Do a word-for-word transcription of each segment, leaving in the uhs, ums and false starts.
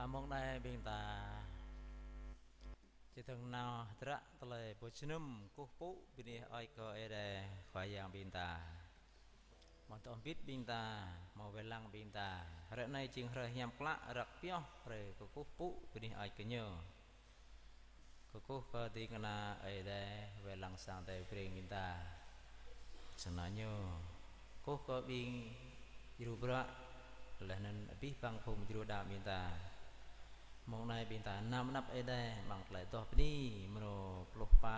Mông anai ƀing ta či tơng nao hơdră tơlơi pơjơnum kơkuh pơpŭ bơni hơơč kơ Ơi Adai Khua Yang ƀing ta. Hmâo dŏ hơbĭt ƀing ta, hmâo wai lăng ƀing ta. Hrơi anai jing hrơi hiam klă răk pioh, hrơi kơkuh pơpŭ bơni hơơč kơ Ñu. Kơkuh kơ ding kơna Ơi Adai wai lăng sang Ơi Adai brơi ƀing ta. Sơnă Ñu. Kơkuh kơ ƀing djru bruă, laih anŭn abih bang phung djru đaŏ ƀing ta. Mông anai ƀing ta nao mơnăp Ơi Adai amăng tơlơi adoh bơni mrô pluh pă.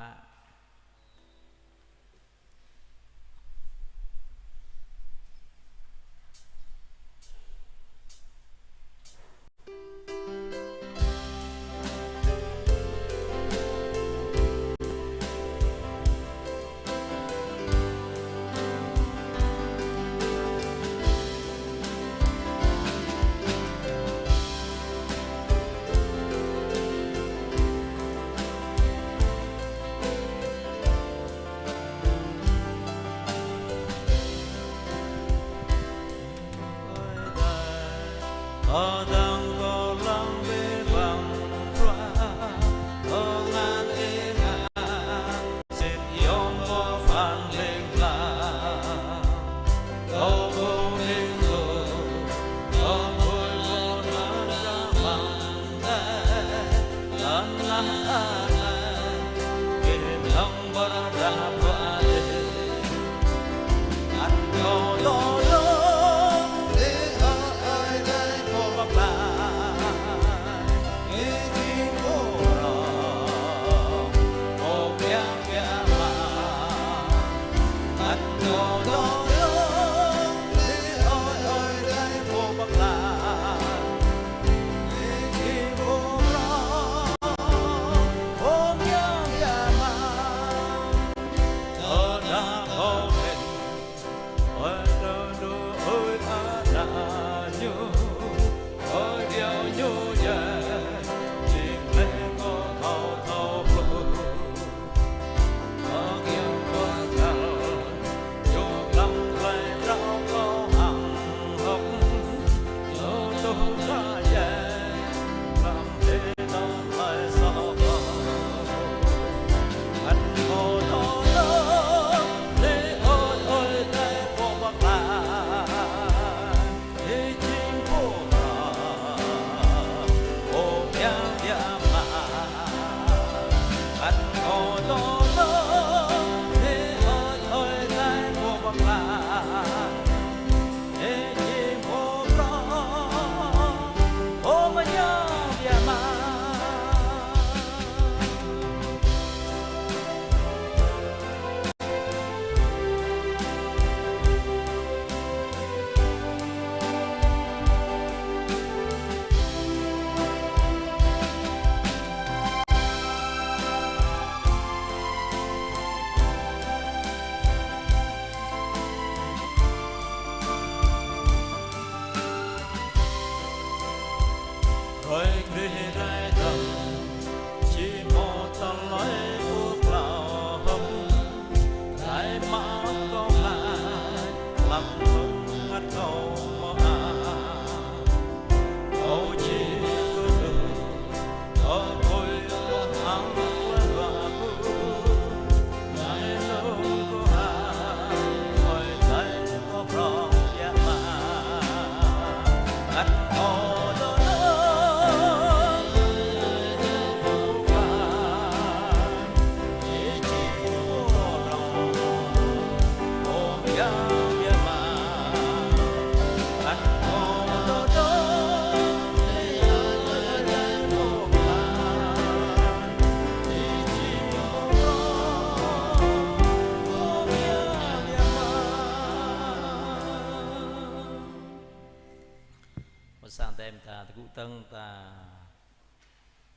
Mơ̆ng sang tem ta tơgŭ tơ̆ng ta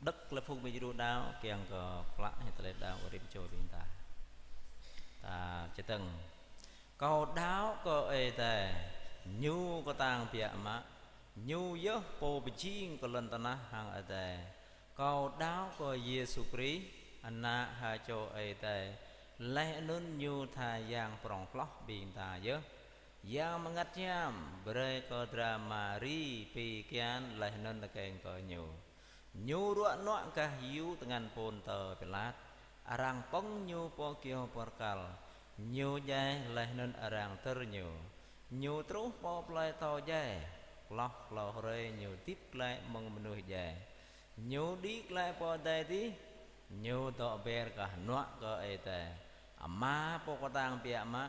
đŏk lĕ phung ƀing djru đaŏ kiăng kơ klă hĭ tơlơi đaŏ rĭm čô ƀing ta. Ta čơtơ̆ng. Kâo đaŏ kơ Ơi Adai, Ñu kơtang biă mă, Ñu yơh Pô pơjing kơ lŏn tơnah hăng adai. Kâo đaŏ kơ Yêsu Krist, Ană ha čô Ơi Adai, laih anŭn Ñu tha Yang prŏng hloh ƀing ta yơh. Yang Bơngăt Hiam brơi kơ drama ri pi kian laih anŭn tơkeng kơ ñu. Ñu ruă nuă gah yŭ tơngan Pôntơ Pilat, arăng pơ̆ng ñu pơ kơyâo bơrkal, ñu djai laih anŭn arăng dơr ñu. Ñu truh pơ plơi thâo djai, hloh klâo hrơi ñu hơdip glaĭ mơ̆ng mơnuih djai. Ñu đĭ glaĭ pơ adai adih, ñu dŏ ber gah hơnuă kơ Ơi Adai. Ama pơkơtang biă mă,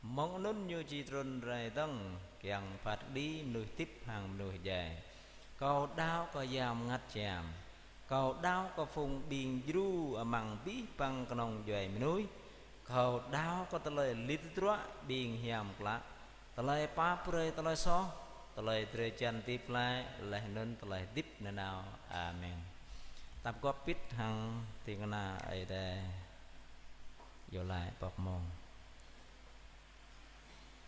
mơ̆ng anŭn ñu či trŭn rai dơ̆ng, kiăng phat kơđi mơnuih hơdip hăng mơnuih djai. Kâo đaŏ kơ Yang Bơngăt Hiam. Kâo đaŏ kơ phung ƀing djru amăng abih bang kơnong djuai mơnuih. Kâo đaŏ kơ tơlơi lit tơdruă ƀing hiam klă, tơlơi pap brơi tơlơi soh, tơlơi drơi jăn hơdip glaĭ, laih anŭn tơlơi hơdip nanao. Amen. Tap gŏp pit hăng ding kơna Ơi Adai. Iâu laĭ pŏk mông.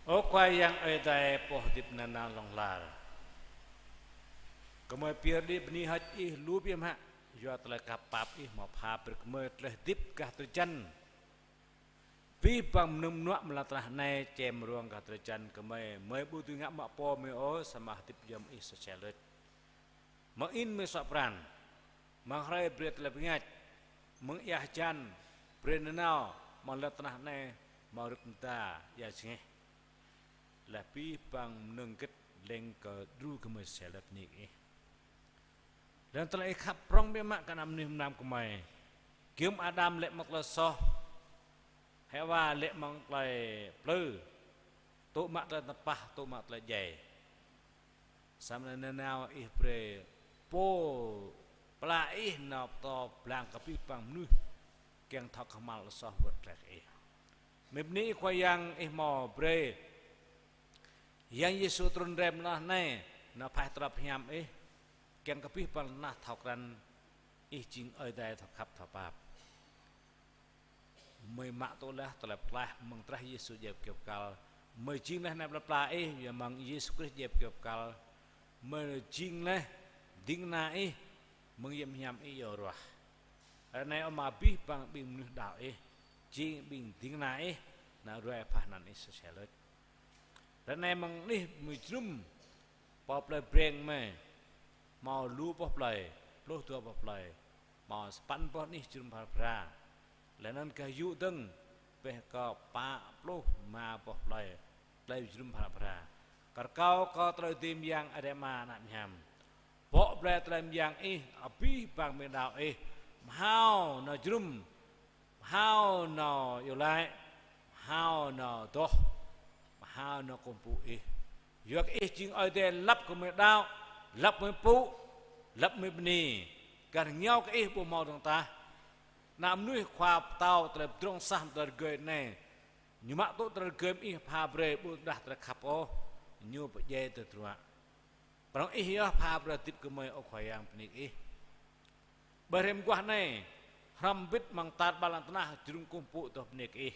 Ơ Khua Yang Ơi Adai pô hơdip nanao hlŏng lar. Gơmơi pơyơr đĭ bơni hơơč Ih lu biă mă, yua tơlơi khăp pap Ih hmâo pha brơi gơmơi tơlơi hơdip gah drơi jăn. Abih bang mơnơ̆ng mơnuă amăng lŏn tơnah anai čem rông gah drơi jăn gơmơi, gơmơi ƀu dưi ngă mă pô gơmơi ôh, samơ̆ hơdip yom Ih sô sel đôč. Mơ̆ng in gơmơi suă pran, mơ̆ng hrơi brơi tơlơi bơngač, mơ̆ng ia hơjan brơi nanao, amăng lŏn tơnah anai hmâo rơ̆k mơda ia jơngeh. Laih abih bang mơnơ̆ng hơget leng kơ djru gơmơi sel đôč bơni kơ Ih. Lăng tơlơi Ih khăp prŏng biă mă kơ ană mơnuih mơnam gơmơi. Giŏng Adam lê̆ mơ̆ng tơlơi soh, Hêwa lê̆ mơ̆ng tơlơi plư, tŭ mă tơlơi tơpah, tŭ mă tơlơi djai. Samơ̆ nanao Ih brơi Pô pơala Ih nao pơtô blang kơ abih bang mơnuih kiăng thâo kơhma̱l tơlơi soh wơ̆t glaĭ kơ Ih. Gơmơi bơni Ih Khua Yang Ih hmâo brơi Yang Yêsu trŭn rai amăng lŏn tơnah anai, nao phaih tơlơi pơhiam Ih, kiăng kơ abih bang lŏn tơnah thâo krăn Ih jing Ơi Adai thâo khăp thâo pap. Gơmơi mă tŭ laih tơlơi pơklaih mơ̆ng drah Yêsu djai kơyâo bơrkal. Gơmơi jing laih ană plơi pla Ih, yua mơ̆ng Yêsu Krist djai kơyâo bơrkal. Gơmơi jing laih ding kơna Ih, mơ̆ng yăm hiam Ih iâu ruah. Ră anai ơ Ama, abih bang ƀing mơnuih đaŏ Ih, jing ƀing ding kơna Ih, nao ruai pha anăn Ih sô sel đôč. Ră anai mơ̆ng anih gơmơi jơnum pơ plơi Breng gơmơi, hmâo lu boh plơi, pluh dua boh plơi, hmâo sapăn boh anih jơnum phara phara. Laih anŭn gah yŭ dơ̆ng, pĕh kơ pă pluh rơma boh plơi, plơi jơnum phara phara. Kơ rơkâo kơ tơlơi dưi mơyang Ơi Adai Ama Ană Hiam. Bŏ blai tơlơi mơyang Ih, abih bang ƀing đaŏ Ih, mơhao nao jơnum, mơhao nao iâu laĭ, mơhao nao adoh, mơhao nao kơkuh pơpŭ Ih. Yua kơ Ih jing Ơi Adai lăp kơ gơmơi đaŏ, lăp gơmơi pơpŭ, lăp gơmơi bơni. Gah rơngiao kơ Ih ƀu hmâo dơ̆ng tah. Ană mơnuih khua pơtao tơlơi pơdrŏng sah tơlơi rơgơi anai. Ñu mă tŭ tơlơi rơgơi mơ̆ng Ih pha brơi ƀu tơdah tơlơi khăp ôh, ñu pơdjai tơdruă. Prŏng Ih yơh pha brơi hơdip gơmơi, ơ Khua Yang, bơni kơ Ih. Ƀơi hrơi mơguah anai, hrŏm hơbĭt amăng tar ƀar lŏn tơnah, jơnum kơkuh pơpŭ adoh bơni kơ Ih.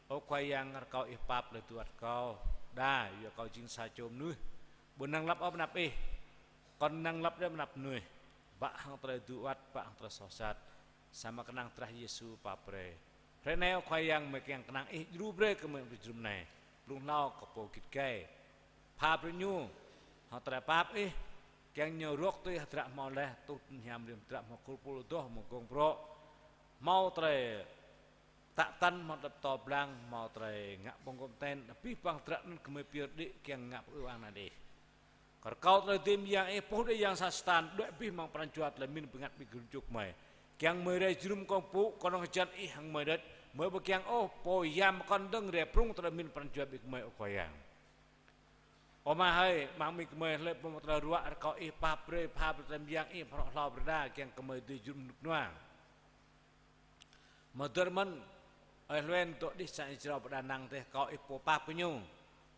Ơ Khua Yang, rơkâo Ih pap tơlơi tŭ ăt kâo đa, yua kâo jing sa čô mơnuih ƀu năng lăp ôh ƀơi anăp Ih, kŏn năng lăp đôč ƀơi anăp mơnuih, bă hăng tơlơi tŭ ăt, bă hăng tơlơi soh sat. Samơ̆ kơnang drah Yêsu pap brơi. Hrơi anai, ơ Khua Yang, gơmơi kiăng kơnang Ih djru brơi kơ gơmơi ƀơi jơnum anai. Blung hlâo kơ pô git gai. Pap brơi ñu hăng tơlơi pap Ih, kiăng ñu rŏk tui hơdră hmâo laih, tuh hiam rĭm hơdră hmâo khul pul adoh, hmâo gông brŏ, hmâo tơlơi tă tăn, hmâo tơlơi pơtô blang, hmâo tơlơi ngă pơgŏm ten, abih bang hơdră anŭn gơmơi pơyơr đĭ kiăng ngă pơư ang anăn Ih. Kơ rơkâo tơlơi dưi mơyang Ih, puh đĭ yang sat Satan, đuaĭ abih amăng pran jua tơlơi pơmĭn bơngăt ƀing gơmơi jơnum čô gơmơi. Kiăng gơmơi rai jơnum kơkuh pơpŭ, kơnơ̆ng hơjăn Ih hăng gơmơi đôč, gơmơi ƀu kiăng ôh pô yam pơkŏn dơ̆ng rai prŭng tơlơi pơmĭn pran jua ƀing gơmơi, ơ Khua Yang. Ơ Ama hơi, amăng ƀing gơmơi hlơi ƀu hmâo tơlơi ruă, rơkâo Ih pap brơi, pap brơi tơlơi mơyang Ih, pơhrŏ hlâo brơi đa, kiăng gơmơi dưi jơnum rơnŭk rơnua. Mơ̆ dơ̆r mơ̆n, ơi Hluen dŏ đih sang Ih jrao pơ Đà Nẵng dêh, rơkâo Ih pô pap kơ ñu.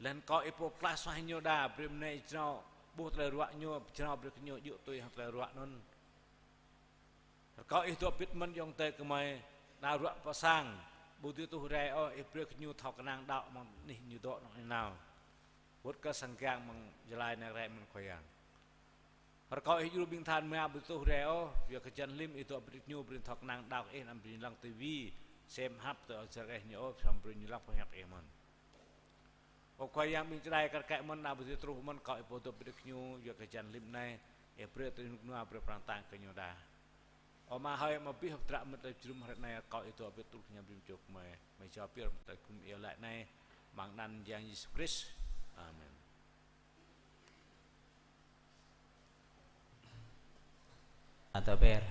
Laih anŭn rơkâo Ih pô pơklaih suaih ñu đa, brơi mơ̆ng anai Ih jrao ƀuh tơlơi ruă ñu, jrao brơi kơ ñu djơ̆ tui hăng tơlơi ruă anŭn. Rơkâo Ih dŏ hơbĭt mơ̆n ayŏng adơi gơmơi, đa ruă pơ sang, ƀu dưi tuh rai ôh, Ih brơi kơ ñu thâo kơnang đaŏ amăng anih ñu dŏ anŏ nanao. Wơ̆t kơ sang giang amăng Gia Lai anai rai mơ̆n Khua Yang. Rơkâo Ih djru ƀing than mơ̆ng ƀu tuh rai ôh, yua kơ hơjăn hlĭm Ih dŏ brơi kơ ñu, brơi thâo kơnang đaŏ kơ Ih, anăm brơi ñu lăng tivi, sem hăp tơ ôh jrăk Ih ñu ôh, samơ̆ brơi ñu lăng pơhiăp Ih mơ̆n. Ơ Khua Yang, ƀing čơđai kar kaĭ mơ̆n, nao pơ adih truh mơ̆n, kâo ih pơdŏp pơđĭ kơ ñu, yua kơ hơjăn lim anai, ih brơi tơlơi rơnŭk rơnua, brơi prang tang kơ ñu đa. Ơ Ama hơi, mơ̆ abih hơdră mơ̆ng tơlơi jơnum hrơi anai, kâo ih dŏ pơtrut kơ ñu brơi mơčô kơ mơi, mơi jao pioh mơ̆ng tơlơi gum iâu laĭ anai, amăng anăn Yang Yêsu Krist. Amen. Atâo ber.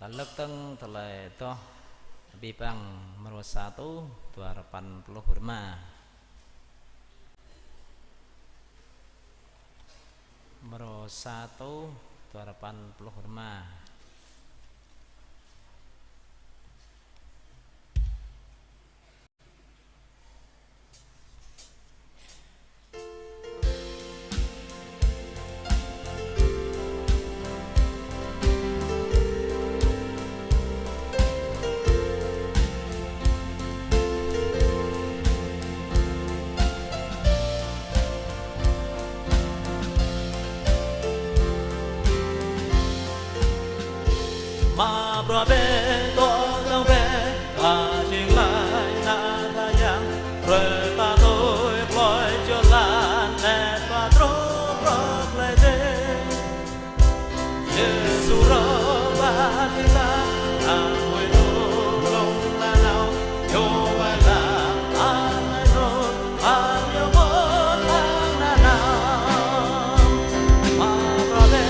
Lăk tơ̆ng tơlơi adoh abih bang mrô sa rơtuh dua rơpăn pluh rơma. Mrô sa rơtuh dua rơpăn pluh rơma. Mă bruă bĕ, dŏ dơ̆ng bĕ, ta jing laĭ ană Khua Yang, brơi ta tui plơi jơlan, anet ta truh pơ plơi dêh. Yêsu rơbat tơlơi, hăng huĭ tŭ glông nanao, ñu wai lăng anai anŭn, hăng ñu mŭt hăng nanao. Mă bruă bĕ,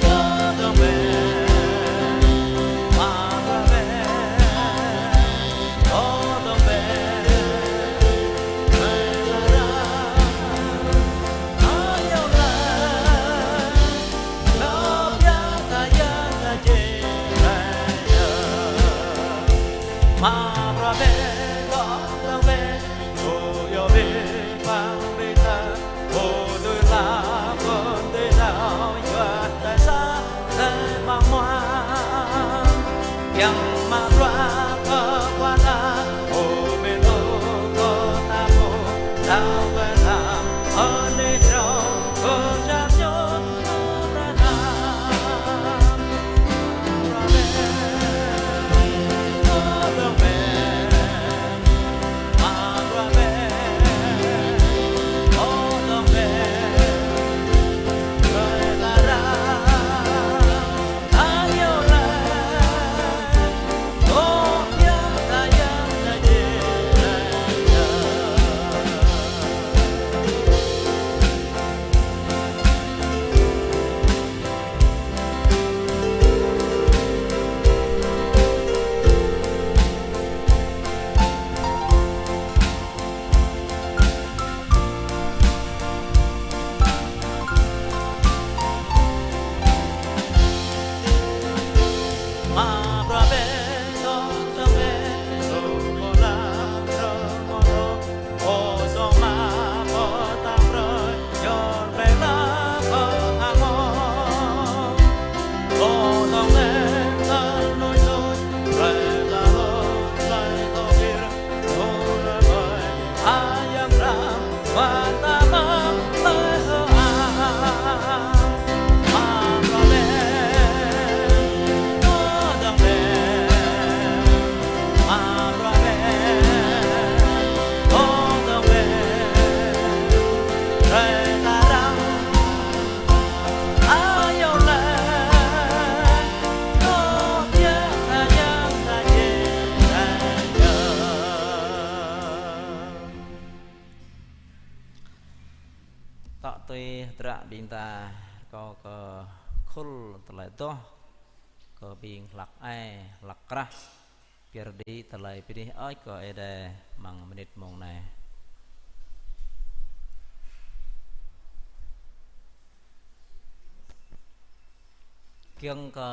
dŏ dơ̆ng bĕ. Mă bruă bĕ, dŏ dơ̆ng bĕ. Ơi ta ră, ơi yơh lĕ. Tŏ tui hơdră ƀing ta rơkâo kơ khul tơlơi adoh kơ ƀing hlăk ai, hlăk krah. Pơyơr đĭ tơlơi bơni hơơč kơ Ơi Adai amăng mơnit mông anai. Kiăng kơ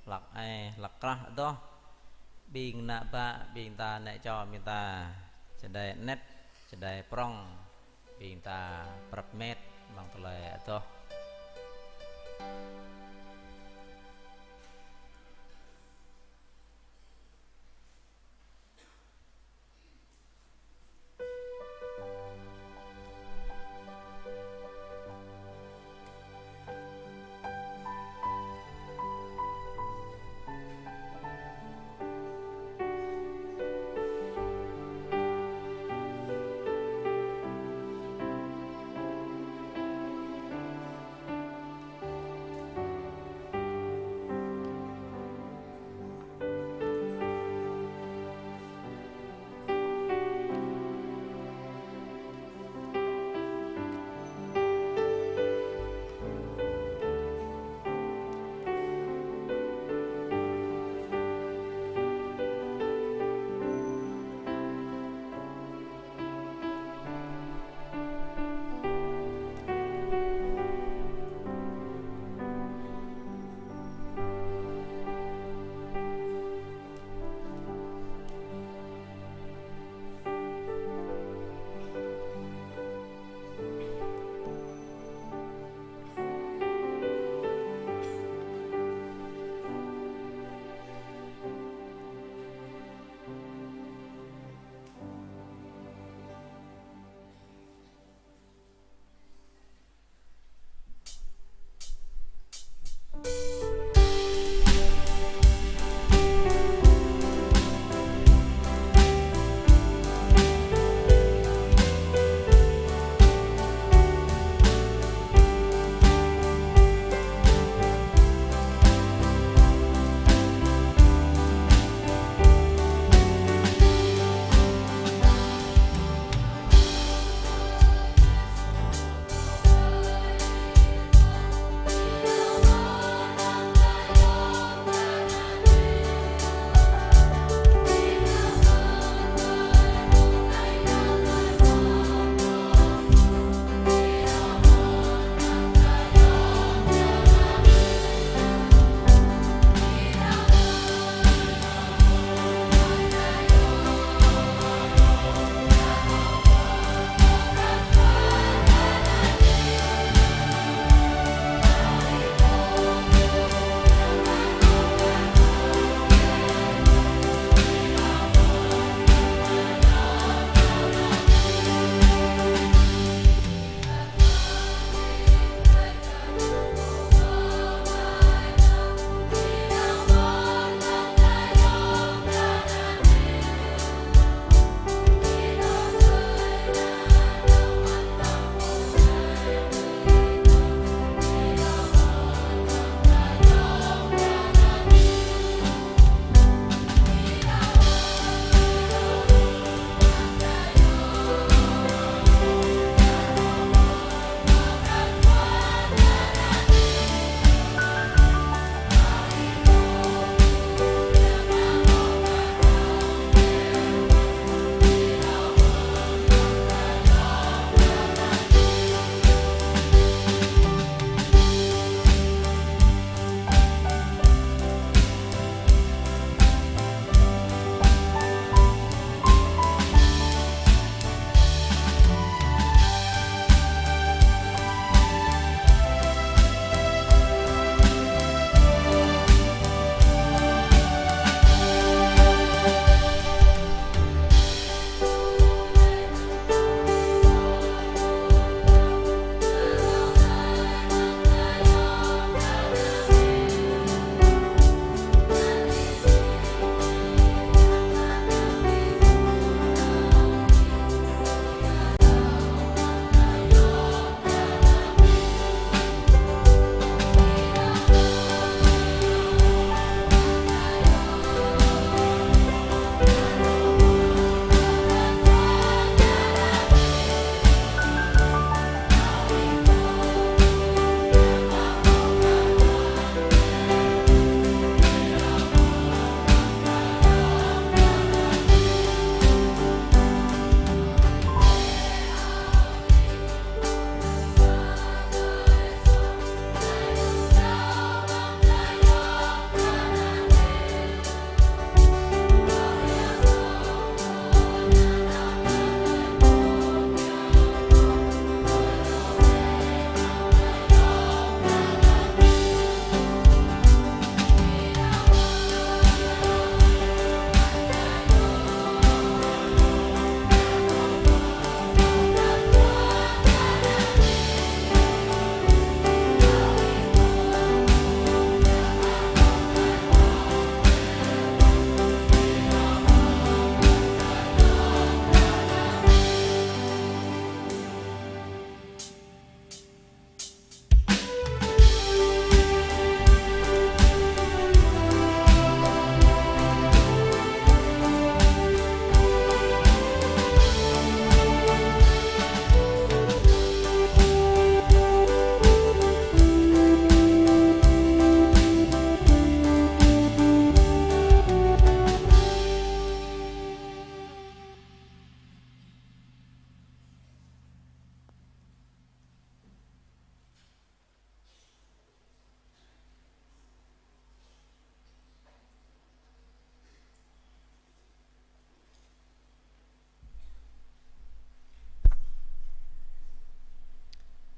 hlăk ai, hlăk krah adoh, ƀing ană bă ƀing ta, ană čô ƀing ta, čơđai anet, čơđai prŏng, ƀing ta prăp met amăng tơlơi adoh.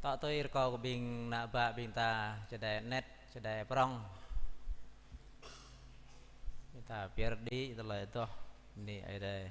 Tŏ tui rơkâo kơ ƀing ană bă ƀing ta čơđai anet, čơđai prŏng. Ƀing ta pơyơr đĭ tơlơi adoh bơni Ơi Adai.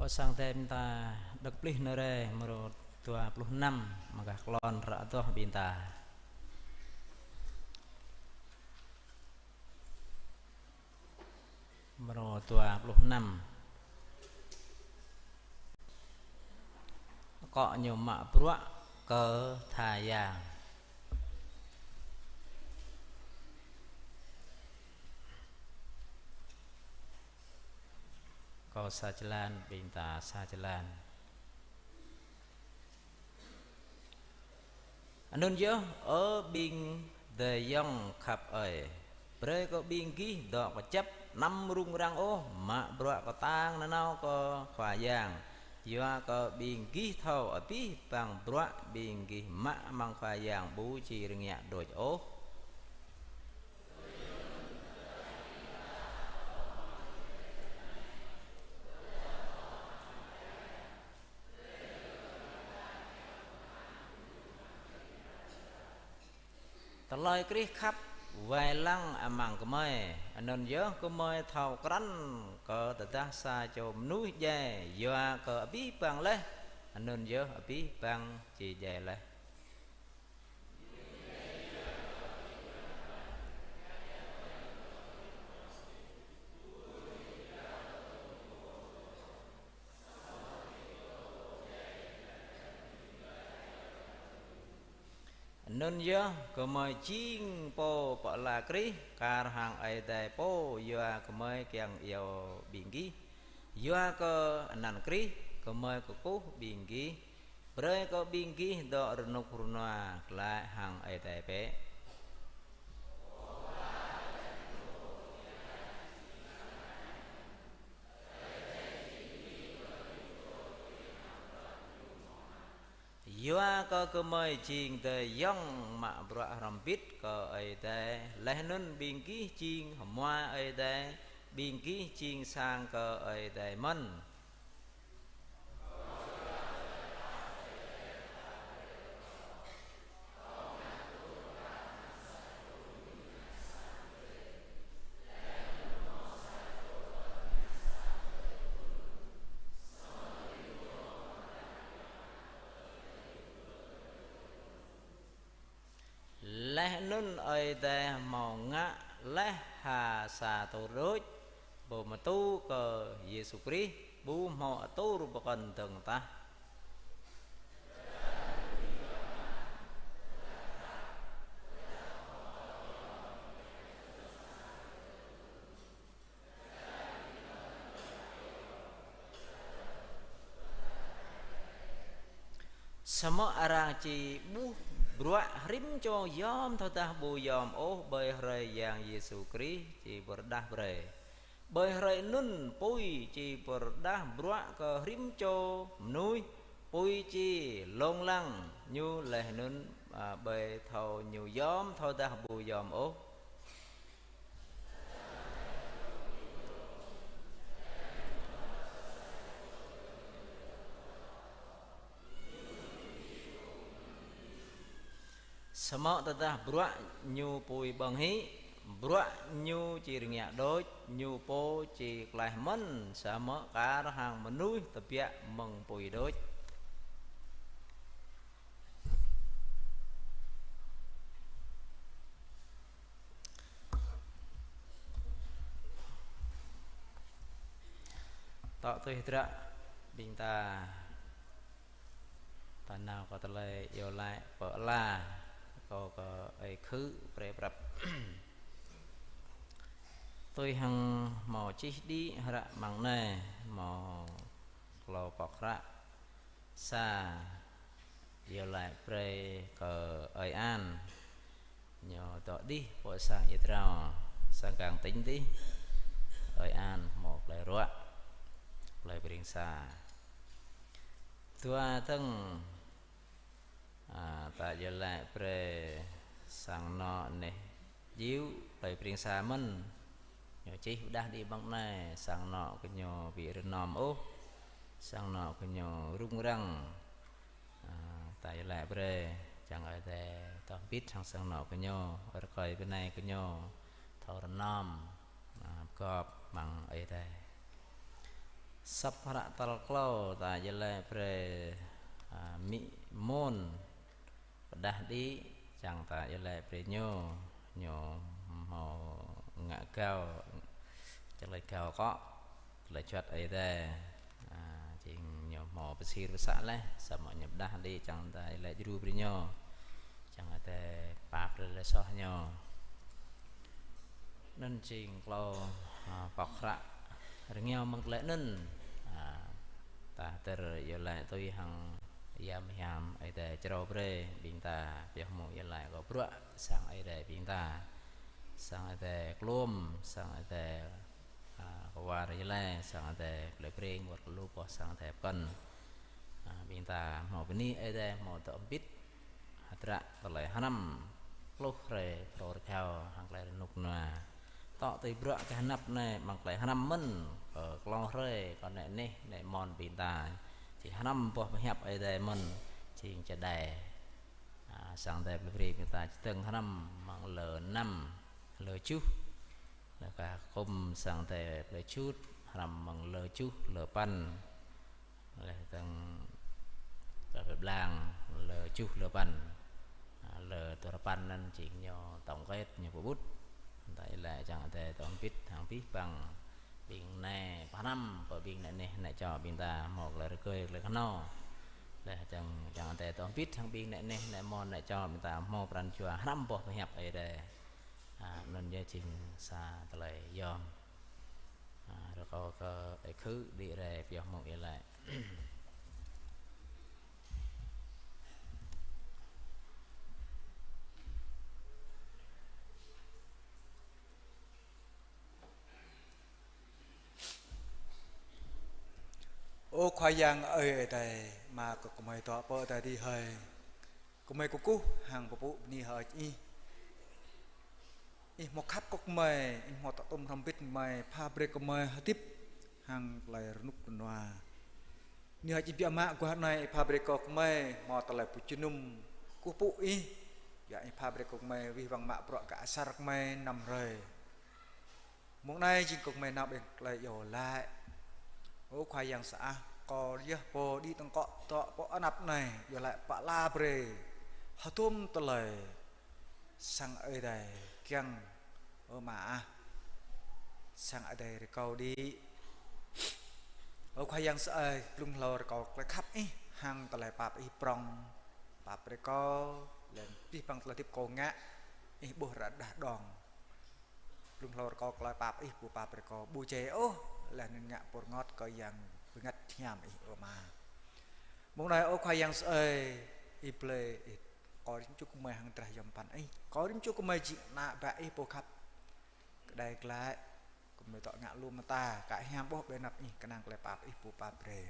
Pơ sang tơm ta đŏk plih nơre mrô dua pluh năm, mơ̆ng gah klôn ră adoh ƀing ta. Mrô dua pluh năm. Akŏ ñu mă bruă kơ tha yang. Kâo sa jơlan, ƀing ta sa jơlan. Anŭn yơh, ơ ƀing adơi ayŏng khăp ơi, brơi kơ ƀing gih dŏ kơjăp, anăm rŭng răng ôh, mă bruă kơtang nanao kơ Khua Yang. Yua kơ ƀing gih thâo abih bang bruă ƀing gih mă amăng Khua Yang ƀu či rơngiă đôč ôh. Tơlơi Krist khăp wai lăng amăng gơmơi, anŭn yơh gơmơi thâo krăn kơ tơdah sa čô mơnuih djai yua kơ abih bang laih, anŭn yơh abih bang či djai laih. Anŭn yơh gơmơi jing pô pơala Krist, kar hăng Ơi Adai pô yua gơmơi kiăng iâu ƀing gih. Yua kơ anăn Krist gơmơi kơkuh ƀing gih, brơi kơ ƀing gih dŏ rơnŭk rơnua glaĭ hăng Ơi Adai bĕ. Yua kơ gơmơi jing adơi ayŏng mă bruă hrŏm hơbĭt kơ Ơi Adai, laih anŭn ƀing gih jing hmua Ơi Adai, ƀing gih jing sang kơ Ơi Adai mơ̆n. Laih anŭn Ơi Adai hmâo ngă laih ha sa atur đôč, pơmơtu kơ Yêsu Krist, ƀu hmâo atur pơkŏn dơ̆ng tah. Samơ̆ arăng či ƀuh bruă rĭm čô yom thâodah ƀu yom ôh ƀơi hrơi Yang Yêsu Krist či pơrơđah brơi. Ƀơi hrơi anŭn apui či pơrơđah bruă kơ rĭm čô mơnuih, apui či lông lăng ñu laih anŭn, a, ƀơi thâo ñu yom thâodah ƀu yom ôh. Samơ̆ tơdah bruă ñu apui ƀơ̆ng hĭ, bruă ñu či rơngiă đôč, ñu pô či klaih mơ̆n, samơ̆ kar hăng mơnuih tơbiă mơ̆ng apui đôč. Tŏ tui hơdră ƀing ta, ta nao kơ tơlơi iâu laĭ pơala, kâo kơ ơi Khư brơi prăp. Tui hăng hmâo čih đĭ hră amăng anai, hmâo klâo pŏk hră. Sa, iâu laĭ brơi kơ ơi An. Ñu dŏ đih pơ sang ia drao, sang gang tỉnh đih. Ơi An hmâo plơi ruă, plơi Pring Sa. Dua dơ̆ng, a, ta iâu laĭ brơi sang anŏ neh Jiu, plơi Pring Sa mơ̆n. Ñu čih pơđah đĭ amăng anai, sang anŏ kơ ñu ƀu rơnŏm ôh, sang anŏ kơ ñu rŭng răng. A, ta iâu laĭ brơi, čang Ơi Adai tŏ hơbĭt hăng sang anŏ kơ ñu, rơkơi bơnai kơ ñu thâo rơnŏm, a, pơgop amăng Ơi Adai. Săp hră tal klâo ta iâu laĭ brơi, a, amĭ mơ̆n pơdah đĭ, čang ta iâu laĭ brơi ñu, ñu hmâo ngă gao, čang laĭ gao akŏ, tơlơi juăt Ơi Adai. A, jing ñu hmâo pơsir pơsă laih, samơ̆ ñu pơdah đĭ čang ta iâu laĭ djru brơi ñu, čang Ơi Adai pap brơi tơlơi soh ñu. Anŭn jing klâo, a, pŏk hră rơngiao mơ̆ng tơlơi anŭn. A, ta hơdơr iâu laĭ tui hăng yăm hiam Ơi Adai črâo brơi ƀing ta, pioh mơ̆ng iâu laĭ kơ bruă sang Ơi Adai ƀing ta. Sang Ơi Adai klôm, sang Ơi Adai, a, kwar iâu laĭ, sang Ơi Adai plei Breng, wơ̆t lu boh sang Ơi Adai pơkŏn. A, ƀing ta hmâo bơni Ơi Adai, hmâo dŏ hơbĭt hơdră tơlơi hrăm pluh hrơi phrâo rơgao hăng tơlơi rơnŭk rơnua. Tŏ tui bruă kơ anăp anai amăng tơlơi hrăm mơ̆n, kơ klâo hrơi kơ nĕ anih nĕ mơ̆n ƀing ta či hrăm boh pơhiăp Ơi Adai mơ̆n, jing čơđai. A, sang Ơi Adai plei Breng ƀing ta či dơ̆ng hrăm amăng lơ năm, lơ tơjuh. Lơ kah kŭm sang Ơi Adai plei Čut hrăm amăng lơ tơjuh, lơ păn. Laih dơ̆ng ta pơblang lơ tơjuh, lơ păn. A, lơ duarơpăn anŭn jing ñu tổng kết, ñu pơƀut. Ta iâu laĭ čang Ơi Adai dŏ hơbĭt hăng abih bang ƀing nai pơhrăm, pơ ƀing nai anih nai čô ƀing ta hmâo tơlơi rơgơi tơlơi kơhnâo. Laih čang, čang Ơi Adai dŏ hơbĭt hăng ƀing nai anih nai mơ̆n nai čô ƀing ta hmâo pran jua hrăm boh pơhiăp Ơi Adai. A, anŭn yơh jing sa tơlơi yom. A, rơkâo kơ ơi khư đĭ rai pioh mơ̆ng iâu laĭ. Ơ Khua Yang Ơi Adai, Ama kơ gơmơi dŏ pơ adai adih hơi. Gơmơi kơkuh hăng pơpŭ bơni hơơč Ih. Ih hmâo khăp kơ gơmơi, Ih hmâo tŏ tŭm hrŏm hơbĭt gơmơi, pha brơi gơmơi hơdip hăng tơlơi rơnŭk rơnua. Bơni hơơč Ih biă mă, guah anai Ih pha brơi kơ gơmơi hmâo tơlơi pơjơnum kơkuh pơpŭ Ih. Yua Ih pha brơi kơ gơmơi wih wăng mă bruă kơ asar gơmơi năm hrơi. Mông anai jing kơ gơmơi nao ƀơi tơlơi iâu laĭ. Ơ Khua Yang sơăh, kâo yơh pô đĭ tơ̆ng akŏ dŏ pơ anăp anai, iâu laĭ pơala brơi hơdôm tơlơi sang Ơi Adai kiăng, ơ Ama ah. Sang Ơi Adai rơkâo đĭ. Ơ Khua Yang sơăi, blung hlâo rơkâo tơlơi khăp Ih hăng tơlơi pap Ih prŏng, pap brơi kâo, laih abih bang tơlơi hơdip kâo ngă, Ih ƀuh rơđah đong. Blung hlâo rơkâo tơlơi pap Ih ƀu pap brơi kâo ƀu djai ôh, laih anŭn ngă pơrơngot kơ Yang Bơngăt Hiam Ih, ơ Ama. Mông anai, ơ Khua Yang sơăi, Ih blơi, Ih kơ rĭm čô gơmơi hăng drah yom pơphan Ih. Kơ rĭm čô gơmơi jing ană bă Ih pô khăp. Kơđai glaĭ, gơmơi dŏ ngă lu mơta, ka hiam ƀuh ƀơi anăp Ih, kơnang tơlơi pap Ih ƀu pap brơi.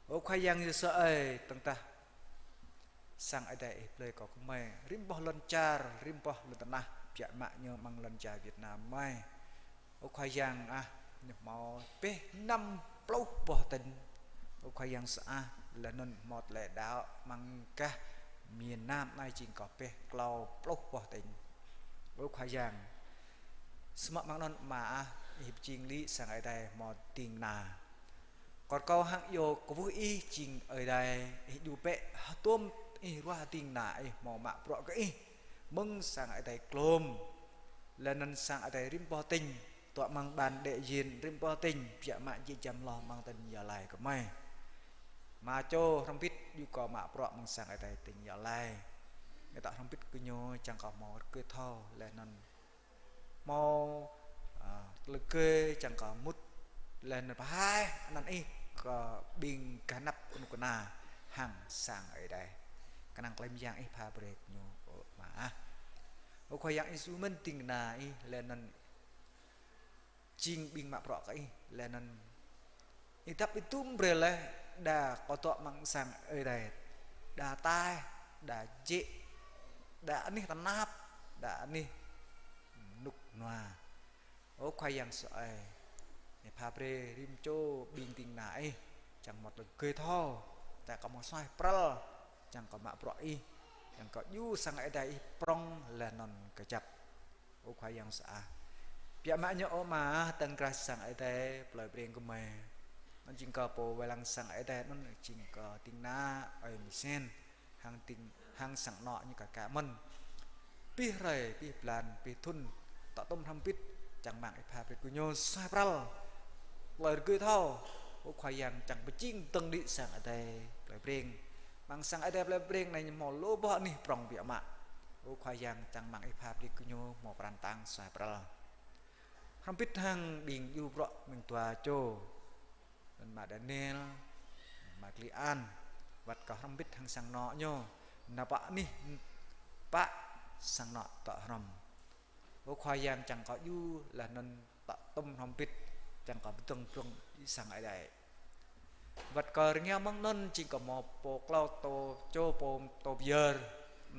Ơ Khua Yang Yêsu ơi, tơdah sang Ơi Adai Ih blơi kơ gơmơi, rĭm boh lŏn čar, rĭm boh lŏn tơnah, biă mă ñu amăng lŏn čar Việt Nam gơmơi. Ơ Khua Yang ah, ñu hmâo pĕh năm pluh boh tỉnh. Ơ Khua Yang sơăh, laih anŭn hmâo tơlơi đaŏ amăng gah miền Nam anai jing kơ pĕh klâo pluh boh tỉnh. Ơ Khua Yang, samơ̆ amăng anŭn Ama ah, Ih pơjing đĭ sang Ơi Adai hmâo ding kơna. Kơ rơkâo hăng iâu kwưh Ih jing Ơi Adai, Ih djru bĕ hơdôm Ih ruah ding kơna Ih hmâo mă bruă kơ Ih mơ̆ng sang Ơi Adai klôm. Laih anŭn sang Ơi Adai rĭm boh tỉnh, dŏ amăng ban đại diện rĭm boh tỉnh, biă mă jĕ jăm hloh amăng tỉnh Gia Lai gơmơi. Ama čô hrŏm hơbĭt djru kơ mă bruă mơ̆ng sang Ơi Adai tỉnh Gia Lai. Ñu dŏ hrŏm hơbĭt kơ ñu čang kơ hmâo rơgơi thâo, laih anŭn hmâo, a, tơlơi rơgơi čang kơ mŭt laih anŭn pơhaih anăn Ih kơ ƀing gah anăp kơnuk kơna hăng sang Ơi Adai. Kơnang tơlơi mơyang Ih pha brơi kơ ñu, ơ Ama ah. Ơ Khua Yang, Ih djru mơ̆n ding kơna Ih, laih anŭn jing ƀing mă bruă kơ Ih, laih anŭn Ih dăp Ih dŭm brơi laih đa kơ dŏ amăng sang Ơi Adai, đa ataih, đa jĕ, đa anih tơnap, đa anih rơnŭk rơnua. Ơ Khua Yang sơăi, Ih pha brơi rĭm čô ƀing ding kơna Ih, čang hmâo tơlơi rơgơi thâo, ta kơ hmâo suaih pral, čang kơ mă bruă Ih, čang kơ djru sang Ơi Adai Ih prŏng laih anŭn kơjăp. Ơ Khua Yang sơăh. Biă mă ñu ơ Ama, tơ̆ng krah sang Ơi Adai, plơi Breng gơmơi. Anŭn jing kơ pô wai lăng sang Ơi Adai anŭn jing kơ ding kơna ơi Misen, hăng ding, hăng sang anŏ ñu kơ kă mơ̆n. Abih hrơi, abih blan, abih thŭn, tŏ tŭm hrŏm hơbĭt, čang rơmang ih pha brơi kơ ñu suaih pral. Tơlơi rơgơi thâo, Ơ Khua Yang čang pơjing dơ̆ng đĭ sang Ơi Adai plei Breng. Amăng sang Ơi Adai plei Breng anai ñu hmâo lu boh anih prŏng biă mă. Ơ Khua Yang čang rơmang ih pha brơi kơ ñu hmâo pran kơtang suaih pral. Hrŏm hơbĭt hăng ƀing djru bruă mơ̆ng dua čô. Anŭn Ama Daniel, Ama Kli An, wơ̆t kơ hrŏm hơbĭt hăng sang anŏ ñu. Nao pơ anih pă sang anŏ tŏ hrŏm. Ơ Khua Yang čang kơ djru laih anŭn tŏ tŭm hrŏm hơbĭt, čang kơ pơdơ̆ng prŏng đĭ sang Ơi Adai. Wơ̆t kơ rơngiao mơ̆ng anŭn jing kơ hmâo pô klâo tŏ čô pô tŏ pơyơr,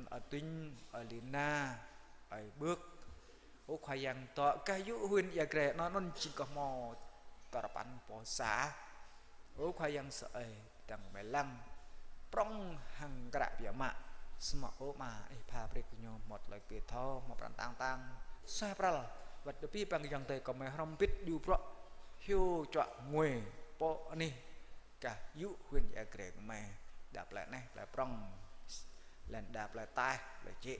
Ơi Tuñ, Ơi Lina, Ơi Bưk. Ơ Khua Yang dŏ gah yŭ huyện Ia Grai anŭn, anŭn jing kơ hmâo tơlơi pơpăn pô sa. Ơ Khua Yang sơai, dang mơ̆ lăng prŏng hăng kră biă mă. Samơ̆ Ơ Ama, ih pha brơi kơ ñu hmâo tơlơi rơgơi thâo, hmâo pran kơtang kơtang suaih pral. Wơ̆t abih bang ayŏng adơi gơmơi hrŏm hơbĭt djru bruă hyu čuă ngui pơ anih gah yŭ huyện Ia Grai gơmơi. Đa plei anai plei prŏng, laih anŭn đa plei ataih, plei jĕ.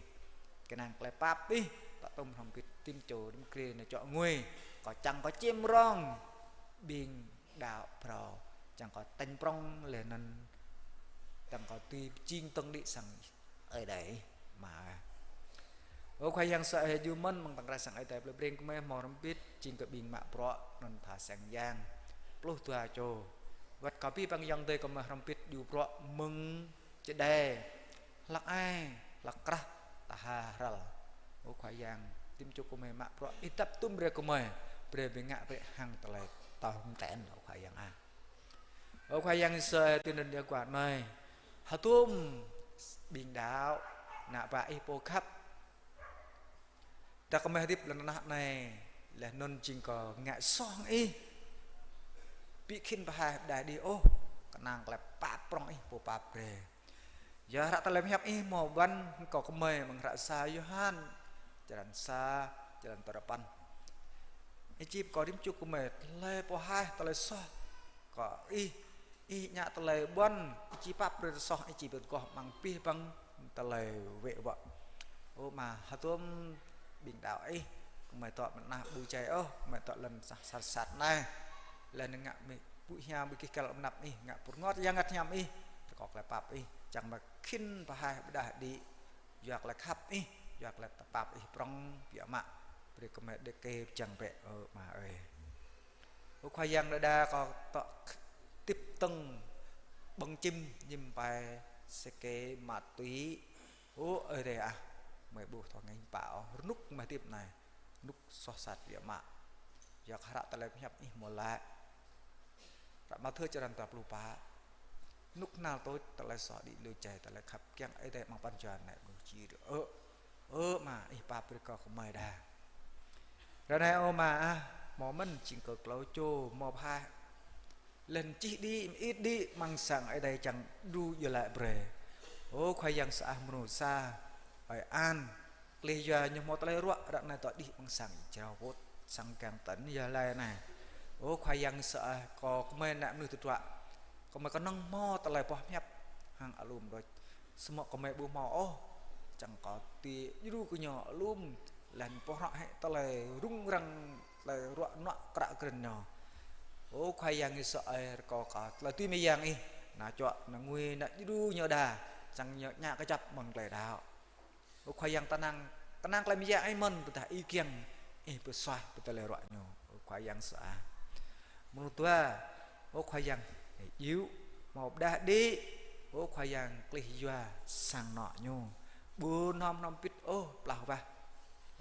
Kơnang tơlơi pap ih, tŏ tŭm hrŏm hơbĭt rĭm čô rĭm grê nao čuă ngui. Kơ čang kơ čiêm rong ƀing đaŏ phrâo, čang kơ tañ prŏng laih anŭn, čang kơ dưi pơjing dơ̆ng đĭ sang Ơi Adai Ama. Ơ Khua Yang sơai, djru mơ̆n amăng tơ̆ng krah sang Ơi Adai plei Breng gơmơi hmâo hrŏm hơbĭt jing kơ ƀing mă bruă anŭn tha sang yang pluh dua čô. Wơ̆t kơ abih bang ayŏng adơi gơmơi hrŏm hơbĭt djru bruă mơ̆ng Čơđai, hlăk ai, hlăk krah, taha hrăl. Ơ Khua Yang, rĭm čô gơmơi mă bruă ih dăp tŭm brơi gơmơi, brơi ƀing ngă brơi hăng tơlơi tơm ten, Ơ Khua Yang ah. Ơ Khua Yang Yêsu, tui anŭn yơh guah anai. Hơdôm ƀing đaŏ, ană bă ih pô khăp. Tơdah gơmơi hơdip lŏn tơnah anai, laih anŭn jing kơ ngă soh hăng ih. Ƀu khĭn pơhaih pơđah đĭ ôh, kơnang tơlơi pap prŏng ih pô pap brơi. Yua hră tơlơi pơhiăp ih hmâo ƀuăn kơ gơmơi amăng hră sa Yôhan, črăn sa, črăn duapăn. Ih či pơkŏn rĭm čô gơmơi tơlơi pơhaih, tơlơi soh kơ ih, ih ngă tơlơi ƀuăn, ih či pap brơi tơlơi soh, ih či pơrơgoh amăng abih bang tơlơi wĕ wă. Ơ Ama, hơdôm ƀing đaŏ ih, gơmơi dŏ mơ̆ng anai ƀu djai ôh, gơmơi dŏ lŏn sat sat anai. Laih anŭn ngă mơ̆ ƀu hiam ƀu gih găl amăng anăp ih, ngă pơrơngot Yang Bơngăt Hiam ih, rơkâo tơlơi pap ih, čang mơ̆ khĭn pơhaih pơđah đĭ, yua tơlơi khăp ih, yua tơlơi pap ih prŏng biă mă, brơi gơmơi đĭ kơ pơčang bĕ, Ơ Ama ơi. Ơ Khua Yang, đơđa kâo dŏ hơdip tơ̆ng ƀơ̆ng čim, ñim pai, sake, ma túy. Ơ Ơi Adai ah, gơmơi ƀu thâo ngă pă ôh, rơnŭk gơmơi hơdip anai, rơnŭk soh sat biă mă. Yua kơ hră tơlơi pơhiăp ih hmâo laĭ, hră Mathiơ črăn dua pluh pă: Rơnŭk hơnal tuč tơlơi soh đĭ lui jai, tơlơi khăp kiăng Ơi Adai amăng pran jua anai ƀu či rơ. Ơ, Ơ Ama, ih pap brơi kơ gơmơi đa. Ră anai Ơ Ama ah, hmâo mơ̆n jing kơ klâo čô hmâo pơhaih. Laih anŭn čih đĭ, mơit đĭ, amăng sang Ơi Adai čang đru iâu laĭ brơi. Ơ Khua Yang sơai, mrô sa, Ơi An, klih yua ñu hmâo tơlơi ruă, ră anai dŏ đĭ amăng sang jrao pôt, sang gang tơ̆n yơh laĭ anai. Ơ Khua Yang sơai, kơ gơmơi ană mơnuih tơdruă, gơmơi kơnơ̆ng hmâo tơlơi boh pơhiăp hăng alum đôč. Samơ̆ gơmơi ƀu hmâo ôh, čang kơ dưi djru kơ ñu alum, laih anŭn pơhrŏ hĭ tơlơi rŭng răng, tơlơi ruă nuă kră grĭn ñu. Ơ Khua Yang Yêsu ơi, rơkâo kơ tơlơi dưi mơyang ih nao čuă, nao ngui, nao djru ñu đa, čang ñu ngă kơjăp amăng tơlơi đaŏ. Ơ Khua Yang, tơnăng, kơnang tơlơi mơyang ih mơ̆n, tơdah ih kiăng, ih pơsuaih pơ tơlơi ruă ñu. Ơ Khua Yang sơai. Mrô dua, Ơ Khua Yang, ih djru, hmâo pơđah đĭ, Ơ Khua Yang, klih yua sang anŏ ñu. Ƀu rơnŏm hrŏm hơbĭt ôh, plah wah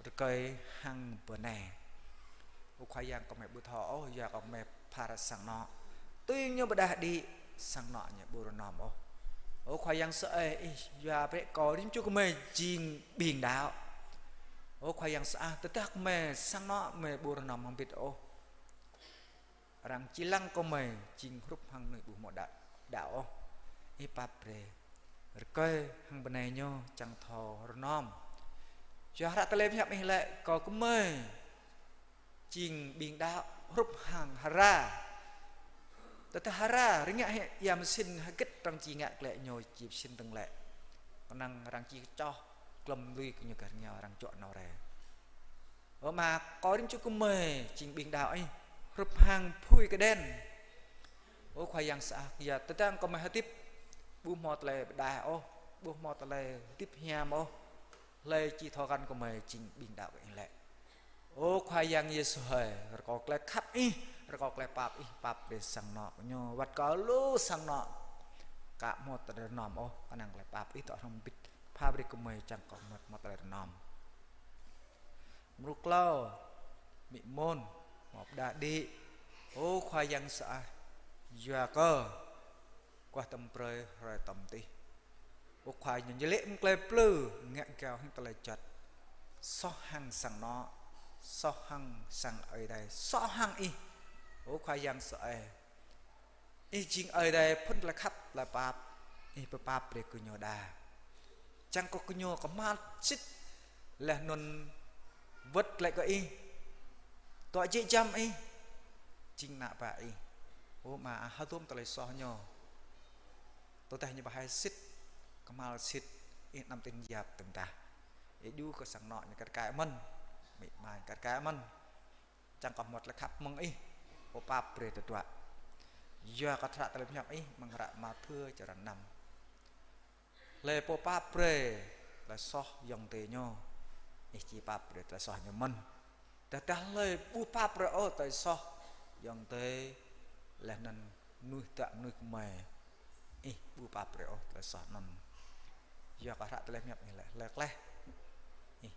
rơkơi hăng bơnai. Ơ Khua Yang, gơmơi ƀu thâo ôh, yua gơmơi phar sang anŏ. Tui ñu pơđah đĭ, sang anŏ ñu ƀu rơnŏm ôh. Ơ Khua Yang sơai, ih yua brơi kơ rĭm čô gơmơi jing ƀing đaŏ. Ơ Khua Yang sơai, tơdah gơmơi sang anŏ gơmơi ƀu rơnŏm hrŏm hơbĭt ôh, arăng či lăng kơ gơmơi jing hrup hăng mơnuih ƀu hmâo đaŏ, đaŏ ôh. Ih pap brơi rơkơi hăng bơnai ñu čang thâo rơnŏm. Yua hră tơlơi pơhiăp ih laĭ kơ gơmơi jing ƀing đaŏ hrup hăng hra. Tơdah hơra, rơngiă hĭ ia mơsĭn hơget arăng či ngă glaĭ ñu či mơsĭn dơ̆ng lĕ. Kơnang arăng či kơčoh, glŏm lui kơ ñu gah rơngiao arăng čuă nao rai. Ơ Ama, kâo rĭm čô gơmơi jing ƀing đaŏ Ih, hrup hăng apui kơđen. Ơ Khua Yang sơăh, ia tơdang gơmơi hơdip, ƀu hmâo tơlơi pơđaih ôh, ƀu hmâo tơlơi hơdip hiam ôh, hlơi či thâo găn gơmơi jing ƀing đaŏ kơ Ih lĕ. Ơ Khua Yang Yêsu hơi, rơkâo tơlơi khăp Ih, rơkâo tơlơi pap Ih, pap brơi sang anŏ kơ ñu, wơ̆t kơ lu sang anŏ aka hmâo tơlơi rơnŏm ôh, kơnang tơlơi pap Ih dŏ hrŏm hơbĭt, pap brơi gơmơi čang kơ hmâo, hmâo tơlơi rơnŏm. Mrô klâo, amĭ mơ̆n, hmâo pơđar đĭ. Ơ Khua Yang sơăh, yua kơ guah tơm brơi hrơi tơm tih. Ơ Khua, ñu ñu lĕ mơ̆ng tơlơi plư, ngă gao hăng tơlơi juăt. Soh hăng sang anŏ, soh hăng sang Ơi Adai, soh hăng Ih. Ơ Khua Yang sơăh, Ih jing Ơi Adai phŭn tơlơi khăp, tơlơi pap, Ih pơpap brơi kơ ñu đa. Čang kơ gơñu kơhma̱l sĭt, laih anŭn wơ̆t glaĭ kơ Ih, dŏ jĕ jăm Ih, jing ană bă Ih. Ơ Ama ah, hơdôm tơlơi soh ñu. Tơdah ñu ƀu hai sĭt, kơhma̱l sĭt, Ih anăm tin yap dơ̆ng tah. Ih djru kơ sang anŏ ñu kar kaĭ mơ̆n, amĭ ama ñu kar kaĭ mơ̆n. Čang kơ hmâo tơlơi khăp mơ̆ng Ih, pơpap brơi tơdruă. Yua kơ hră tơlơi pơhiăp Ih, amăng hră Mathiơ črăn năm. Hlơi pơpap brơi tơlơi soh ayŏng adơi ñu, Ih či pap brơi tơlơi soh ñu mơ̆n. Tơdah hlơi ƀu pap brơi ôh tơlơi soh ayŏng adơi, laih anŭn mơnuih dŏ mơnuih gơmơi, Ih ƀu pap brơi ôh tơlơi soh anŭn. Yua kơ hră tơlơi pơhiăp Ih laĭ, hlơi klaih, Ih,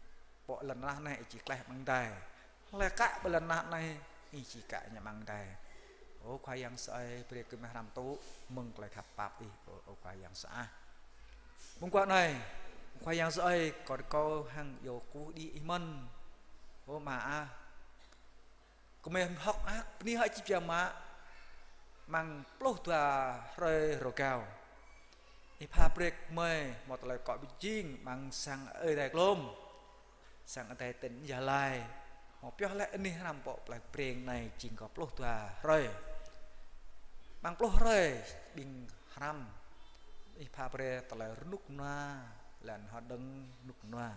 pơ lŏn tơnah anai Ih či klaih amăng adai. Hlơi kă ƀơi lŏn tơnah anai, Ih či kă ñu amăng adai. Ơ Khua Yang sơăi, brơi kơ gơmơi hrăm tŭ mơ̆ng tơlơi khăp pap Ih, ơ, ơ Khua Yang sơăi. Mơguah anai, Khua Yang sơăi, kâo rơkâo hăng iâu kơkuh đĭ Ih mơ̆n. Ơ Ama ah, gơmơi hơ̆k mơak bơni hơơč biă mă, amăng pluh dua hrơi rơgao, Ih pha brơi kơ gơmơi hmâo tơlơi akŏ pơjing amăng sang Ơi Adai glông, sang Ơi Adai tỉnh Gia Lai. Hmâo pioh laih anih hrăm pơ plơi Breng anai jing kơ pluh dua hrơi. Amăng pluh hrơi ƀing hrăm, Ih pha brơi tơlơi rơnŭk rơnua, laih anŭn hơđơ̆ng rơnŭk rơnua.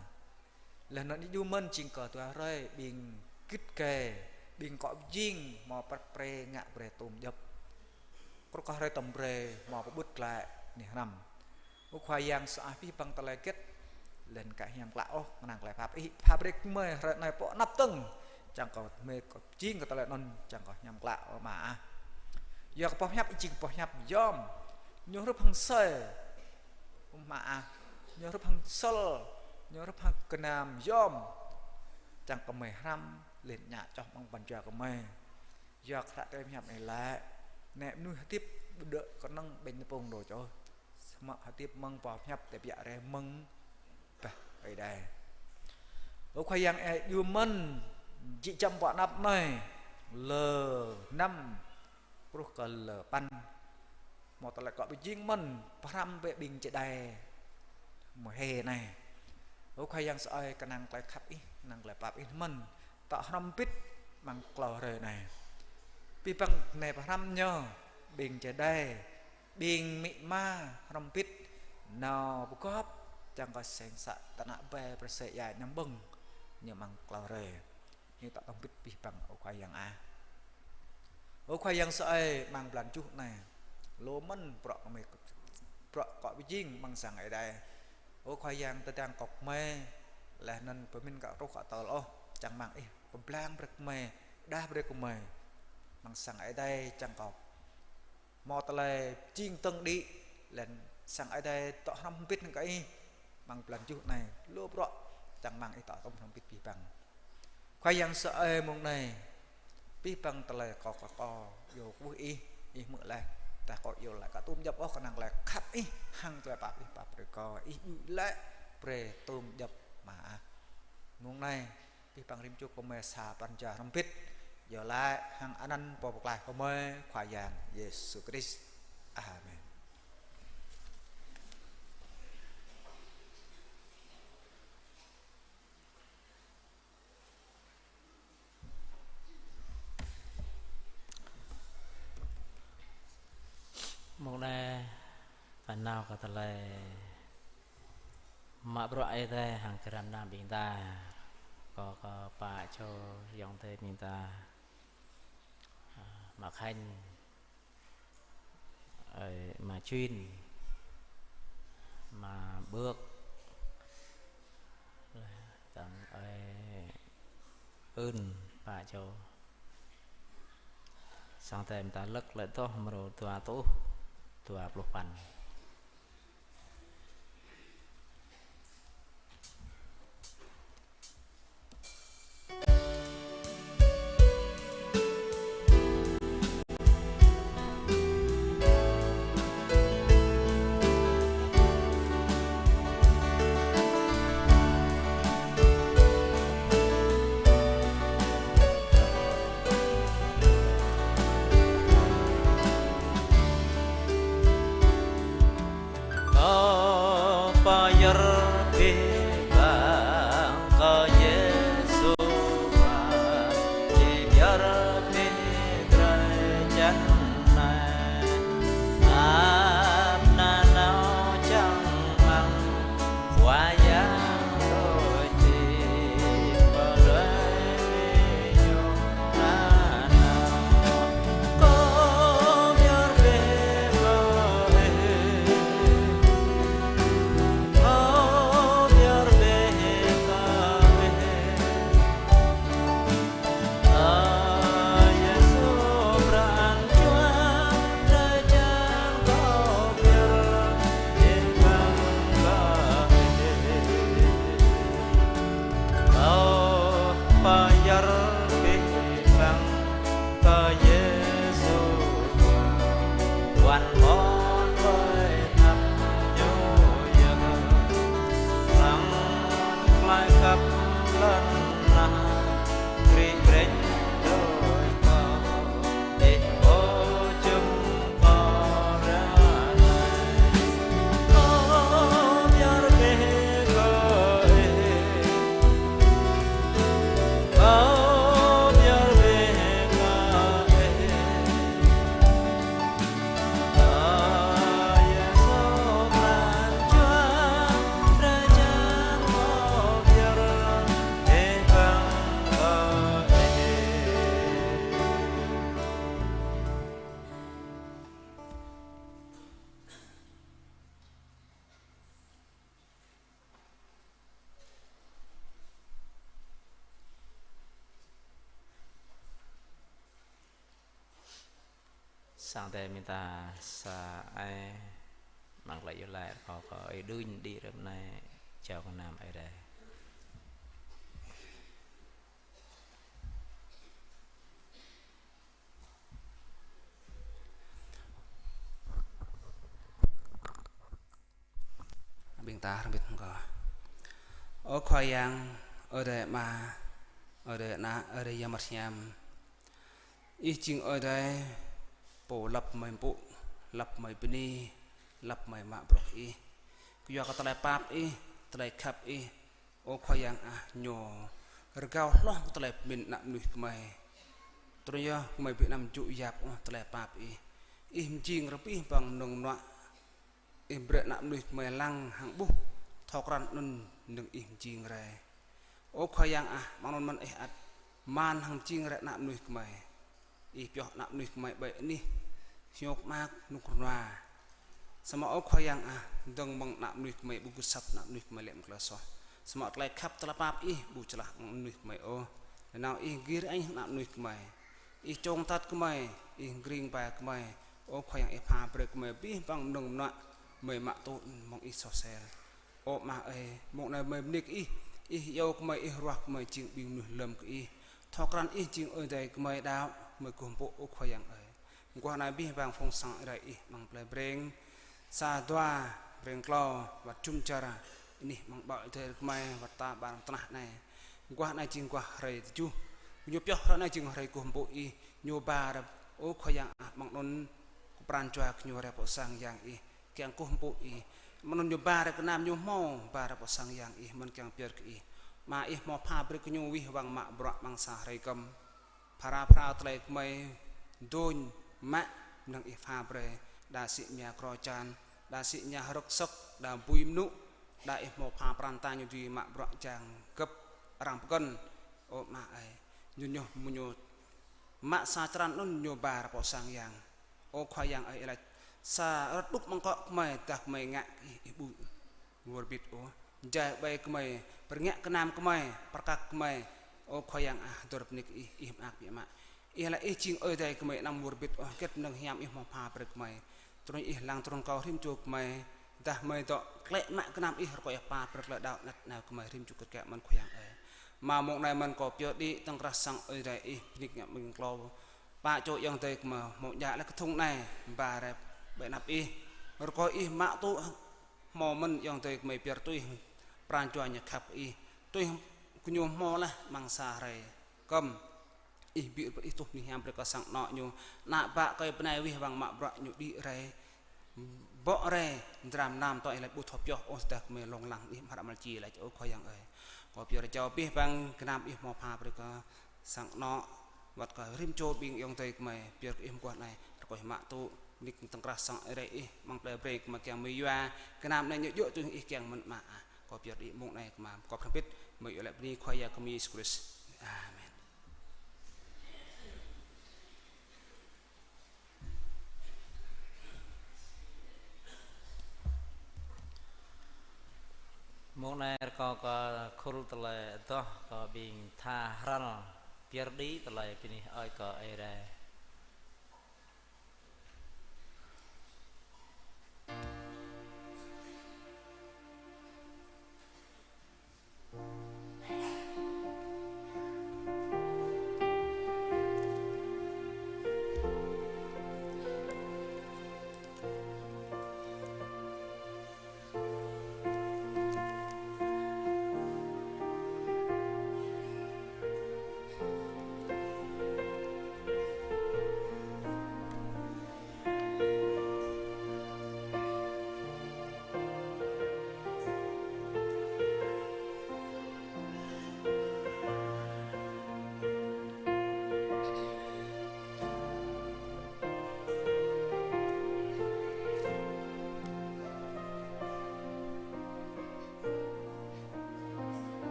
Laih anŭn Ih djru mơ̆n jing kơ dua hrơi, ƀing git gai, ƀing akŏ pơjing, hmâo prăp pre ngă brơi tôm djŏp. Truh kơ hrơi tơm brơi, hmâo pơƀut glaĭ anih hrăm. Ơ Khua Yang sơăi, abih bang tơlơi hơget, laih anŭn aka hiam klă ôh, kơnang tơlơi pap Ih pha brơi kơ gơmơi hrơi anai pơ anăp dơ̆ng. Čang kơ gơmơi kơ pơjing kơ tơlơi anŭn, čang kơ hiam klă, ơ Ama ah. Yua kơ boh hiăp Ih jing boh hiăp yom, ñu hrup hăng sơi, ơ Ama ah, ñu hrup hăng sơl, ñu hrup hăng gơnam yom. Čang kơ gơmơi hrăm, laih anŭn ngă čoh amăng pran jua gơmơi. Yua kơ hră tơlơi pơhiăp anai laĭ, anai mơnuih hơdip ƀu djơ̆ kơnơ̆ng ƀañ tơpŭng đôč ôh, samơ̆ hơdip mơ̆ng boh hiăp tơlơi biă rai mơ̆ng bah Ơi Adai. Ơ Khua Yang, Ih djru mơ̆n jĕ jăm pơ anăp anai, lơ năm truh kơ lơ păn, hmâo tơlơi akŏ pơjing mơ̆n, pơhrăm brơi ƀing čơđai mơhê anai. Ơ Khua Yang sơăi, kơnang tơlơi khăp Ih, kơnang tơlơi pap Ih mơ̆n, dŏ hrŏm hơbĭt amăng klâo hrơi anai. Abih bang anai pơhrăm ñu, ƀing čơđai, ƀing amĭ ama hrŏm hơbĭt, nao pơgop, čang kơ seng să tơnă ƀai pơrơsơi ia ñăm ƀơ̆ng ñu amăng klâo hrơi. Ñu dŏ hrŏm hơbĭt abih bang, ơ Khua Yang ah. Ơ Khua Yang sơăi, amăng blan tơjuh anai, lu mơ̆n bruă gơmơi, bruă akŏ pơjing amăng sang Ơi Adai. Ơ Khua Yang, tơdang kơ gơmơi, laih anŭn pơmĭn kơ truh kơ tơl ôh, čang rơmang Ih pơblang brơi kơ gơmơi, pơđar brơi kơ gơmơi amăng sang Ơi Adai, čang kơ hmâo tơlơi pơjing dơ̆ng đĭ, laih anŭn sang Ơi Adai dŏ hrŏm hơbĭt hăng kơ Ih. Amăng blan tơjuh anai, lu bruă, čang rơmang Ih dŏ tôm hrŏm hơbĭt abih bang. Khua Yang sơăi, mông anai, abih bang tơlơi kâo, kâo, kâo iâu kơkuh Ih, Ih hmư̆ laih, tơdah kâo iâu laĭ aka tôm djŏp ôh, kơnang tơlơi khăp Ih hăng tơlơi pap Ih pap brơi kâo, Ih djru laih brơi tôm djŏp, Ama ah. Mông anai, abih bang rĭm čô gơmơi sa pran jua hrŏm hơbĭt, iâu laĭ hăng anăn Pô Pơklaih gơmơi, Khua Yang Yêsu Krist. Amen. Pơnao kơ tơlơi mă bruă Ơi Adai hăng gơnam ƀing ta. Kâo kơ pă čô ayŏng adơi ƀing ta, a, mă Khanh, ơi, mă Chuyên, mă Bưk, tang ơi Ưn, pă čô. Sang tơm ta lăk lĕ tŏh mrô dua rơtuh dua pluh păn. Kâo pơyơr abih bang kơ Yêsu Khua, či pơyơr abih drơi jăn anai. Ăp nanao čang mơ̆ng Khua Yang đôč hơdip pơ đuaĭ ƀing ñu nanao. Kâo pơyơr abih bang kơ Ih. Kâo pơyơr abih bang kơ Ih. Ơ Yêsu pran jua, drơi jăn kâo pơyơr abih bang kơ Ih. Kâo pơyơr abih bang kơ Yêsu Khua, wăn mơ̆n ƀơi anăp Ñu yơh. Amăng tơlơi khăp lŏn tơnah, kri brĕč đôč kâo, Ih pô jum kâo ră anai. Kâo pơyơr abih kơ Ih. Kâo pơyơr abih kơ Ih. Ơ Yêsu pran jua, drơi jăn kâo pơyơr abih bang kơ Ih. Sang tơm ƀing ta sa ai amăng tơlơi iâu laĭ kơ, kơ Ơi Đưn đĭ rơ̆m anai, jao gơnam Ơi Adai. Ƀing ta hrŏm hơbĭt hăng kâo. Ơ Khua Yang, Ơi Adai Ama, Ơi Adai Ană, Ơi Adai Yang Bơngăt Hiam. Ih jing Ơi Adai pô lăp mơi mpŭ, lăp mơi bơni, lăp mơi mă bruă Ih. Kơyua kơ tơlơi pap Ih, tơlơi khăp Ih, Ơ Khua Yang ah, ñu rơgao hloh kơ tơlơi pơmĭn ană mơnuih gơmơi. Tui anŭn yơh gơmơi ƀu anăm djơ̆ yap ôh tơlơi pap Ih. Ih mơjing rơbih bang mơnơ̆ng mơnuă. Ih brơi ană mơnuih gơmơi lăng hăng ƀuh thâo krăn anŭn mơnơ̆ng Ih mơjing rai. Ơ Khua Yang ah, amăng anŭn mơ̆n Ih ăt man hăng mơjing rai ană mơnuih gơmơi. Ih pioh ană mơnuih gơmơi ƀơi anih hiôk mơak rơnŭk rơnua. Samơ̆ Ơ Khua Yang ah, dơ̆ng mơ̆ng ană mơnuih gơmơi ƀu gưt asăp ană mơnuih gơmơi lĕ mơ̆ng tơlơi soh. Samơ̆ tơlơi khăp tơlơi pap Ih ƀu čơlah mơ̆ng mơnuih gơmơi ôh. Nanao Ih gir añ ană mơnuih gơmơi. Ih čŏng atăt gơmơi, Ih gring ba gơmơi. Ơ Khua Yang, Ih pha brơi gơmơi abih bang mơnơ̆ng mơnuă gơmơi mă tŭ mơ̆ng Ih soh sel. Ơ Ama ơi, mông anai gơmơi bơni kơ Ih, Ih iâu gơmơi, Ih ruah gơmơi jing ƀing mơnuih lơ̆m kơ Ih. Thâo krăn Ih jing Ơi Adai gơmơi đaŏ, gơmơi kơkuh pơpŭ Ơ Khua Yang ơi. Mơguah anai abih bang phung sang Ơi Adai Ih amăng plei Breng. Sa Dua, Breng Klâo, wăt jum dar anih amăng ƀơi Ơi Adai gơmơi, wăt ta ƀar amăng tơnah anai. Mơguah anai jing mơguah hrơi tơjuh. Ñu pioh hrơi anai jing hrơi kơkuh pơpŭ Ih, ñu ba rai, Ơ Khua Yang ah, amăng anŭn kơ pran jua gơñu rai pơ sang Yang Ih. Kiăng kơkuh pơpŭ Ih. Mơ̆n anŭn ñu ba rai gơnam ñu hmâo, ba rai pơ sang Yang Ih, mơ̆n kiăng pơyơr kơ Ih. Ama Ih hmâo pha brơi kơ ñu wih wăng mă bruă amăng sa hrơi kơm. Phara phara tơlơi gơmơi dôñ mă mơnơ̆ng Ih pha brơi, đa sĭ mia krô čan, Đa sĭ ña hrŏk sŏk, đa bui mơnŭ, đa ih hmâo pha pran ta ñu dưi mă bruă jang gơ̆p arăng pơkŏn. Ơ Ama ơi, ñu ñu mơ̆ ñu mă sa črăn anŭn ñu ba rơpŏ sang yang. Ơ Khua Yang ơi, ih laĭ sa rơ̆t đŭk mơ̆ng akŏ gơmơi, dah gơmơi ngă ih, ih ƀu wơr bĭt ôh. Jai ƀai gơmơi, pơrngă kơnam gơmơi, pơrkăk gơmơi. Ơ Khua Yang ah, hơdơr bơni kơ ih, ih mơak biă mă. Ih laĭ ih jing Ơi Adai gơmơi anăm wơr bĭt ôh, hơget mơnơ̆ng hiam ih hmâo pha brơi gơmơi. Tui anŭn ih lăng trŭn kâo rĭm čô gơmơi, dah gơmơi dŏ klĕ mă gơnam ih rơkơi ih pha brơi tơlơi đaŏ anăt nao gơmơi rĭm čô kơt kĕ mơ̆n Khua Yang ơi. Mă mông anai mơ̆n kâo pơyơr đĭ tơ̆ng krah sang Ơi Adai ih, bơni kơ mơ̆ng klâo pă čô ayŏng adơi gơmơi hmâo djă laih kơthŭng anai, ba rai ƀơi anăp ih. Rơkơi ih mă tŭ hmâo mơ̆n ayŏng adơi gơmơi pơyơr tui pran jua ñu khăp kơ ih. Tui gơñu hmâo laih amăng sa hrơi kơm. Ih ƀu ƀuh ih tuh bơni hiam brơi kơ sang anŏ ñu. Ană bă kơi bơnai wih wăng mă bruă ñu đĭ rai, bŏ rai, dram nam tŏ ih laĭ ƀu thâo pioh ôh, tơdah gơmơi lông lăng ih mơ̆ hră mơ̆ či laĭ, ơ Khua Yang ơi. Kâo pơyơr jao abih bang gơnam ih hmâo pha brơi kơ sang anŏ, wơ̆t kơ rĭm čô ƀing ayŏng adơi gơmơi, pơyơr kơ ih mơguah anai, rơkơi ih mă tŭ, nik tơ̆ng krah sang Ơi Adai ih, amăng plei brơi gơmơi kiăng mơyua, gơnam anai ñu djơ̆ tui ih kiăng mơ̆n Ama ah. Kâo pơyơr đĭ mông anai kơ Ama, kâo pơhrăm hơbĭt, mơ̆ iâu laĭ bơni Khua Yang kơ Yêsu Krist. Amen. Mông anai rơkâo kơ khul tơlơi adoh kơ ƀing tha hrăl pơyơr đĭ tơlơi bơni hơơč kơ Ơi Adai.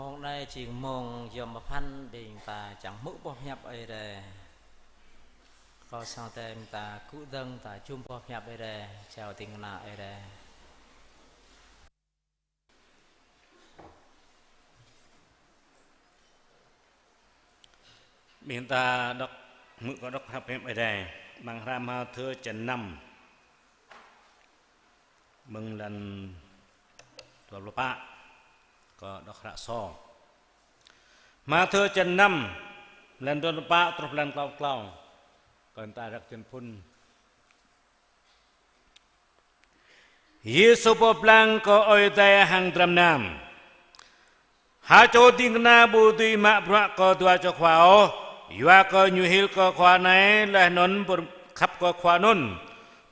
Mông anai jing mông yom pơphan ƀing ta čang hmư̆ boh hiăp Ơi Adai. Kâo sang tơm ta gŭ dơ̆ng ta jum boh hiăp Ơi Adai, jao ding kơna Ơi Adai. Ƀing ta đŏk, hmư̆ kơ đŏk hiăp Ơi Adai, amăng hră Mathiơ čăn năm, mơ̆ng lăn dua pluh pă, kơ đŏk hră sô. Mathiơ čăn năm, lăn dua pluh pă truh lăn klâo klâo. Kơ ta răk jơnphun. Yêsu pơblang kơ Ơi Adai hăng dram nam: Ha čô ding kơna ƀu dưi mă bruă kơ dua čô khua ôh, yua kơ ñu hil kơ khua anai laih anŭn pơr-, khăp kơ khua anŭn.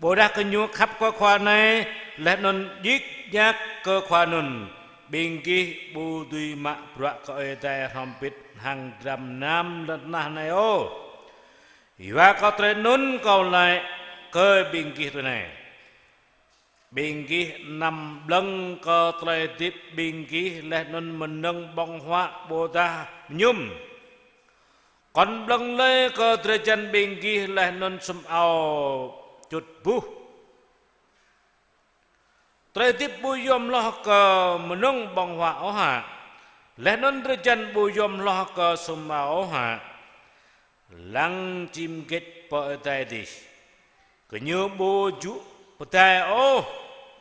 Ƀôdah gơñu khăp kơ khua anai laih anŭn djik djak kơ khua anŭn. Ƀing gih ƀu dưi mă bruă kơ Ơi Adai hrŏm hơbĭt hăng dram nam lŏn tơnah anai ôh. Yua kơ tơlơi anŭn Kâo laĭ kơ ƀing gih tui anai: Ƀing gih anăm blơ̆ng kơ tơlơi hơdip ƀing gih laih anŭn mơnơ̆ng ƀơ̆ng huă ƀôdah mơñum. Kŏn blơ̆ng lơi kơ drơi jan ƀing gih laih anŭn sum ao čut buh. Tơlơi hơdip ƀu yom hloh kơ mơnơ̆ng ƀơ̆ng huă ôh hă? Laih anŭn drơi jan ƀu yom hloh kơ sum ao ôh hă? Lăng čim hơget pơ adai adih, gơñu ƀu jŭ pơdai ôh,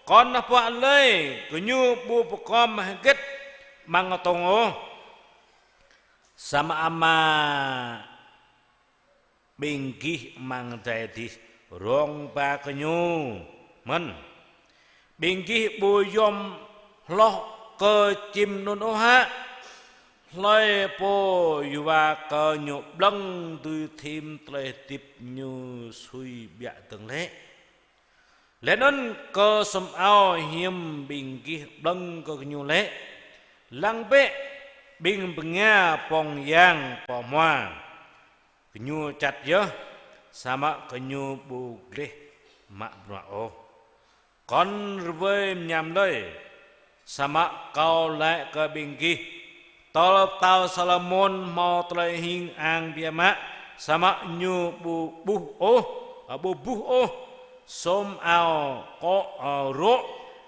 kŏn hơpuă lơi gơñu ƀu pơkom hơget amăng atông ôh. Samơ̆ Ama ƀing gih amăng adai adih rông ba gơñu mơ̆n. Ƀing gih ƀu yom hloh kơ čim anŭn ôh hă? Hlơi pô yua kơ ñu blơ̆ng dưi thim tơlơi hơdip ñu sui ƀiă dơ̆ng lĕ. Laih anŭn kơ sum ao hiư̆m ƀing gih blơ̆ng kơ gơñu lĕ? Lăng bĕ ƀing bơnga pŏng yang pơ hmua. Gơñu čăt yơh, samơ̆ gơñu ƀu gleh mă bruă ôh. Kŏn rơwơi mơñam lơi, samơ̆ Kâo laĭ kơ ƀing gih, tơl pơtao Salômôn hmâo tơlơi hing ang biă mă, samơ̆ ñu ƀu ƀuh ôh, ƀu buh ôh sum ao akŏ, ơ, rô̆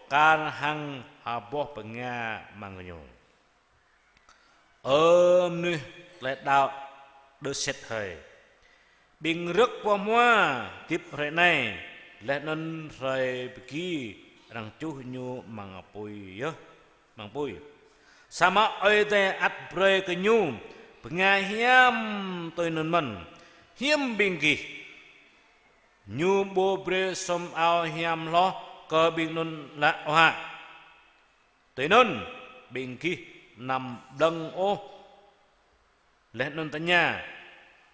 kar hăng ha boh bơnga amăng gơñu. Ơ mơnuih tơlơi đaŏ đơ sĕt hơi. Ƀing rơ̆k pơ hmua hơdip hrơi anai, laih anŭn hrơi pơgi arăng čuh ñu amăng apui yơh, amăng apui. Samơ̆ Ơi Adai ăt brơi kơ ñu bơnga hiam tui anŭn mơ̆n. Hiư̆m ƀing gih, ñu ƀu brơi sum ao hiam hloh kơ ƀing anŭn lă ôh hă? Tui anŭn, ƀing gih anăm blơ̆ng ôh. Laih anŭn tơña: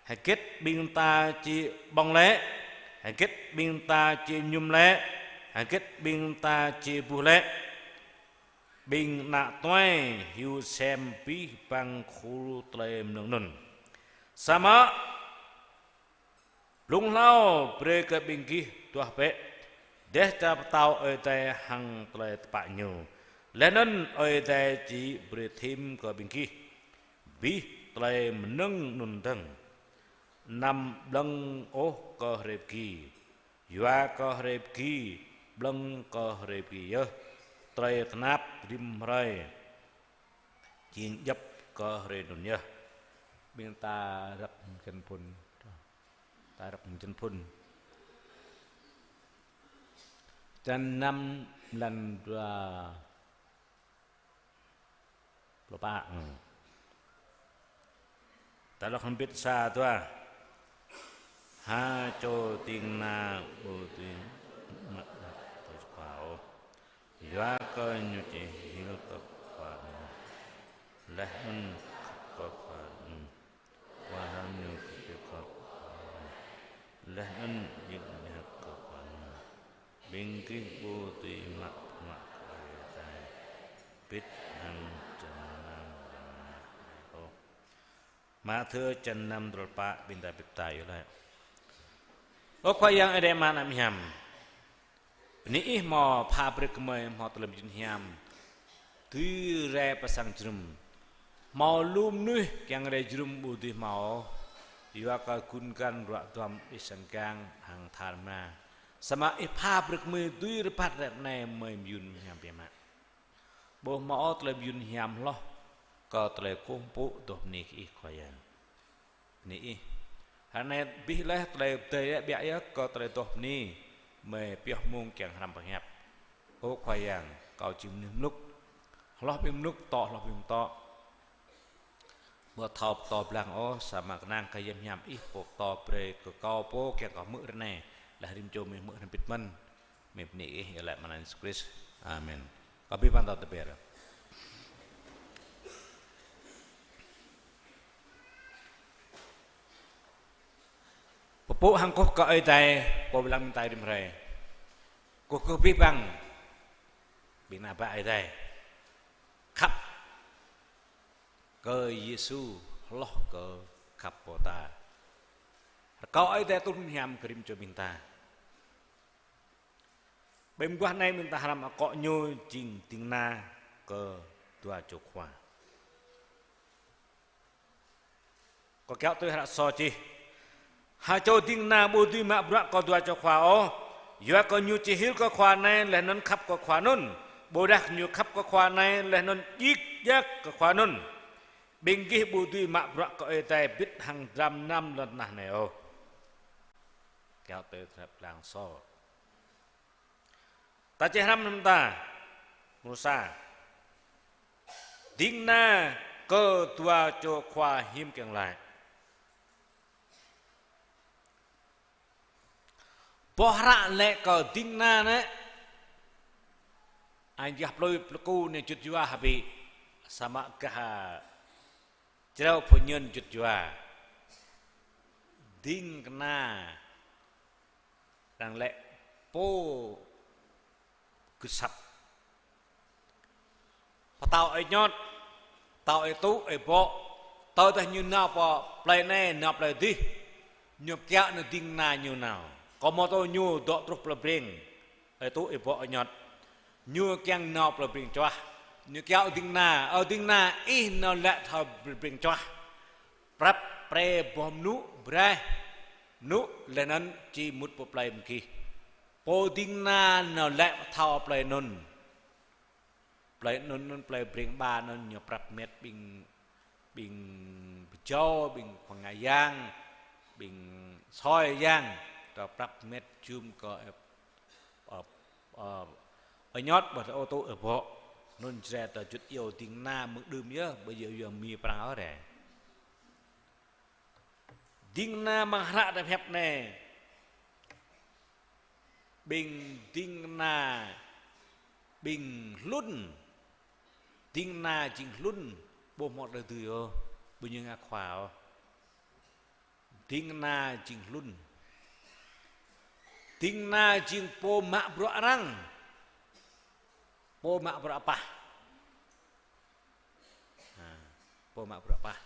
Hơget ƀing ta či ƀơ̆ng lĕ? Hơget ƀing ta či mơñum lĕ? Hơget ƀing ta či buh lĕ? Ƀing ană tuai hyu sem abih bang khul tơlơi mơnơ̆ng anŭn. Samơ̆ blung hlâo brơi kơ ƀing gih duah bĕ dêh čar pơtao Ơi Adai hăng tơlơi tơpă ñu. Laih anŭn Ơi Adai či brơi thim kơ ƀing gih abih tơlơi mơnơ̆ng anŭn dơ̆ng. Anăm blơ̆ng ôh kơ hrơi pơgi, yua kơ hrơi pơgi blơ̆ng kơ hrơi pơgi yơh. Tơlơi tơnap rĭm hrơi jing djŏp kơ hrơi anŭn yơh. Ƀing ta răk jơnphun. Ta răk jơnphun. Čăn năm lăn dua pluh pă. Ta đŏk hơbĭt sa dua. Ha čô ding kơna ƀu dưi mă bruă kơ khua ôh, yua kơ ñu či hil kơ khua anŭn. Laih anŭn khăp kơ khua anŭn, khua hăng ñu či hil kơ khua anŭn. Laih anŭn djik djak kơ khua anŭn. Ƀing gih ƀu dưi mă bruă kơ Ơi Adai hơbĭt hăng dram nam lŏn tơnah anai ôh. Mathiơ čăn năm dua pluh pă, ƀing ta bĭt ta yơh lĕ. Ơ Khua Yang Ơi Adai Ama anăm hiam. Bơni Ih hmâo pha brơi kơ gơmơi hmâo tơlơi mơyun hiam dưi rai pơ sang jơnum. Hmâo lu mơnuih kiăng rai jơnum ƀu dưi hmâo, yua kơ gun găn ruă duăm đih sang gang hăng tha rơma. Samơ̆ ih pha brơi kơ gơmơi dưi rơbat ră anai gơmơi mơyun hiam biă mă. Ƀu hmâo tơlơi mơyun hiam hloh kơ tơlơi kơkuh pơpŭ adoh bơni kơ ih Khua Yang. Bơni ih. Hrơi anai abih laih tơlơi pơdơi biă yơh kơ tơlơi adoh bơni, gơmơi pioh mông kiăng hrăm pơhiăp. Ơ Khua Yang, kâo jing mơnuih mlŭk. Hloh ƀing mlŭk, tŏ hloh ƀing tŏ. Ƀu thâo pơtô blang ôh, samơ̆ kơnang kơ hiam hiam ih pô pơtô brơi kơ kâo pô kiăng kâo hmư̆ ră anai, laih rĭm čô gơmơi hmư̆ hrŏm hơbĭt mơ̆n. Gơmơi bơni ih iâu laĭ amăng anăn Yêsu Krist. Amen. Kâo abih bang ta tơbiă. Pơpŭ hăng kơkuh kơ Ơi Adai, pô lăng mơ̆ng tai rĭm hrơi. Kơkuh kơ abih bang ƀing ană bă Ơi Adai. Khăp kơ Yêsu hloh kơ khăp pô ta. Rơkâo Ơi Adai tŭ hiam kơ rĭm čô ƀing ta. Ƀơi mơguah anai ƀing ta hrăm akŏ ñu jing ding kơna kơ dua čô khua. Kâo kiaŏ tui hră sô čih. Ha čô ding kơna ƀu dưi mă bruă kơ dua čô khua ôh, yua kơ ñu či hil kơ khua anai laih anŭn khăp kơ khua anŭn, ƀôdah ñu khăp kơ khua anai laih anŭn djik djak kơ khua anŭn. Ƀing gih ƀu dưi mă bruă kơ Ơi Adai bĭt hăng dram mơnam lŏn tơnah anai ôh. Kiaŏ tui hră blang sô. Ta čih hrăm hrŏm ta. Mrô sa. Ding kơna kơ dua čô khua hiam kiăng laĭ. Boh hră laĭ kơ ding kơna anai. Anŭn gah plơi Plơku anai juăt yua hơbĭ. Samơ̆ gah jrao pơñen juăt yua. Ding kơna arăng laĭ pô gưt asăp. Pơtao ơi añot, pơtao ơi tŭ, ơi bŏ, tơdah ñu nao pơ plơi anai, nao plơi adih, ñu kiaŏ nao ding kơna ñu nao. Kâo mơtô ñu dŏ truh plơi Breng, ơi tŭ, ơi bŏ, ơi añot. Ñu kiăng nao plơi Breng Čuah. Ñu kiaŏ ding kơna, ơ ding kơna, ih nao laĭ thâo plơi Breng Čuah. Prăp pre boh mơnŭ, braih mơnŭ, laih anŭn či mŭt pơ plơi mơ̆ng gih. Pô ding kơna nao laĭ thâo plơi anŭn. Plơi anŭn, anŭn plơi Breng Ba anŭn ñu prăp met ƀing, ƀing Pơjâo, ƀing Khua Ngă Yang, ƀing Soi Yang, ta prăp met jum kơ, ơ, ơ, ơ, añot ƀôdah ơi tŭ ơi bŏ. Anŭn Jrai ta juăt iâu ding kơna mơ̆ng đưm yơh, ƀu djơ̆ yua Mi Prăng ôh rai. Ding kơna amăng hră ta pơhiăp anai. Ƀing ding kơna, ƀing hlŭn. Ding kơna jing hlŭn, ƀu hmâo tơlơi dưi ôh, ƀu ñu ngă khua ôh. Ding kơna jing hlŭn. Ding kơna jing pô mă bruă arăng. Pô mă bruă pah. Ha, pô mă bruă pah.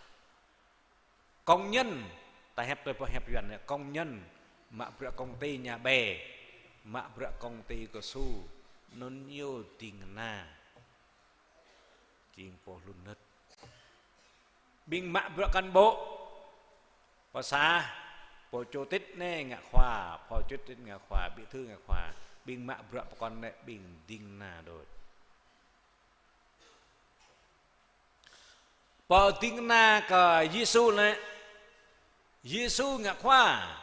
Công nhân, ta hiăp tui pơhiăp Yuan anai, công nhân, mă bruă công ty nhà bè, mă bruă công ty cao su, anŭn yơh ding kơna. Jing pô hlŭn nơ̆t. Ƀing mă bruă cán bộ, pơ sa, pô chủ tịch anai ngă khua, phó chủ tịch ngă khua, bí thư ngă khua, ƀing mă bruă pơkŏn anai ƀing ding kơna đôč. Pô ding kơna kơ Yêsu lĕ, Yêsu ngă khua,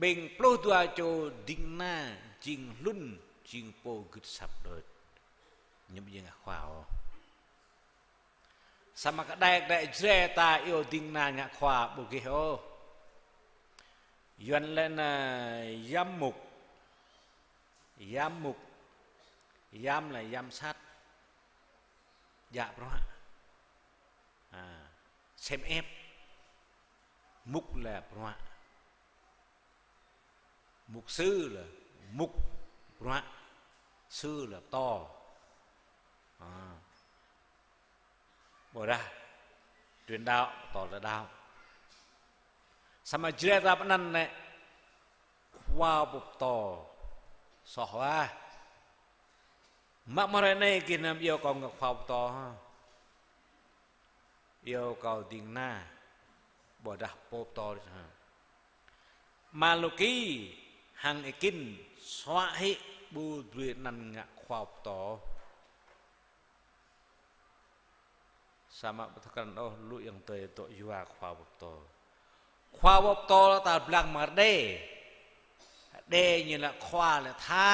ƀing pluh dua čô ding kơna jing hlŭn, jing pô gưt asăp đôč. Ñu ƀu djơ̆ ngă khua ôh. Samơ̆ kơ đai kơ đai Jrai ta iâu ding kơna ngă khua ƀu gih ôh. Yuan lĕ nă giám mục. Giám mục. Giám là giám sát. Djă bruă. À, xem ép. Mục là bruă. Mục sư là mục bruă. Sư là pơtô. À. Ƀôdah truyền đạo, pơtô tơlơi đaŏ. Samơ̆ Jrai ta pơ anăn lĕ khua pơtô. Soh wa. Mă mơ̆ hrơi anai gih anăm iâu kâo ngă khua pơtô hă. Iâu kâo ding kơna, ƀôdah pô pơtô đôč hă. Malaki hăng Êkin suă hĭ ƀu brơi anăn ngă khua pơtô. Samơ̆ ƀu thâo krăn ôh lu ayŏng adơi dŏ yua khua pơtô. Khua pơtô ta blang mơ̆ng Ơi Adai. Adai ñu lĕ khua lĕ tha.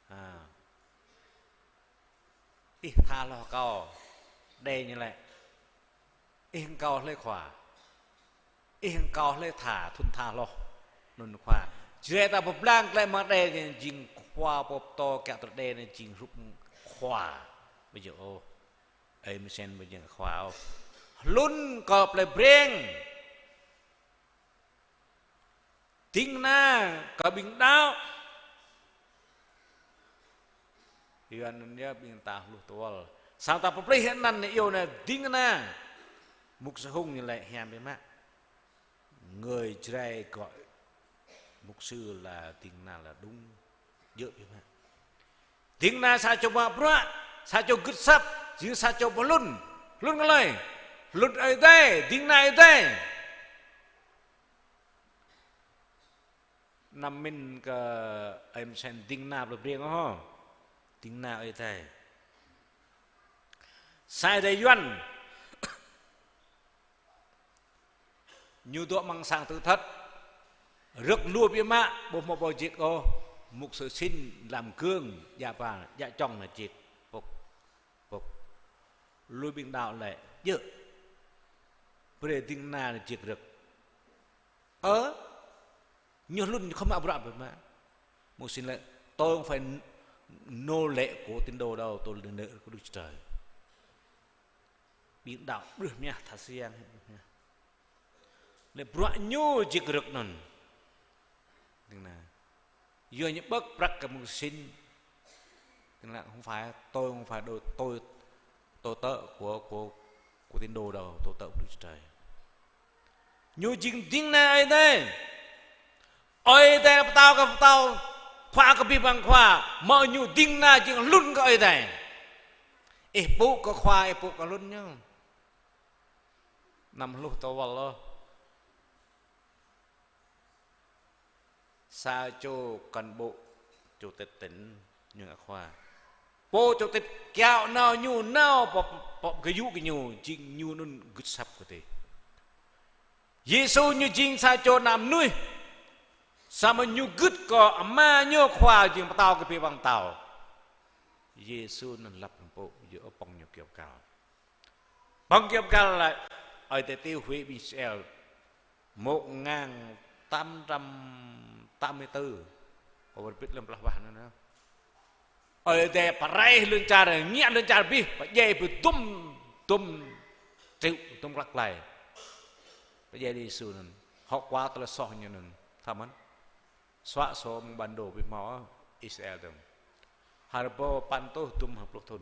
Ha. Ih tha hloh kâo, Adai ñu lĕ. Ih hăng kâo hlơi khua. Ih hăng kâo hlơi tha, thŭn tha hloh. Anŭn khua. Jrai ta pơblang glaĭ mơ̆ng Adai jing khua pơtô kiăng tơlơi Adai anai jing hrup khua. Ƀu djơ̆ ôh. Ơi Mơsen ƀu djơ̆ khua ôh. Hlŭn kơ plei Breng. Ding kơna kơ ƀing đaŏ. Yua anŭn yơh ƀing ta hluh tơwăl. Samơ̆ ta pơplih anăn iâu anai ding kơna. Mục sư Hùng ñu lĕ hiam biă mă. Người Jrai gọi mục sư là ding kơna là đúng. Djơ̆ biă mă. Ding kơna sa čô mă bruă, sa čô gưt asăp, jing sa čô pơhlŭn. Hlŭn kơ hlơi? Hlŭn Ơi Adai, ding kơna Ơi Adai. Anăm mĭn kơ Ơi Mơsen ding kơna plei Breng ôh. Ding kơna Ơi Adai. Sa Ơi Adai Yuan. Ñu dŏ amăng sang tư thất. Rơ̆k lu biă mă, ƀu hmâo pô jik ôh. Mục sư Sin làm gương, djă ba, djă čŏng anai jik. Pŭk, pŭk. Lu ƀing đaŏ lĕ, djơ̆. Brơi ding kơna anai jik rơ̆k. Ơ, ñu hlŭn ñu khŏm mă bruă biă mă. Mục sư Sin lĕ, tôi không phải nô lệ của tín đồ đâu, tôi là nô lệ của Đức Chúa Trời. Ƀing đaŏ ƀrưh mơyah, tha siang ƀrưh mơyah. Lĕ bruă ñu jik rơ̆k anŭn. Ding kơna. Yua ñu ƀơ̆k prăk kơ mục sư Sin. Ding kơna không phải, tôi không phải đồ, tôi, tôi tớ của, của, của tín đồ đâu, tôi tớ của Đức Chúa Trời. Ñu jing ding kơna Ơi Adai. Ơi Adai pơtao kơ pơtao, khua kơ abih bang khua, mơ̆ ñu ding kơna jing hlŭn kơ Ơi Adai. Ih pŭ kơ khua, ih pŭ kơ hlŭn ñu. Anăm hluh tơwăl ôh. Sa čô cán bộ chủ tịch tỉnh ñu ngă khua. Pô chủ tịch kiaŏ nao ñu nao pơ, pơ gơyŭ gơñu, jing ñu anŭn gưt asăp kơ tih. Yêsu ñu jing sa čô ană mơnuih. Samơ̆ ñu gưt kơ Ama ñu khua jing pơtao kơ abih bang pơtao. Yêsu anŭn lăp hăng pô, yua pŏng ñu kơyâo bơkal. Pŏng kơyâo bơkal lĕ, Ơi Adai tiêu hủy ƀing Israel một ngàn tám trăm tám mươi tư. Kâo wơr bĭt lơ̆m plah wah anŭn. Ơi Adai pơrai lŏn čar, ngă lŏn čar abih, pơdjai abih dŭm, dŭm triệu, dŭm klăk klai. Pơdjai Yêsu anŭn. Hậu quả tơlơi soh ñu anŭn. Thâo mơ̆n. Soh soh mơ̆ng bản đồ abih hmâo Israel dơ̆ng. Sa rơbâo păn rơtuh dŭm ha pluh thŭn.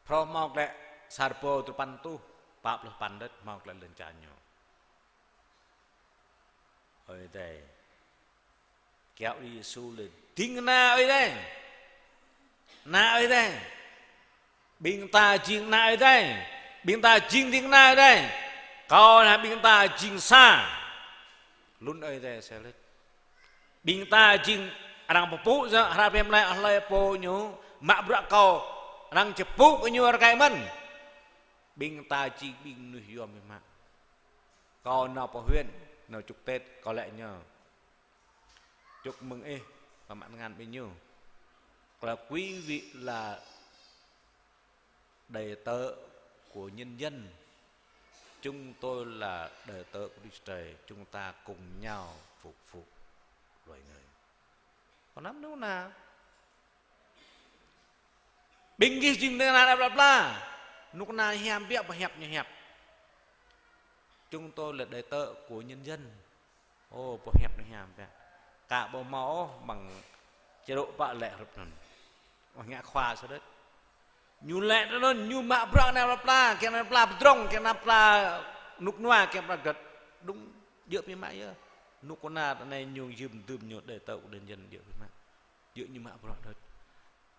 Phrâo hmâo glaĭ sa rơbâo dua păn rơtuh pă pluh păn đôč hmâo glaĭ lŏn čar ñu. Ơi Adai. Kiaŏ Yêsu lĕ ding kơna Ơi Adai. Ană Ơi Adai. Ƀing ta jing ană Ơi Adai. Ƀing ta jing ding kơna Ơi Adai. Kâo hăng ƀing ta jing sa. Hlŭn Ơi Adai sa lĕ. Ƀing ta jing arăng pơpŭ yơh, hră pơhiăp laĭ hlơi pô ñu mă bruă kâo, arăng či pŭ kơ ñu rơkơi mơ̆n. Ƀing ta jing ƀing mơnuih yôm biă mă. Kâo nao pơ huyện, nao chúc Tết, kâo laĭ ñu. Chúc mừng ih, pơmă tơngan ƀing ñu. Là quý vị là đầy tớ của nhân dân. Chúng tôi là đầy tớ của Đức Chúa Trời. Chúng ta cùng nhau phục vụ loài người. Kâo anăm nŭk kơna. Ƀing gih jing ding kơna plơi pla. Nŭk kơna hiam biă, pơhiăp ñu hiăp. Chúng tôi là đầy tớ của nhân dân. Ô, pơhiăp ñu hiam biă. Ka ƀu hmâo ôh mơ̆ng čơrŭ pă lĕ hrup anŭn. Ôh, ngă khua sa đôč. Ñu lĕ anŭn, ñu mă bruă kơna plơi pla, kiăng kơna plơi pla pơdrŏng, kiăng kơna plơi pla rơnŭk rơnua, kiăng kơna plơi pla gơ̆t. Đúng, djơ̆ biă mă yơh. Nŭk kơna anai ñu yưm dưm ñu đơi tơ̆ kơ đơ̆n jăn djơ̆ biă mă. Djơ̆ ñu mă bruă đôč.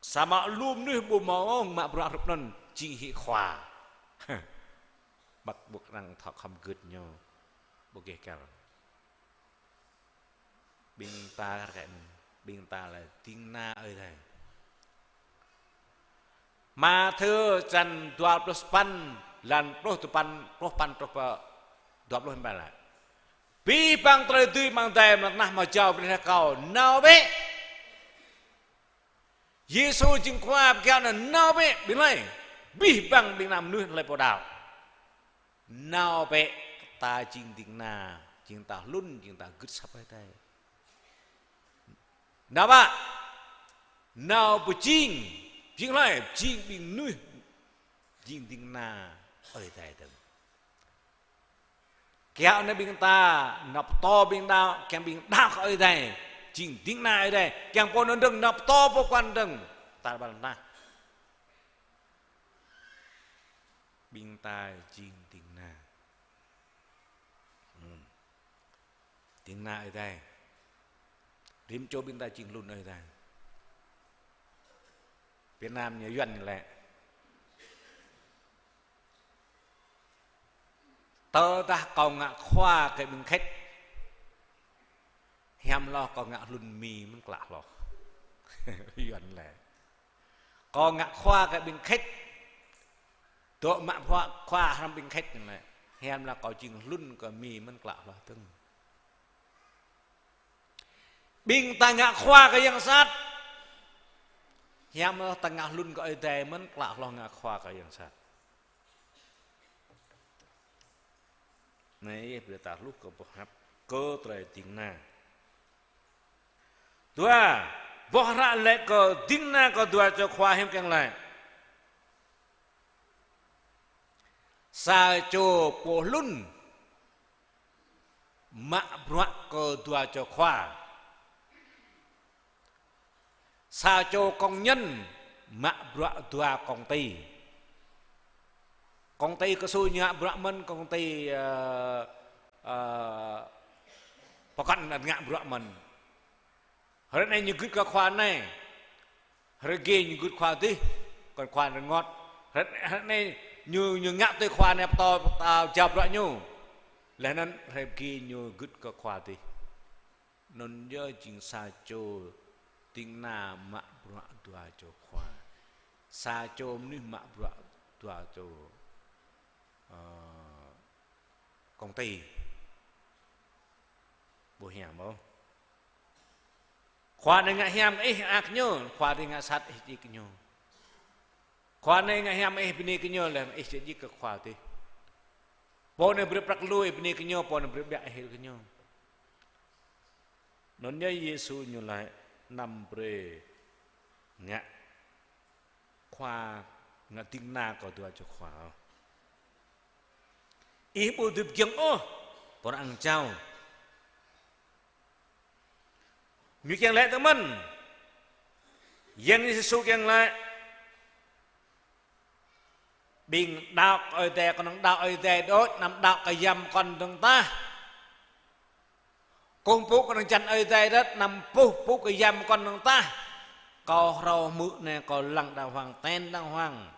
Samơ̆ lu mơnuih ƀu hmâo mă bruă hrup anŭn, jing hĭ khua. Ƀăk ƀu kơnang thâo khŏm gưt ñu, ƀu gêh găl. Ƀing ta rơkơi anŭn, ƀing ta lĕ ding kơna Ơi Adai. Mathiơ čăn dua pluh sapăn, lan pluh sapăn, pluh sapăn truh pơ dua pluh lăm laĭ: Abih bang tơlơi dưi amăng adai amăng tơnah hmâo jao brơi kơ kâo, nao bĕ. Yêsu jing khua pơkiaŏ anŭn, nao bĕ, ƀing hlơi? Abih bang ƀing ană mơnuih hlơi pô đaŏ. Nao bĕ, ta jing ding kơna, jing ta hlŭn, jing ta gưt asăp Ơi Adai. Nao bĕ, nao pơjing, pơjing hlơi? Pơjing ƀing mơnuih, jing ding kơna Ơi Adai dơ̆ng. Kiăng anai ƀing ta, nao pơtô ƀing đaŏ, kiăng ƀing đaŏ kơ Ơi Adai, jing ding kơna Ơi Adai, kiăng pô anŭn dơ̆ng, nao pơtô pô kơnang dơ̆ng. Ta ƀal nah. Ƀing ta jing ding kơna. Hmm. Ding kơna Ơi Adai. Rĭm čô ƀing ta jing hlŭn Ơi Adai. Việt Nam ñu Yuan ñu laĭ: Tơdah kâo ngă khua kơ ƀing khĕt, hiam hloh kâo ngă hlŭn Mi mơ̆n klă hloh. Yuan laĭ: Kâo ngă khua kơ ƀing khĕt, dŏ mă khua, khua hrŏm ƀing khĕt anai, hiam hloh kâo jing hlŭn kơ Mi mơ̆n klă hloh dơ̆ng. Ƀing ta ngă khua kơ yang sat, hiam hloh ta ngă hlŭn kơ Ơi Adai mơ̆n klă hloh ngă khua kơ yang sat. Anai brơi ta hluh kơ boh hră kơ tơlơi ding kơna. Dua, boh hră laĭ kơ ding kơna kơ dua čô khua hiam kiăng laĭ. Sa čô pô hlŭn mă bruă kơ dua čô khua. Sa čô công nhân mă bruă dua công ty. Công ty kơsu ñu ngă bruă mơ̆n, công ty, ơ, ơ, pơkŏn ngă bruă mơ̆n. Hrơi anai ñu gưt kơ khua anai, hrơi gih ñu gưt khua adih, kŏn khua rơngot. Hrơi, hrơi anai ñu, ñu ngă tui khua anai pơtô, pơtô jao bruă ñu. Laih anŭn hrơi gih ñu gưt kơ khua adih. Anŭn yơh jing sa čô ding kơna mă bruă dua čô khua. Sa čô mơnuih mă bruă dua čô, ơ, công ty. Ƀu hiam ôh. Khua anai ngă hiam, ih ak ñu, khua adih ngă sat, ih djik ñu. Khua anai ngă hiam, ih bơni kơ ñu, laih anŭn ih či djik kơ khua adih. Pô anai brơi prăk lu, ih bơni kơ ñu, pô anai brơi ƀiă, ih hil kơ ñu. Anŭn yơh Yêsu ñu laĭ anăm brơi ngă khua, ngă ding kơna kơ dua čô khua. Ih ƀu dưi pơgiŏng ôh pô arăng jao. Ñu kiăng laĭ tơ mơ̆n. Yang Yêsu kiăng laĭ: Ƀing đaŏ kơ Ơi Adai, kơnơ̆ng đaŏ Ơi Adai đôč, anăm đaŏ kơ yăm pơkŏn dơ̆ng tah. Kơnơ̆ng pŭ kơnơ̆ng jăn Ơi Adai đôč, anăm pŭ, pŭ kơ yăm pơkŏn dơ̆ng tah. Kâo hrâo hmư̆ anai, kâo lăng đàng hoàng, ten đàng hoàng.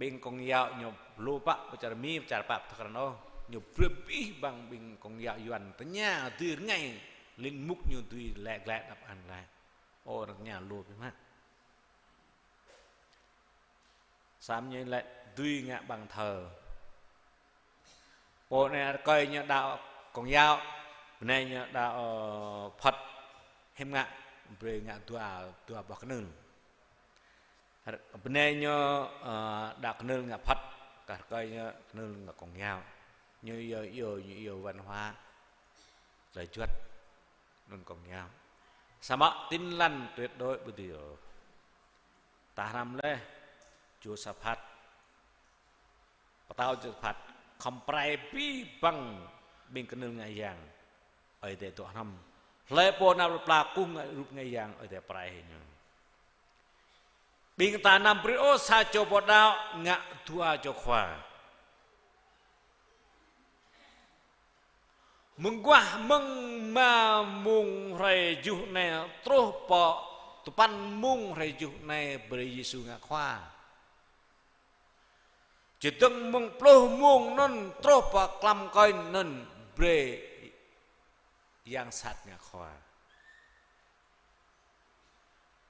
Ƀing công giáo ñu lu pă pơčar Mi, pơčar pă pơtơkran ôh. Ñu brơi abih bang ƀing công giáo Yuan tơña dưi rơngai, linh mục ñu dưi laĭ glaĭ đăp an laĭ. Ơ, rơngai ñu lu biă mă. Samơ̆ ñu laĭ dưi ngă bàn thờ. Pô anai rơkơi ñu đaŏ công giáo, bơnai ñu đaŏ, ơ, Phật, hiư̆m ngă, brơi ngă dua, dua boh kơnưl. Bơnai ñu, ơ, đaŏ kơnưl ngă Phật, kah rơkơi ñu kơnưl ngă công giáo. Ñu iâu, iâu, ñu iâu văn hóa tơlơi juăt anŭn công giáo. Samơ̆ Tin Lành tuyệt đối ƀu dưi ôh. Ta hrăm laih Jôsaphat. Pơtao Jôsaphat khŏm pơrai abih bang ƀing kơnưl ngă yang Ơi Adai dŏ hrŏm. Hlơi pô nao pla kơkuh ngă rup ngă yang, Ơi Adai pơrai hĭ ñu. Ƀing ta anăm brơi ôh sa čô pô đaŏ ngă dua čô khua. Mơguah mơ̆ng rơma mông hrơi tơjuh anai truh pơ Tơpăn mông hrơi tơjuh anai brơi Yêsu ngă khua. Čơdơ̆ng mơ̆ng pluh mông anŭn truh pơ klăm kơnh anŭn brơi yang sat ngă khua.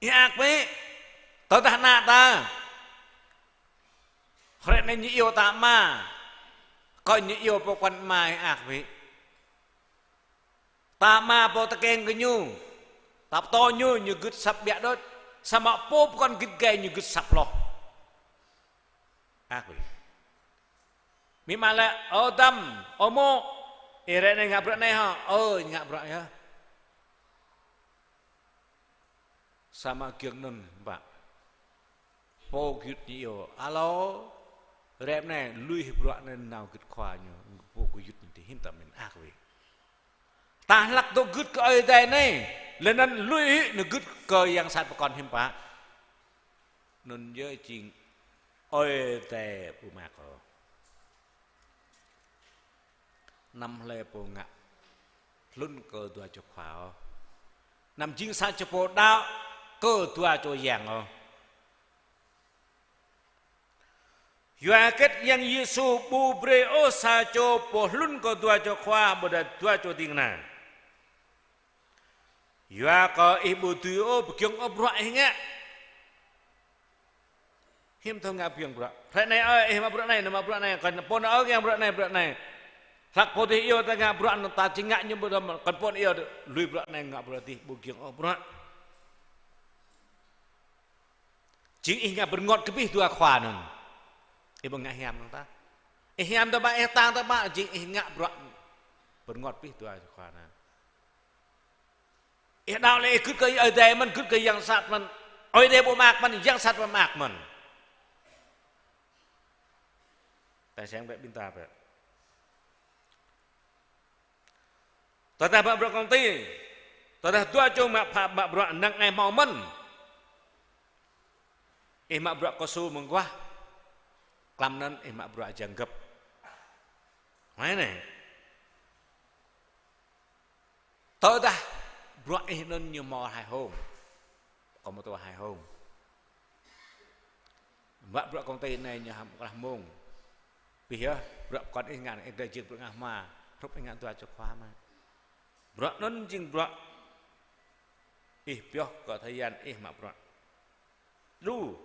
Ih ak bĕ, tơdah ană ta. Hrơi anai ñu iâu ta ama, kơnh ñu iâu pô kơnuk ama, ih ak bĕ. Ta ama pô tơkeng kơ ñu, ta pơtô ñu, ñu gưt asăp biă đôč, samơ̆ pô pơkŏn git gai ñu gưt asăp hloh. Ak bĕ. Mĭ ama laĭ, ơ dăm, ơ mô̆, ih hrơi anai ngă bruă anai hă? Ơ, ngă bruă yơh. Samơ̆ giŏng anŭn ƀă. Pô gưt ñu iâu, alo, hrơi anai lui hĭ bruă anai nao gưt khua ñu, pô gưt ñu tih hiư̆m ta mĭn ak bĕ. Ta hlak dŏ gưt kơ Ơi Adai anai, lĕ anŭn lui hĭ nao gưt kơ yang sat pơkŏn hiư̆m pă. Anŭn yơh jing Ơi Adai pơmă kơ. Anăm hlơi pô ngă hlŭn kơ dua čô khua ôh. Anăm jing sa čô pô đaŏ kơ dua čô yang ôh. Yua hơget Yang Yêsu ƀu brơi ôh sa čô pô hlŭn kơ dua čô khua ƀôdah dua čô ding kơna? Yua kơ ih ƀu dưi ôh pơgiŏng ôh bruă ih ngă. Hiư̆m thâo ngă pơgiŏng bruă. Hrơi anai ơi, ih mă bruă anai, nao mă bruă anai, kơnh pô anŭn ơi kiăng bruă anai, bruă anai. Hlak pô dih iâu ta ngă bruă anŭn ta či ngă ñu ƀu dŏ, kơnh pô anŭn iâu lui bruă anai ngă bruă dih, ƀu giŏng ôh bruă. Jing ih ngă bơrơngot kơ abih dua khua anŭn. Ih ƀu ngă hiam nang ta. Ih hiam ta ƀă, ih tang ta ƀă, jing ih ngă bruă bơrơngot abih dua khua anŭn. Ih đaŏ lĕ ih gưt kơ Ơi Adai mơ̆n, gưt kơ yang sat mơ̆n. Ơi Adai ƀu mơak mơ̆n, yang sat ƀu mơak mơ̆n. Ta seng bĕ ƀing ta bĕ. Tơdah mă bruă công ty, tơdah dua čô mă pha mă bruă năng ai hmâo mơ̆n. Ih mă bruă cao su mơguah, klăm anŭn ih mă bruă jang găp. Mai anai. Tơdah bruă ih anŭn ñu hmâo hai hôm. Kâo mơ̆ tŭ hai hôm. Mă bruă công ty anai ñu hăm klah mông. Pih yơh, bruă pơkŏn ih ngă, ih dai jing bruă ngă hma, hrup ih ngă dua čô khua mă. Bruă anŭn jing bruă ih pioh kơ thời gian ih mă bruă. Lu,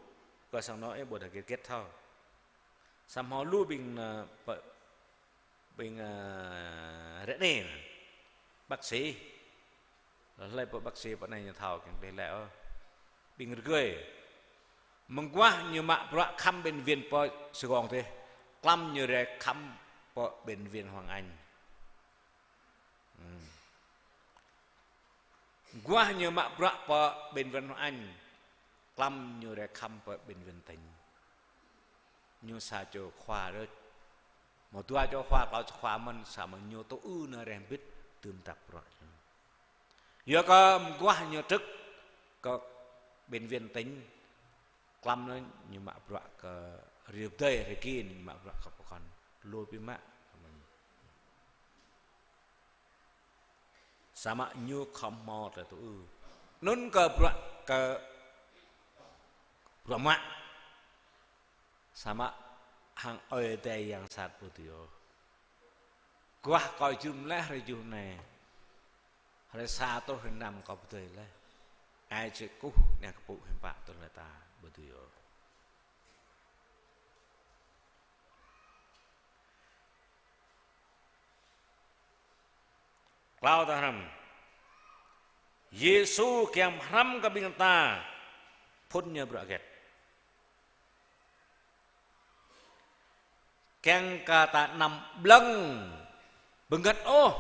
kơ sang anŏ ih ƀôdah hơget hơget thâo. Samơ̆ lu ƀing, ơ, pơ-, ƀing, ơ, rơnê, bác sĩ. Hlơi pô bác sĩ pơ anai ñu thâo kiăng gleh laĭ ôh. Ƀing rơgơi. Mơguah ñu mă bruă khăm bệnh viện pơ Sài Gòn dih. Klăm ñu rai khăm pơ bệnh viện Hoàng Anh. Hmm. Mơguah ñu mă bruă pơ bệnh viện Hoàng Anh, klăm ñu rai khăm pơ bệnh viện tỉnh. Ñu sa čô khua đôč. Mơ̆ dua čô khua, klâo čô khua mơ̆n, samơ̆ ñu tŭ ư nao rai hơbĭt tơm tăp bruă ñu. Yua kơ mơguah ñu trŭk kơ bệnh viện tỉnh, klăm anŭn ñu mă bruă kơ rơdơi rơgin, ñu mă bruă kơ pơkŏn. Lu ƀing mă. Samơ̆ ñu khŏm hmâo tơlơi tŭ ư. Anŭn kơ bruă, kơ bruă mă. Samơ̆ hăng Ơi Adai yang sat ƀu dưi ôh. Guah kâo jum laih hrơi tơjuh anai. Hrơi sa truh hrơi năm kâo pơdơi laih. Ai či kơkuh anai kơkuh hiư̆m pă tơlơi ta ƀu dưi ôh. Klâo ta hrăm. Yêsu kiăng hrăm kơ ƀing ta phŭn ñu bruă hơget. Kiăng kơ ta anăm blơ̆ng bơngơ̆t ôh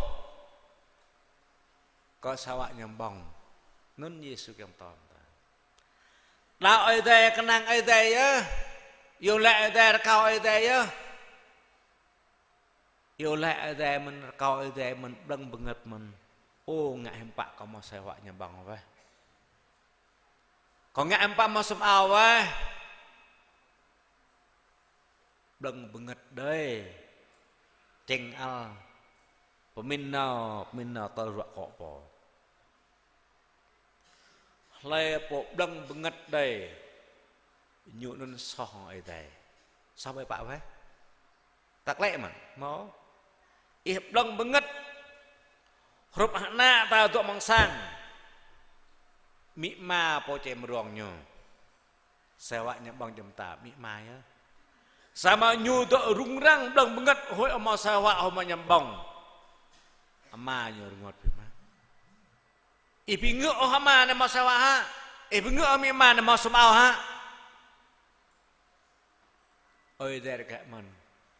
kơ sa wă ñu ƀơ̆ng. Anŭn Yêsu kiăng pơtô ta. Đaŏ Ơi Adai, kơnang Ơi Adai yơh. Iâu laĭ Ơi Adai, rơkâo Ơi Adai yơh. Iâu laĭ Ơi Adai mơ̆n, rơkâo Ơi Adai mơ̆n, blơ̆ng bơngơ̆t mơ̆n. Ô, ngă hiư̆m pă kâo hmâo sa wă ñu ƀơ̆ng weh. Kâo ngă hiư̆m pă hmâo sum ao weh. Blơ̆ng bơngơ̆t đơi. Čeng ăl. Pơmĭn nao, pơmĭn nao tơl ruă akŏ pô. Hlơi pô blơ̆ng bơngơ̆t đơi, ñu anŭn soh hăng Ơi Adai. Soh ƀơi pă weh? Ta klĕ mơ̆n, hmâo. Ih blơ̆ng bơngơ̆t, hrup hăng ană ta dŏ amăng sang. Amĭ ama pô čem rong ñu. Asơi huă ñu ƀơ̆ng jăm ta, amĭ ama yơh. Samơ̆ ñu dŏ rŭng răng blơ̆ng bơngơ̆t, huĭ ƀu hmâo asơi huă, ƀu hmâo añăm ƀơ̆ng. Ama ñu rơngot biă mă. Ih ƀu ngă ôh ama anai hmâo asơi huă hă? Ih ƀu ngă ôh amĭ ama anai hmâo sum ao hă? Ơi Adai rơkâo mơ̆n.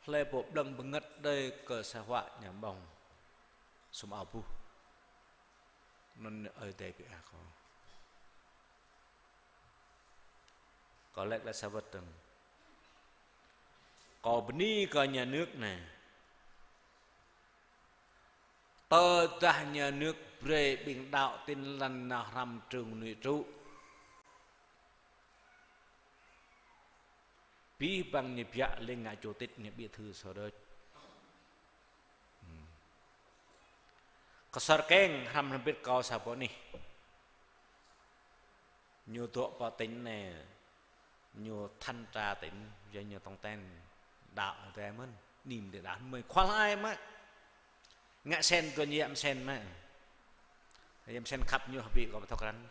Hlơi pô blơ̆ng bơngơ̆t đơi kơ asơi huă añăm ƀơ̆ng, sum ao buh. Anŭn Ơi Adai ƀu ăh kơ. Kâo laĭ glaĭ sa wơ̆t dơ̆ng. Kâo bơni kơ nhà nước anai. Tơdah nhà nước brơi ƀing đaŏ Tin Lành nao hrăm Trương Mỹ Trụ. Abih bang ñu biă lĕ ngă chủ tịch, ngă bí thư sô đôč. Hmm. Kơsơr keng hrăm hrăm bit kâo sa pô anih. Ñu dŏ pơ tỉnh anai, ñu thanh tra tỉnh, yua ñu tong ten đaŏ Ơi Adai mơ̆n, nim đe đaŏ mơ̆n, khual ai mă. Ngă sen tuan yăm sen mă. Yăm sen khăp ñu hơbĭ kâo ƀu thâo krăn.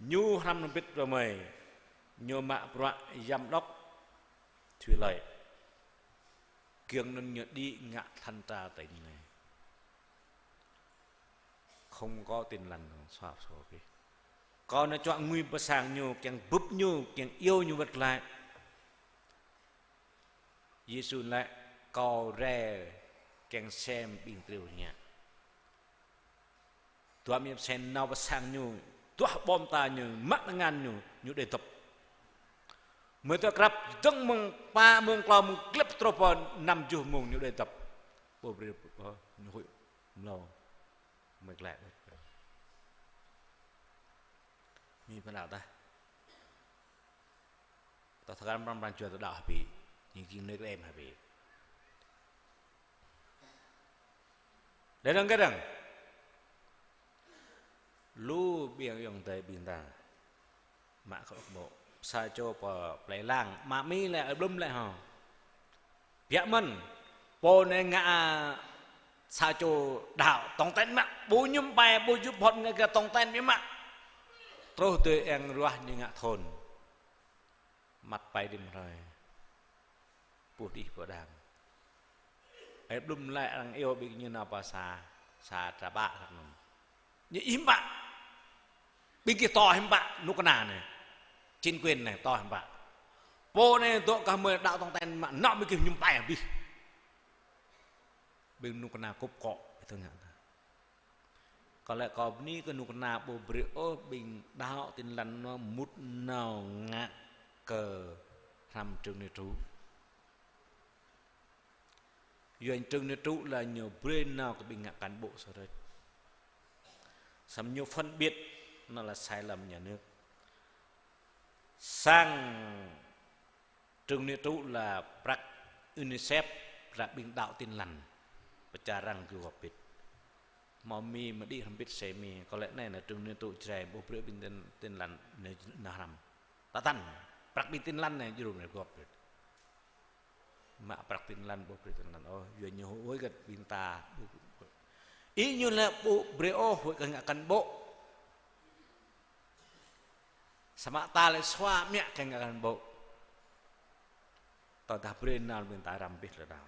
Ñu hrăm hrăm bit pơ mơi, ñu mă bruă giám đốc thủy lợi. Kiăng anŭn ñu đĭ ngă thanh tra tỉnh anai. Không có Tin Lành, soh soh ƀĭ. Kâo nao čuă ngui pơ sang ñu, kiăng bưp ñu, kiăng iâu ñu wơ̆t glaĭ. Yêsu laĭ: Kâo rai kiăng sem ƀing triu ngă. Dua mơyang sen nao pơ sang ñu, duah ƀô̆ mơta ñu, mă tơngan ñu, ñu đuaĭ dŏp. Mơ̆ tơ krăp dơ̆ng mơ̆ng pă mông, klâo mông, glĕp truh pơ năm tơjuh mông ñu đuaĭ dŏp. Pô brơi, pô, ñu huĭ mlâo. Mơ̆ glaĭ đôč. Mĭ pơ đaŏ tah. Tơ thâo krăn pran pran jua tơdŏ hơbĭ. Ñu jing nui kơ em hơbĭ. Đa đăng kơ đăng. Lu ƀing ayŏng adơi ƀing ta. Mă kơ ƀô̆. Sa čô pơ plei lăng. Mă mĭ lĕ, ơi blŭm lĕ hŏ. Biă mơ̆n. Pô anai ngă sa čô đaŏ tong ten mă. Ƀu mơñum pai, ƀu djŭp hŏt ngă kơ tong ten biă mă. Truh tơ eng ruah ñu ngă thôn. Măt pai rĭm hrơi. Puh đih pơ đang. Ơi blŭm laĭ arăng iâu ƀing ñu nao pơ sa, sa Tra Bă hlăk anŭn. Ñu ih mă. Ƀing gih tŏ hiư̆m pă, kơnuk kơna anai. Chính quyền anai tŏ hiư̆m pă. Pô anai dŏ kah mơi đaŏ tong ten mă, nao ƀing gih mơñum pai abih. Ƀing kơnuk kơna kŭp kŏ, ƀu thâo ngă tah. Kâo laĭ kâo bơni kơ kơnuk kơna ƀu brơi ôh ƀing đaŏ Tin Lành anŭn mŭt nao ngă kơ hrăm Trương Mỹ Trụ. Yua Trương Mỹ Trụ laĭ ñu brơi nao kơ ƀing ngă cán bộ sô đôč. Samơ̆ ñu phân biệt, anŭn là sai lầm nhà nước. Sang Trương Mỹ Trụ laĭ prăk UNICEF laĭ ƀing đaŏ Tin Lành. Pơčah arăng gơ̆ gŏp bit. Hmâo mĭ mơ̆ đĭ hrŏm bit sĕ mĭ. Kâo laĭ anai nă Trương Mỹ Trụ Jrai ƀu brơi ƀing Tin, Tin Lành nao, nao hrăm. Tơtăn. Prăk ƀing Tin Lành anai djru anai gŏp bit. Mă prăk Tin Lành ƀu brơi Tin Lành ôh. Yua ñu huĭ hơget ƀing ta. Ih ñu laĭ ƀu brơi ôh huĭ kơ ngă cán bộ. Samơ̆ ta lĕ sua mă kơ ngă cán bộ. Tơdah brơi nao ƀing ta răm bih lĕ đaŏ.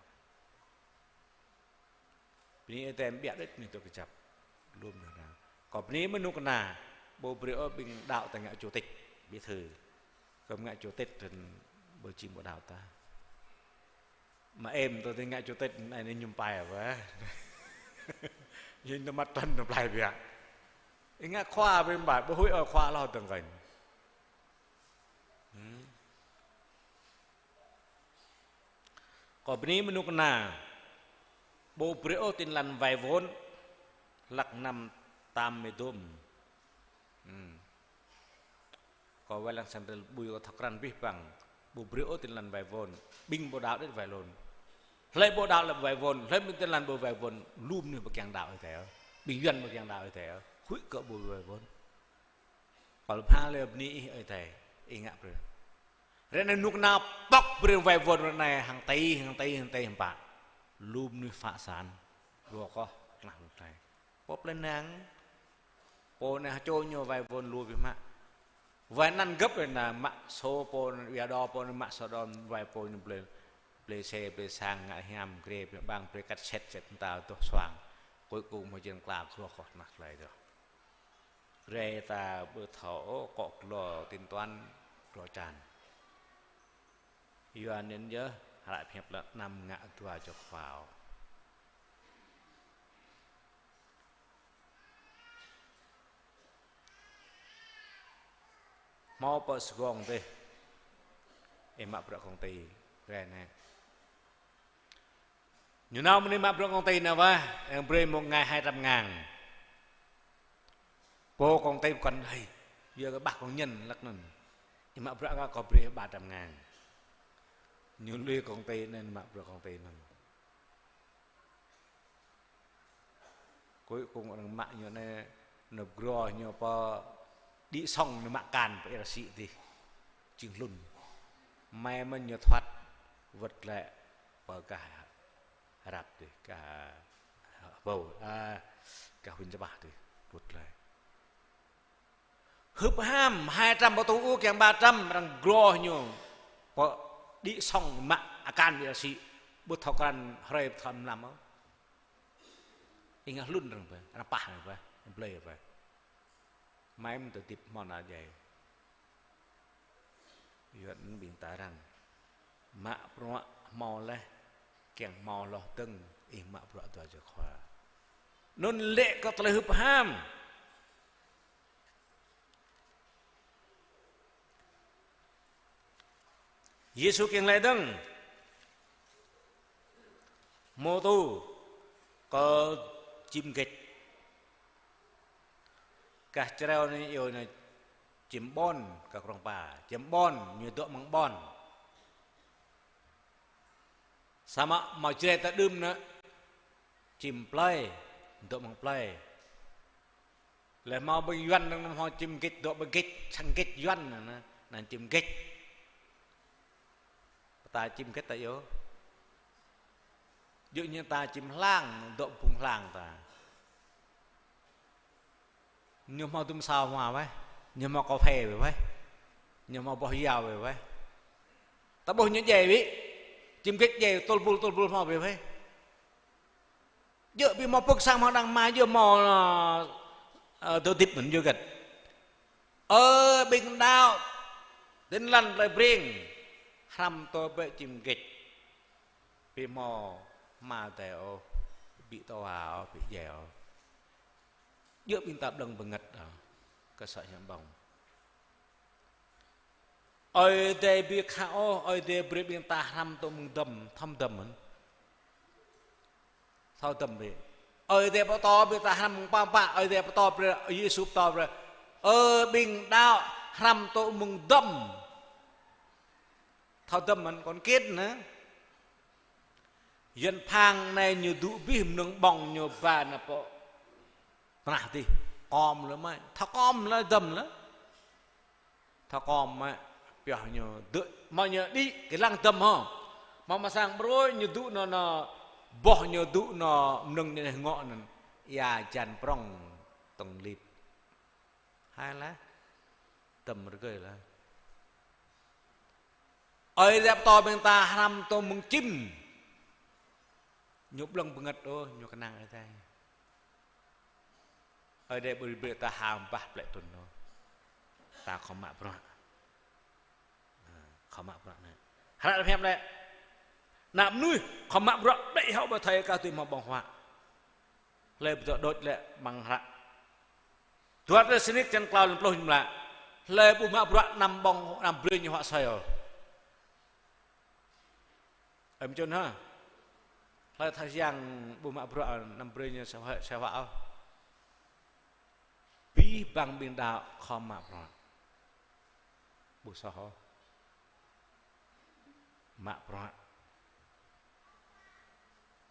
Bơni ơi tem biă đĕč ñu tŭ kơjăp. Lŏm nao đaŏ. Kâo bơni mơ̆ kơnuk kơna. Ƀu brơi ôh ƀing đaŏ ta ngă chủ tịch, bí thư. Kơ ngă chủ tịch rơ̆n ƀu jing ƀu đaŏ ta. Mă em tơ tơ ngă chủ tịch anai anai mơñum pai wơ̆t. Ñu tơ măt trăn tơ plai biă. Ih ngă khua ƀing ƀai, ƀu huĭ ôh khua hloh dơ̆ng kơnh. Hmm. Kâo bơni mơ̆ kơnuk kơna. Ƀu brơi ôh Tin Lành vay vốn. Hlăk năm tám mươi tơm. Hmm. Kâo wai lăng sang tơl ƀui kâo thâo krăn abih bang. Ƀu brơi ôh Tin Lành vay vốn. Ƀing ƀu đaŏ đĕč vay vốn. Hlơi ƀu đaŏ lĕ ƀu wai wơ̆n, hlơi ƀu tin lăn ƀu wai wơ̆n, lŏm ñu ƀu kiăng đaŏ Ơi Adai ôh. Ƀing Yuan ƀu kiăng đaŏ Ơi Adai ôh. Huĭ kơ ƀu wai wơ̆n. Kâo pha lĕ bơni ih Ơi Adai, ih ngă brơi. Ră anai kơnuk kơna pŏk brơi wai wơ̆n ră anai hăng tih, hăng tih, hăng tih hăng pă. Lŏm ñu phă san. Rŏ kơ tơnah rŏ tơnah. Pô plei năng, pô anai hơčô ñu wai wơ̆n lu biă mă. Wai anăn gơ̆p anai mă sô pô anai, wai đô pô anai, mă sô đô wai pô anai blơi, blơi xe, blơi sang ngă hiam, grê, blơi ƀăng, blơi kăt set, set ta dŏ suang. Cuối cùng mă jing kla grô kơ tơnah tơlơi dŏ. Grê ta ƀu thâo ôh, kŏ glô tin tuan, glô čan. Yua anŭn yơh, hră pơhiăp lĕ anăm ngă dua čô khua ôh. Hmâo pơ Sài Gòn dih, ih mă bruă công ty, rai anai. Ñu nao mơ̆n ih mă bruă công ty anai wơ̆t, ih brơi một ngày hai trăm ngàn. Pô công ty pơkŏn hơi, yua kơ ƀah công nhân lăk anŭn. Ih mă bruă kơ kâo brơi ba trăm ngàn. Ñu lui công ty anŭn mă bruă công ty anŭn. Cuối cùng arăng mă ñu anai, nộp gro ñu pơ đĭ sŏng ñu mă akan pơ ia rơsĭ dih. Jing hlŭn. Mai mơ̆n ñu thoát wơ̆t glaĭ pơ gah Arab dih, gah Ƀâo, a, gah huyện Čơpah dih, wơ̆t glaĭ. Hưp ham, hai trăm pơtô ôh kiăng ba trăm, arăng gro ñu pơ đĭ sŏng mă akan ia rơsĭ, ƀu thâo krăn hrơi ƀu thâo mlam ôh. Ih ngă hlŭn arăng pơ, arăng pah arăng pơ, arăng blơi pơ. Mai mơ̆n tơdip hmâo ană djai. Yua anŭn ƀing ta răng. Mă bruă hmâo laih, kiăng hmâo hloh dơ̆ng, ih mă bruă dua čô khua. Anŭn lĕ kơ tơlơi hưp ham. Yêsu kiăng laĭ dơ̆ng. Hmâo tŭ kơ čim gĕč. Gah Jrai anai iâu anai čim ƀon, gah Krông Pa. Čim ƀon, ñu dŏ amăng ƀon. Samơ̆ hmâo Jrai ta đưm anai, čim plơi, dŏ amăng plơi. Lĕ hmâo ƀing Yuan anŭn hmâo čim gĕč, dŏ ƀơi gĕč, sang gĕč Yuan anŭn, anŭn čim gĕč. Pơtă čim gĕč ta iâu. Djơ̆ ñu ta čim hlang, dŏ phung hlang ta. Ñu hmâo dŭm sao hmua wơ̆t, ñu hmâo kơphê wơ̆t, ñu hmâo boh yao wơ̆t. Ta ƀuh ñu djai wĭ, čim gĕč djai tơl bul, tơl bul hmâo wơ̆t. Djơ̆ ƀing hmâo pơ̆k sang hmâo đang ma djơ̆ hmâo, ơ, ơ, dŏ hơdip mơ̆n djơ̆ gĕt. Ơ, ƀing đaŏ, tin lăn plơi Breng, hrăm tơ bĕ čim gĕč. Ƀing hmâo hmua dai ôh, ƀu tơ wa ôh, ƀu djai ôh. Djơ̆ ƀing ta blơ̆ng bơngăt ôh, kơ sŏ hiam ƀơ̆ng. Ơi Adai ƀu khă ôh, Ơi Adai brơi ƀing ta hrăm tơ mơ̆ng dŏm, thâo dŏm mơ̆n. Thâo dŏm brơi. Ơi Adai pơtô brơi ta hrăm mơ̆ng pă pă, Ơi Adai pơtô brơi, Yêsu pơtô brơi. Ơ ƀing đaŏ hrăm tơ mơ̆ng dŏm. Thâo dŏm mơ̆n kŏn kiên nă. Yuan phang anai ñu dŭ abih mơnơ̆ng ƀơ̆ng ñu ba nao pơ tơnah dih. Kom lĕ mơ̆, thâo kom lĕ dŏm lĕ. Thâo kom mă, pioh ñu dŏ, hmâo ñu đĭ, kơ lăng dŏm hŏ. Hmâo mă sang brơi ñu dŭ nao, nao, boh ñu dŭ nao, mơnơ̆ng ñu ngŏ anŭn. Ia jan prŏng tŏng lip. Hai lah, dŏm rơgơi lah. Ơi Adai pơtô ƀing ta hrăm tơ mơ̆ng čim. Ñu blơ̆ng bơngăt ôh, ñu kơnang Ơi Adai. Ơi Adai ƀu brơi ta ha bah plĕ tŭn ôh. Ta khŏm mă bruă. Ha, khŏm mă bruă nă. Hră pơhiăp lĕ. Ană mơnuih khŏm mă bruă đĕ hŏ ƀơi thơi kah tui hmâo ƀơ̆ng huă. Hlơi ƀu dŏ đôč lĕ amăng hră. Dua Têsalônik črăn klâo lăm pluh ñu laĭ. Hlơi ƀu mă bruă anăm ƀơ̆ng, anăm brơi ñu huă asơi ôh. Ơi mơčun hă? Hlơi thâo Yang ƀu mă bruă anăm brơi ñu asơi huă, asơi huă ôh. Abih bang ƀing đaŏ khŏm mă bruă. Ƀu soh ôh. Mă bruă.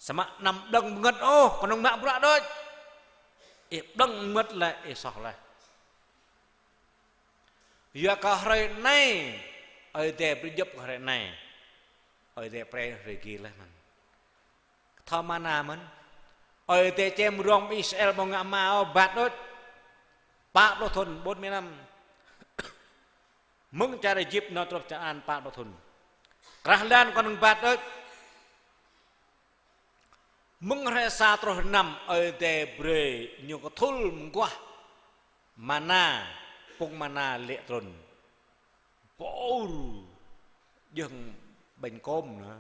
Samơ̆ anăm blơ̆ng bơngơ̆t ôh, kơnơ̆ng mă bruă đôč. Ih blơ̆ng bơngơ̆t lĕ, ih soh laih. Yua kơ hrơi anai, Ơi Adai brơi djŏp kơ hrơi anai. Ơi Adai brơi hrơi gih laih mơ̆n. Thâo mana mơ̆n. Ơi Adai čem rong Israel ƀu ngă hmua ôh, bat đôč. Pă pluh thŭn, bốn mươi năm. Mơ̆ng čar Êjip nao truh čar Kơnaan pă pluh thŭn. Krah lan kơnơ̆ng bat đôč. Mơ̆ng hrơi sa truh năm Ơi Adai brơi ñu kơthul mơguah mana, pŭng mana lê̆ trŭn. Bôr, jơ̆ng ƀañ kôm nă.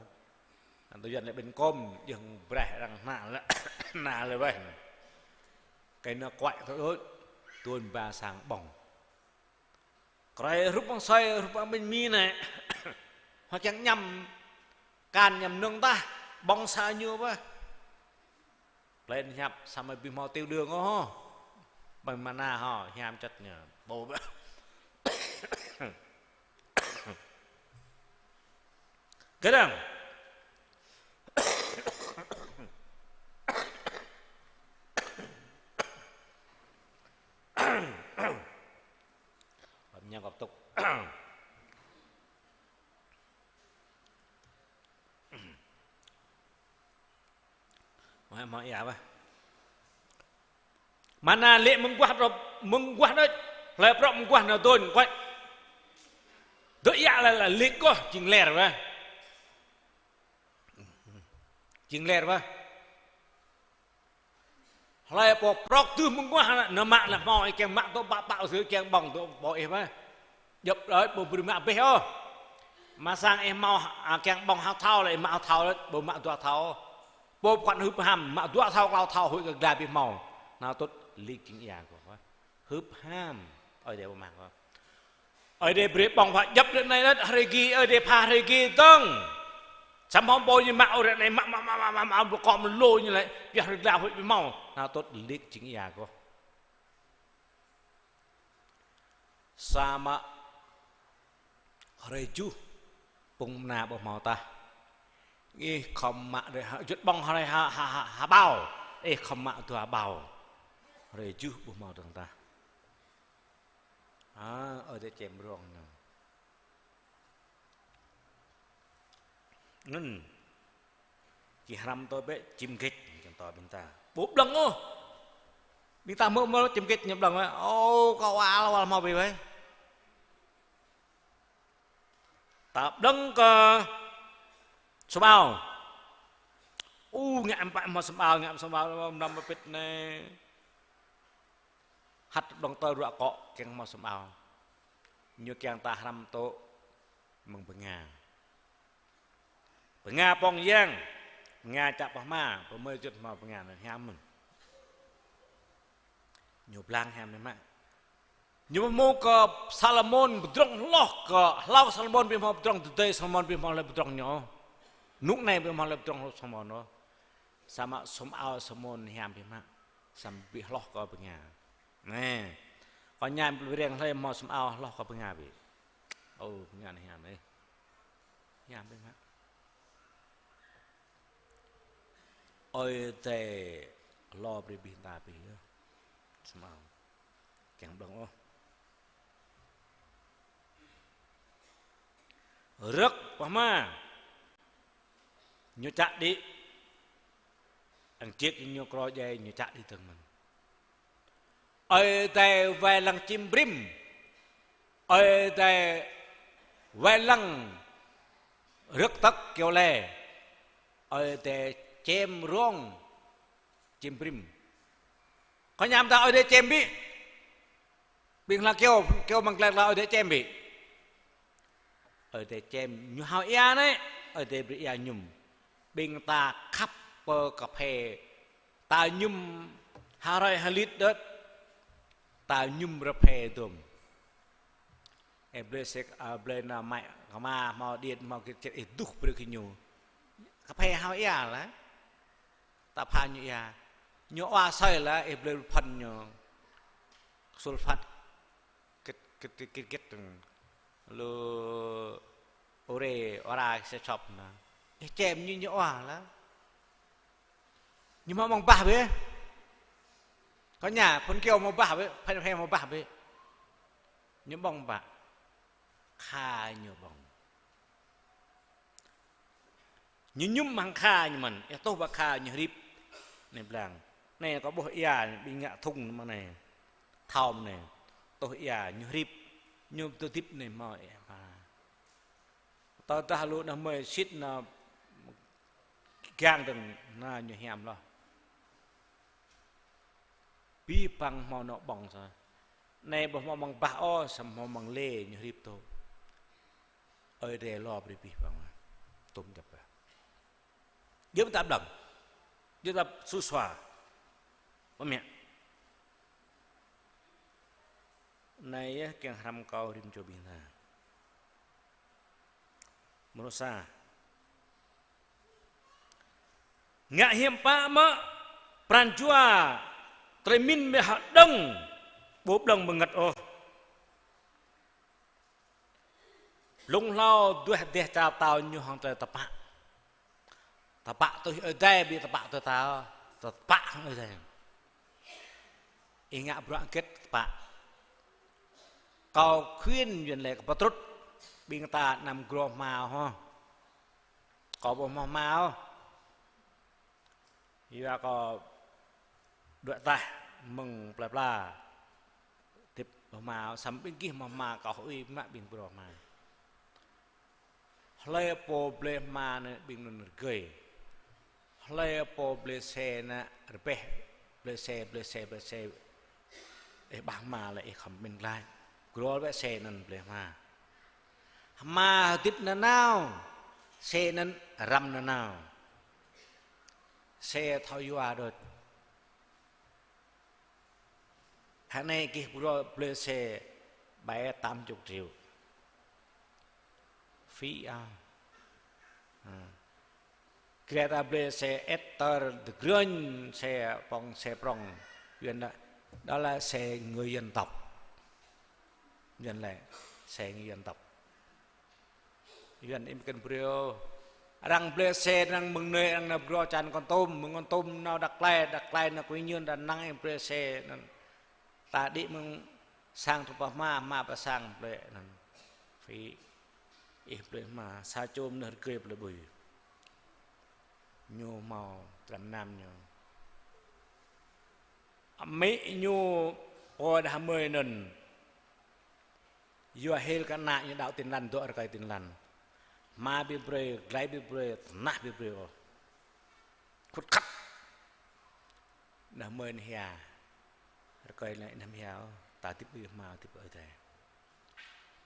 Tui Yuan lĕ ƀañ kôm, jơ̆ng braih arăng hna lĕ, hna lĕ weh nă. Kơ anŭn kuai tui, tuôn ba sang ƀơ̆ng. Krơi hrup ƀơ̆ng soi, hrup ƀơ̆ng ƀañ mi nă. Hŏ kiăng añăm, kan añăm nơ̆ng tah, ƀơ̆ng sa ñu weh. Plei hiăp samơ̆ ƀu hmâo tiểu đường ôh. Ƀơ̆ng mana hŏ, hiam čăt ñu. Ƀu ƀă. Kơdang. Ƀă ñu gŏp tŭk. Mă, mă ia weh. Mana lê̆ mơguah rŏp, mơguah đôč. Hlơi prŏ mơguah nao dôñ kuăč. Dŏ ia lĕ, lĕ lê̆ kơh, jing ler weh. Jing ler weh. Hlơi pô prŏk tưh mơguah nă, nao mă lĕ hmâo, ih kiăng mă dŏ pă pă, ih kiăng ƀơ̆ng dŏ pơ ih mơ̆. Djŏp đôč, ƀu brơi mă bĕ ôh. Mă sang ih hmâo, a, kiăng ƀơ̆ng ha thâo lĕ, ih mă ha thâo đôč, ƀu mă dua thâo ôh. Pô pơkŏn hưp ham, mă dua thâo, klâo thâo, huĭ kơ gla ƀu hmâo. Nao tŭt lê̆ jing ia kơ. Hưp ham, Ơi Adai ƀu mă kơ. Ơi Adai brơi ƀơ̆ng pha djŏp ră anai đôč, hrơi gih, Ơi Adai pha hrơi gih dơ̆ng. Samơ̆ hŏm ƀu ñu mă ôh ră anai, mă, mă, mă, mă, mă, ƀu kŏ mơlô ñu lĕ, pioh hrơi gla huĭ ƀu hmâo. Nao tŭt lê̆ jing ia kơ. Samơ̆ hrơi tơjuh, pŭng mana ƀu hmâo tah. Ih khŏm mă đơi ha, juăt ƀơ̆ng hrơi ha, ha, ha, ha ƀâo. Ih khŏm mă dua ƀâo. Hrơi tơjuh ƀu hmâo dơ̆ng tah. Ha, Ơi Adai čem rong ñu. Anŭn. Či hrăm tui bĕ čim gĕč, čim tui ƀing ta. Ƀu blơ̆ng ôh. Ƀing ta hmư̆ mơ̆ čim gĕč ñu blơ̆ng weh. Ô, kâo wal, wal hmâo bĕ weh. Ta blơ̆ng kơ sum ao. U, ngă ƀă hmâo sum ao, ngă sum ao, năm pit anai. Hăt blơ̆ng tơ ruă akŏ kiăng hmâo sum ao. Ñu kiăng ta hrăm tŭ mơ̆ng bơnga. Bơnga pŏng yang, bơnga čă pơhma, pơmơi juăt hmâo bơnga anŭn hiam mơ̆n. Ñu blang hiam anai mă. Ñu pơhmu kơ Salômôn pơdrŏng hloh kơ hlâo Salômôn ƀu hmâo pơdrŏng tơdơi Salômôn ƀu hmâo hlơi pơdrŏng ñu. Rơnŭk anai ƀu hmâo hlơi pơdrŏng hloh Salômôn ôh. Samơ̆ sum ao Salômôn hiam biă mă. Samơ̆ ƀu hloh kơ bơnga. Anai. Kơ ñam ƀu reng hlơi hmâo sum ao hloh kơ bơnga ƀu. Ô, bơnga anai hiam ih. Hiam biă mă. Ơi Adai lo brơi ƀing ta ƀu yơh. Sum ao. Kiăng blơ̆ng ôh. Rơ̆k pơhma. Ñu čă đĭ. Ang čiek ñu krô djai ñu čă đĭ dơ̆ng mơ̆n. Ơi Adai wai lăng čim brĭm. Ơi Adai wai lăng rơ̆k tơ̆k kơyâo lĕ. Ơi Adai čem rong čim brĭm. Kơ ñam ta Ơi Adai čem ƀu. Ƀing hla kơyâo, kơyâo mơ̆ng glai la Ơi Adai čem ƀu. Ơi Adai čem ñu hao ia anai, Ơi Adai brơi ia mơñum. Ƀing ta khăp pơ kơphê, ta mơñum ha hrơi ha lit đôč, ta mơñum rơphê dôm. Ih blơi sek, a, blơi nao mă kơma hmâo điện hmâo git čet ih duh brơi kơ ñu. Kơphê hao ia lah. Ta pha ñu ia. Ñu oa asơi lah, ih blơi lu phăn ñu. Sulfat. Kit, kit, kit, kit, kit. Lu ure, ora, se sop na. Ih čem ñu, ñu oa lah. Ñu hmâo ƀơ̆ng bah bĕ. Kơ ñu, phŭn kơyâo hmâo bah bĕ, phĕ phĕ hmâo bah bĕ. Ñu ƀơ̆ng bah. Kha ñu ƀơ̆ng. Ñu mơñum hăng kha ñu mơ̆n, ih tuh ƀơi kha ñu hrip. Anai blang. Anai kâo ƀuh ia, ƀing ngă thŭng mơ̆ng anai. Thâo mơ̆ng anai. Tuh ia, ñu hrip. Ñu tơdip anai hmâo ia. Tơdah lu anai mơi sĭt anai gang dơ̆ng anai ñu hiam lŏh. Abih bang hmâo anŏ ƀơ̆ng sa. Anai ƀu hmâo ƀơ̆ng bah ôh, samơ̆ hmâo ƀơ̆ng lê ñu hrip tŏ. Ơi Adai lŏ brơi abih bang. Tŭm djăp bah. Djơ̆ ta ƀlŏng. Djơ̆ ta su sua. Pơmĕ. Anai yơh kiăng hrăm kâo rĭm čô ƀing ta. Mrô sa. Ngă hiam pă mơ̆ pran jua tơlơi mĭn mơ̆ hơđơ̆ng ƀu ƀlŏng bơngăt ôh. Blung hlâo duah dêh čar pơtao ñu hăng tơlơi tơpă. Tơpă tui Ơi Adai, ƀu tơpă tui ta, tơpă hăng Ơi Adai. Ih ngă bruă hơget tơpă. Kâo khuyên Yuan lĕ kơ pơtrŭt ƀing ta anăm grô hma ôh. Kâo ƀu hmâo hma ôh. Yua kâo đuaĭ ataih mơ̆ng plơi pla. Hơdip ƀu hmâo, samơ̆ ƀing gih hmâo hma, kâo huĭ mă ƀing grô hma. Hlơi pô blơi hma anai ƀing anŭn rơgơi. Hlơi pô blơi xe anai rơbeh, blơi xe, blơi xe, blơi xe. Ih ƀah hma lĕ ih khŏm pơmĭn glaĭ. Grô wơ̆t xe anŭn blơi hma. Hma hơdip nanao, xe anŭn răm nanao. Xe thâo yua đôč. Hă anai gih grô blơi xe bảy tám chục triệu. Phí ao. Ha. Grê ta blơi xe ét tơr dơgrơnh, xe pŏng, xe prŏng. Yuan đó, đó là xe người dân tộc. Yuan lĕ xe người dân tộc. Yuan im kơ̆n brơi ôh. Arăng blơi xe, arăng mơ̆ng anai, arăng nao grô čan Kon Tum, mơ̆ng Kon Tum nao Dak Klai, Dak Klai nao Quy Nhơn, Đà Nẵng im blơi xe anŭn. Ta đĭ mơ̆ng sang truh pơ hma, hma pơ sang blơi anŭn. Phí ih blơi hma, sa čô mơnuih rơgơi blơi ƀơi. Ñu hmâo dram nam ñu. Amĭ ñu pô đah mơi anŭn. Yua hil kơ ană ñu đaŏ Tin Lành, dŏ rơkơi Tin Lành. Hma ƀu brơi, glai ƀu brơi, tơnah ƀu brơi ôh. Khut khăt. Đah mơi anai hia. Rơkơi anai anăm hia ôh. Ta hơdip ƀơi hma, hơdip ƀơi Ơi Adai.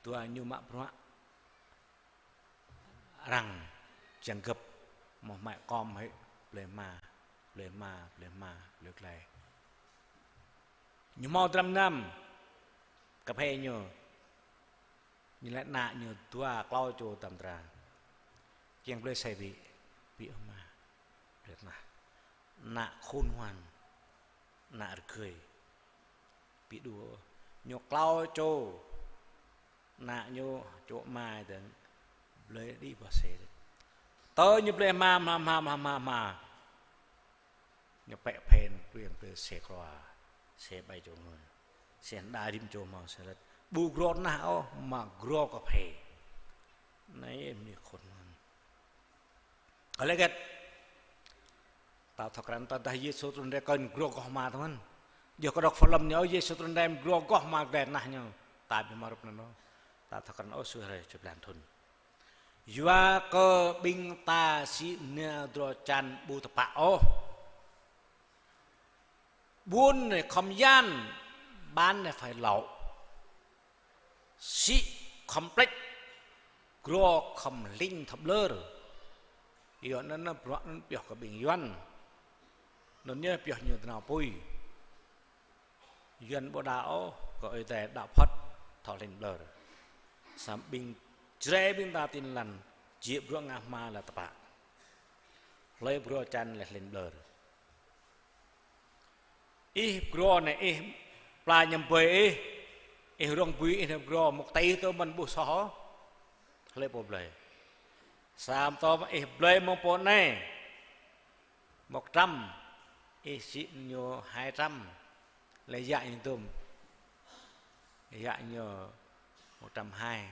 Dua ñu mă bruă. Arăng čang gơ̆p, mơ̆ hmâo kom hĭ, blơi hma, blơi hma, blơi hma, blơi glai. Ñu hmâo dram nam, kơphê ñu, ñu lĕ ană ñu dua klâo čô tơm dra. Kiăng blơi xe ƀu, ƀu hmâo, blơi tơnah. Ană khôn ngoan, ană rơgơi. Ƀu đua, ñu klâo čô. Ană ñu čô amai dơ̆ng blơi đĭ ƀơi xe. Tơ ñu blơi hma, hma, hma, hma, hma, hma. Ñu pĕ phên, tui hăng blơi xe kroa, xe bảy chỗ ngồi. Xe đa rĭm čô hmâo xe lĕ. Ƀu grô tơnah ôh, mă grô kơphê. Anai mơnuih khôn ngoan. Kơ lĕ hơget. Ta thâo krăn tơdah Yêsu trŭn rai kơnh grô goh hma tơmơ̆n. Yua kơ đŏk phơ lŏm ñu, Yêsu trŭn rai grô goh hma glai tơnah ñu. Ta ƀu hmâo rup anŭn ôh. Ta thâo krăn ôh sui hrơi čơblang thŭn. Yua kơ ƀing ta sĭ nao grô čan ƀu tơpă ôh. Ƀuôn anai khŏm yan, bán anai phải lậu. Sĭ khŏm plĕč, grô khŏm ling thŏp lơr. Yua anŭn bruă anŭn pioh kơ ƀing Yuan. Anŭn ñu pioh ñu tơnao apui. Yuan ƀu đaŏ ôh, kơ Ơi Adai đaŏ phŏt, thâo ling ƀlơr. Samơ̆ ƀing Jrai ƀing ta Tin Lành, jĕ bruă ngă hma lĕ tơpă. Hlơi grô čan lĕ ling ƀlơr. Ih grô anai, ih pla ñăm ƀơi ih, ih rông bui ih anai grô, mŏk tơi tơ mơ̆n ƀu soh ôh. Hlơi pô blơi. Samơ̆ tơ ih blơi mơ̆ng pô anai, mŏk trăm, Ih sĭ ñu hai trăm, lĕ yă ñu dôm. Yă ñu một trăm hai.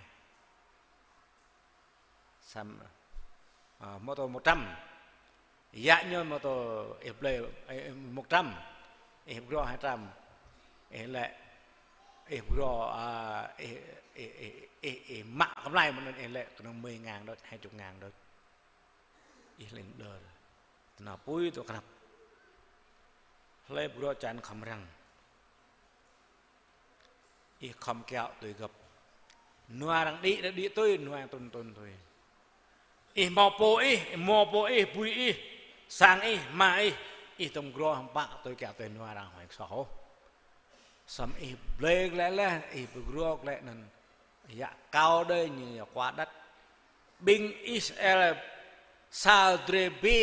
Samơ̆, ơ, mơ̆ tô một trăm. Yă ñu mơ̆ tô ih blơi, ơ, một trăm. Ih pơgro hai trăm. Ih lĕ, ih pơgro, ơ, ih, ih, ih, ih, ih mă kơmlai mơ̆n ih lĕ kơnơ̆ng mười ngàn đôč, hai chục ngàn đôč. Ih lĕ đơ. Tơnap apui tơ krăp. Hlơi pơgro čan khŏm răng. Ih khŏm kiaŏ tui gơ̆p. Nua arăng đĭ, đĭ tui, nua arăng trŭn, trŭn tui. Ih hmâo pô ih, hmâo pô ih, bui ih, sang ih, ama ih, ih tŏng gro hăng pă tui kiaŏ tui nua arăng huai soh ôh. Samơ̆ ih blơi glaĭ laih, ih pơgro glaĭ anŭn. Yă kâo đơi ñu yă kua đăt. Ƀing Israel sa drơi bê,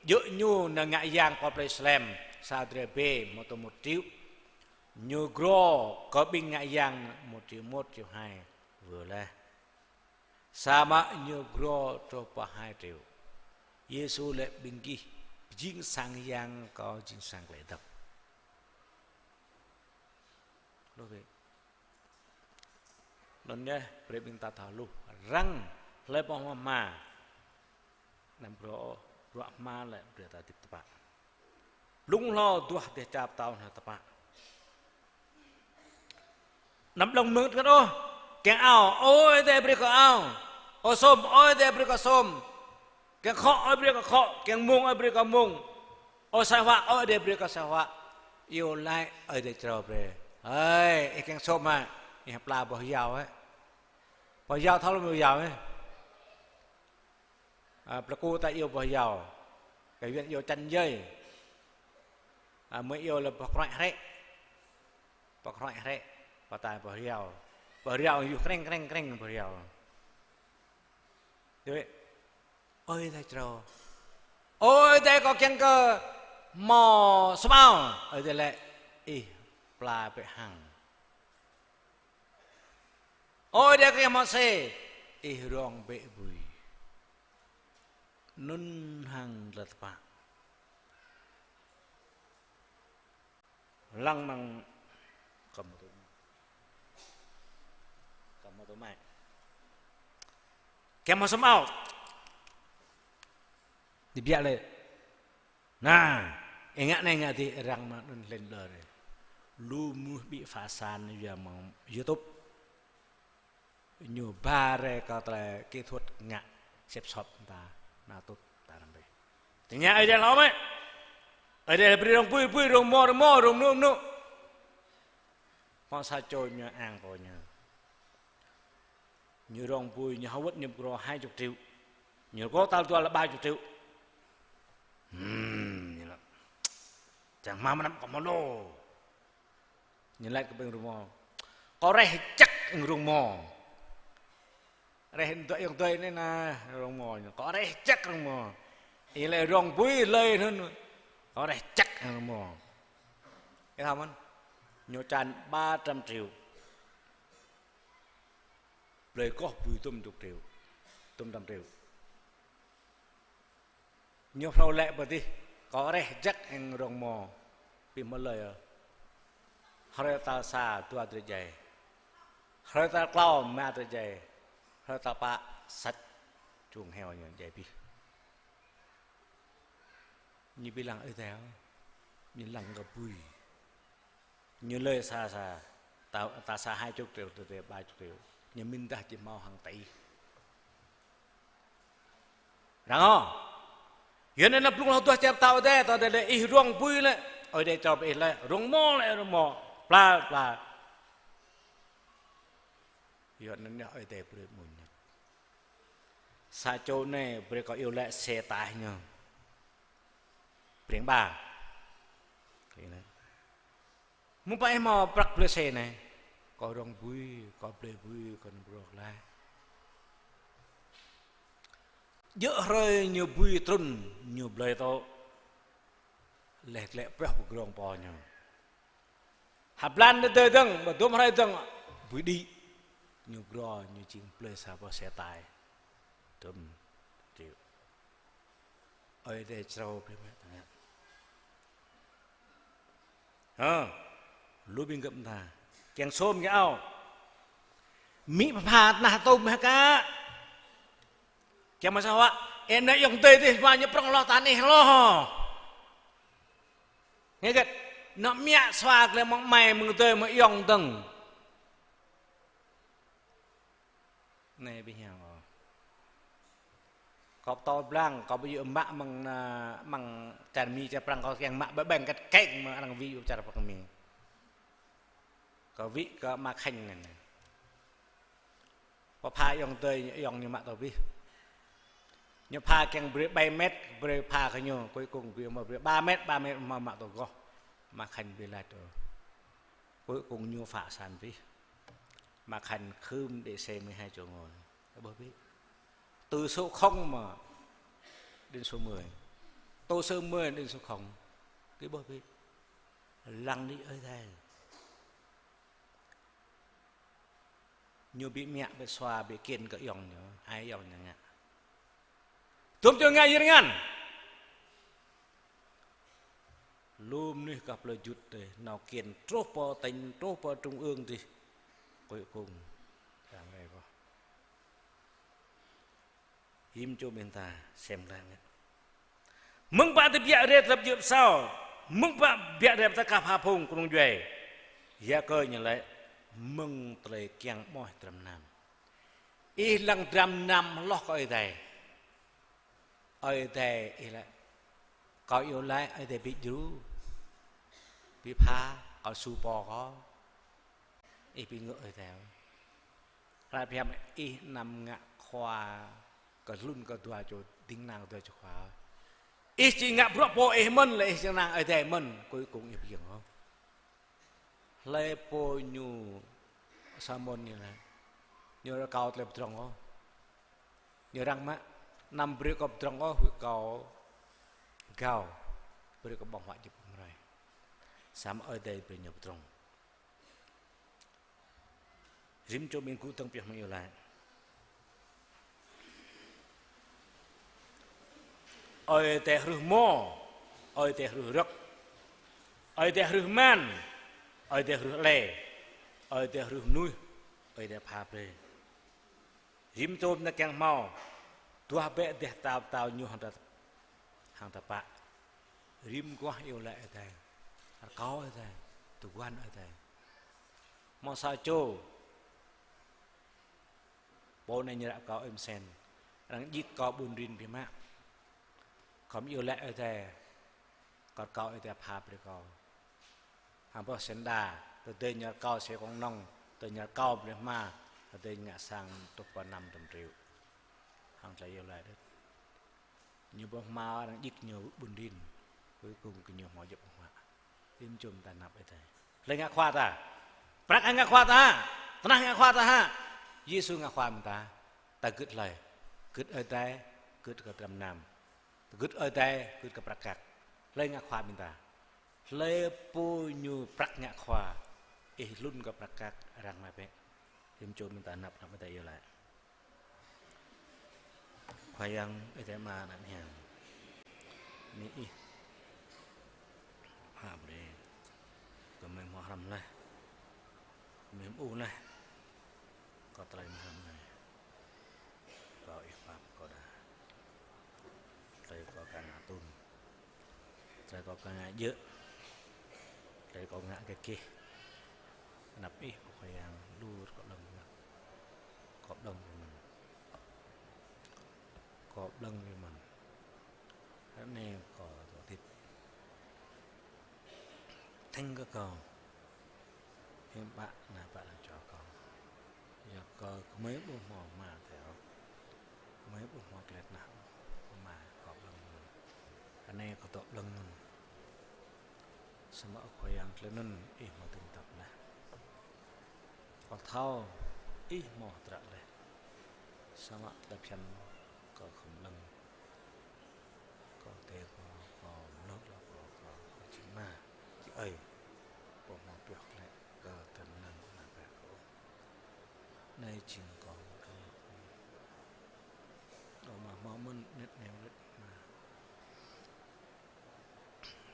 djơ̆ ñu nao ngă yang pơ plơi Salem, sa drơi bê, mơ̆ tô một triệu. Ñu gro kơ ƀing ngă yang một triệu một, triệu hai, wơ̆t laih. Samơ̆ ñu gro truh pơ hai triệu. Yêsu lĕ ƀing gih, jing sang yang kâo, jing sang glaĭ dăp. Lô bê. Anŭn yơh, brơi ƀing ta thâo hluh. Răng, hlơi pô hmâo hma. Anăm gro, bruă hma lĕ brơi ta hơdip tơpă. Blung hlâo duah dêh čar pơtao anŭn tơpă. Anăm lông mơ̆ng tơngăt ôh. Kiăng ao, ơ Ơi Adai brơi kơ ao. Ơ sôm, ơ Ơi Adai brơi kơ sôm. Kiăng khŏ, ơ brơi kơ khŏ. Kiăng mông, ơ brơi kơ mông. Ơ sa huă, ơ Ơi Adai brơi kơ sa huă. Iâu laĭ Ơi Adai črâo brơi. Hơi, ih kiăng sôm mă. Ih pla boh yao, ơ. Boh yao thâo lŏm boh yao, ơ. A, Plơi Ku ta iâu boh yao. Kơ Yuan iâu chăn dây. A, mơi iâu lĕ boh kruai hrĕ. Boh kruai hrĕ. Pơtai boh yao. Boh yao yuh kreng, kreng, kreng boh yao. Ơi Adai črâo. Ơi Adai kâo kiăng kơ hmâo sum ao. Ơi Adai lĕ ih pla bĕ hăng. Ơi Adai kơ Môsê, ih rong bĕ bui. Anŭn hăng lĕ tơpă. Lăng mơ̆ng kơ mơtô. Kơ mơtô mai. Kiăng hmâo sum ao. Tơbiă lĕ. Nah, ih ngă anai ngă adih arăng mă anŭn lĕn đơ rê. Lu mơnuih ƀĭ pha san yua mơ̆ng YouTube. Ñu ba rê kơ tơlơi kỹ thuật ngă sĕp sop ta, na tŭt ta răm bê. Tơña Ơi Adai hlâo mơ̆. Ơi Adai brơi rong bui, bui, rong mo, rong mo, rong mơnŭ, mơnŭ. Hmâo sa čô ñu ang pô ñu. Ñu rong bui, ñu hơwơ̆t ñu pơgro hai chục triệu. Ñu rơkâo tal dua lĕ ba chục triệu. Hmm, ñu laĭ. Čang hmua mơnam kâo hmâo lô. Ñu laĭ kơ ƀing rơmo. Kâo reh jăk ƀing rơmo. Reh dŏ ayŏng adơi anai na rơmo. Kâo reh jăk rơmo. Ih lĕ rong bui lơi anŭn. Kâo reh jăk rơmo. Ih thâo mơ̆n. Ñu čan ba trăm triệu. Blơi koh bui tơm chục triệu, tơm trăm triệu. Ñu phrâo lĕ pơ adih, kâo reh jăk hăng rong mo, ƀing mơlơi ơ. Hrơi tal sa dua drơi djai. Hrơi tal klâo rơma drơi djai. Hrơi tal pă săč čung heo ñu djai abih. Ñu ƀu lăng Ơi Adai ôh. Ñu lăng kơ bui. Ñu lơi sa sa, ta, ta sa hai chục triệu, ta, ta ba chục triệu. Ñu mĭn dah či hmâo hăng tơ ih. Răng ôh. Yua anŭn blung hlâo duah čar pơtao Ơi Adai, ta Ơi Adai lĕ ih rong bui lĕ, Ơi Adai črâo brơi ih lĕ, rong mo lĕ, rong mo. Pla, pla. Yua anŭn Ơi Adai brơi mơ̆n. Sa čô anai brơi kâo iâu laĭ xe tải ñu. Breng ba. Mơ̆ng pă ih hmâo prăk blơi xe anai? Kâo rong bui, kâo blơi bui, kâo nao pơrô glaĭ. Djơ̆ hrơi ñu bui trŭn, ñu blơi tŏ. Laih glaĭ pioh pơ grong pô ñu. Ha blan đơđa dơ̆ng, ƀơi dôm hrơi dơ̆ng, bui đĭ. Ñu gro, ñu jing blơi sa boh xe tải. Tơm triệu. Ơi Adai črâo brơi mă tơngan. Hơ, lu ƀing gơ̆p ta. Kiăng sôm kiăng ao. Mĭ pơpha tơnah tôm hă kă. Kiăng mă sa huă, ơ, anai ayŏng adơi adih, mă ñu prŏng hloh ta anih hloh. Ngă hơget, anŏ mă sa huă glaĭ mơ̆ng amai mơ̆ng adơi mơ̆ng ayŏng dơ̆ng. Anai ƀing hiam ôh. Kâo pơtô blang, kâo ƀu djơ̆ mă mơ̆ng, a, mơ̆ng čar Mi čar Prăng, kâo kiăng mă ƀơ̆ng kĕt kĕng mơ̆ng arăng wĭ ƀu čar Prăng Mi. Kâo wĭ kơ Ma Khanh anai. Pơpha ayŏng adơi, ayŏng ñu mă tơ abih. Ñu pha kiăng brơi ƀai met, brơi pha kơ ñu, cuối cùng brơi mă brơi ba met, ba met mă mă tơ gŏh. Ma Khanh ƀu laĭ ôh. Cuối cùng ñu phă sang abih. Ma Khanh khưm đê xe mười hai chỗ ngồi. Kơ ƀuh ƀĭ. Từ số không mà đến số mười. Từ số mười đến số không. Kơ ƀuh ƀĭ. Lăng đĭ ơi adai. Ñu ƀĭ mă ƀĭ sua ƀĭ kiăng kơ ayŏng ñu, ai ayŏng ñu ngă. Tŭm čô ngă yơr ngăn. Lu mơnuih kơ plơi jut tơi, nao kiăng truh pơ tỉnh, truh pơ trung ương tih. Cuối cùng, răng rai boh. Hiư̆m čô ƀing ta sem lăng. Mơ̆ng pă tơbiă rai tơlăp djơ̆ pơsao, mơ̆ng pă tơbiă rai pơtă kah pha phung kơnung djuai. Yakơ ñu laĭ, mơ̆ng tơlơi kiăng ƀuh dram nam. Ih lăng dram nam hloh kơ Ơi Adai. Ơi Adai ih laĭ, kâo iâu laĭ Ơi Adai ƀĭ djru, ƀĭ pha, kâo su pô kâo. Ih ƀu ngă Ơi Adai. Hră phiăn ih anăm ngă khua kơ hlŭn kơ dua čô, ding kơna kơ dua čô khua. Ih či ngă bruă pô ih mơ̆n, lĕ ih či kơna Ơi Adai mơ̆n, cuối cùng ih ƀu giŏng ôh. Hlơi pô ñu Samôn ñu laĭ, ñu rơkâo tơlơi pơdrŏng ôh. Ñu răng mă, anăm brơi kâo pơdrŏng ôh, huĭ kâo gao, brơi kâo ƀơ̆ng huă djŏp hrơi. Samơ̆ Ơi Adai brơi ñu pơdrŏng. Rĭm čô ƀing gŭ dơ̆ng pioh mơ̆ng iâu laĭ. Ơi Adai hrưh mô, Ơi Adai hrưh rơ̆k, Ơi Adai hrưh man, Ơi Adai hrưh lĕ, Ơi Adai hrưh mơnuih, Ơi Adai pha brơi. Rĭm čô ƀing ta kiăng hmâo, duah bĕ dêh tao pơtao ñu hăng ta, hăng ta pă. Rĭm guah iâu laĭ Ơi Adai, rơkâo Ơi Adai, tơguan Ơi Adai. Hmâo sa čô pô anai ñu ră kâo ơi Msen, arăng djik kâo ƀun rin biă mă. Kâo mơ̆ iâu laĭ Ơi Adai, kâo rơkâo Ơi Adai pha brơi kâo. Hăng boh sen đa, tơdơi ñu rơkâo xe công nông, tơdơi ñu rơkâo bleh hma, tơdơi ñu ngă sang truh pơ năm trăm triệu. Hăng tơlơi iâu laĭ đôč. Ñu ƀơ̆ng hma arăng djik ñu ƀun rin. Cuối cùng kơ ñu hmâo djŏp ƀơ̆ng huă. Rĭm čô ƀing ta anăp Ơi Adai. Hlơi ngă khua ta? Prăk hă ngă khua ta hă? Tơnah ngă khua ta hă? Yêsu ngă khua ƀing ta. Ta gưt hlơi? Gưt Ơi Adai, gưt kơ dram nam. Ta gưt Ơi Adai, gưt kơ prăk kăk. Hlơi ngă khua ƀing ta? Hlơi pô ñu prăk ngă khua? Ih hlŭn kơ prăk kăk, răng mă bĕ. Rĭm čô ƀing ta anăp, anăp Ơi Adai iâu laĭ. Khua Yang Ơi Adai Ama anăn hiam. Anai Ih pha brơi kơ mơi hmâo hrăm laih, kơ mơi ƀuh laih kơ tơlơi mơi hrăm laih. Kâo Ih pap kâo đa. Tơlơi kâo ka ngă tŭm. Tơlơi kâo ka ngă djơ̆. Tơlơi kâo ngă kơ gih. Anăp Ih, ơ Khua Yang, lu kâo blơ̆ng mơ̆n. Kâo blơ̆ng brơi mơ̆n. Kâo blơ̆ng brơi mơ̆n. Ră anai kâo dŏ hơdip. Thĕng kơ kâo. Hiư̆m pă ană bă ană čô kâo. Yua kơ gơmơi ƀu hmâo hma tơ ôh. Gơmơi ƀu hmâo tơlơi tơnah ôh. Ama kâo blơ̆ng mơ̆n. Anai kâo dŏ blơ̆ng mơ̆n. Samơ̆ ơ Khua Yang tơlơi anŭn Ih hmâo dưm tap laih. Kâo thâo Ih hmâo hơdră laih. Samơ̆ tơlơi phiăn kâo khŏm blơ̆ng. Kâo tê kâo, kâo mlŏk lŏk kâo, kâo, kâo či mă, či ơi. Kâo hmâo pioh klĕ kơ tơnăng ană bă kâo. Anai jing kâo mă kơ. Kâo mă hmâo mơ̆n anet neo ret mă.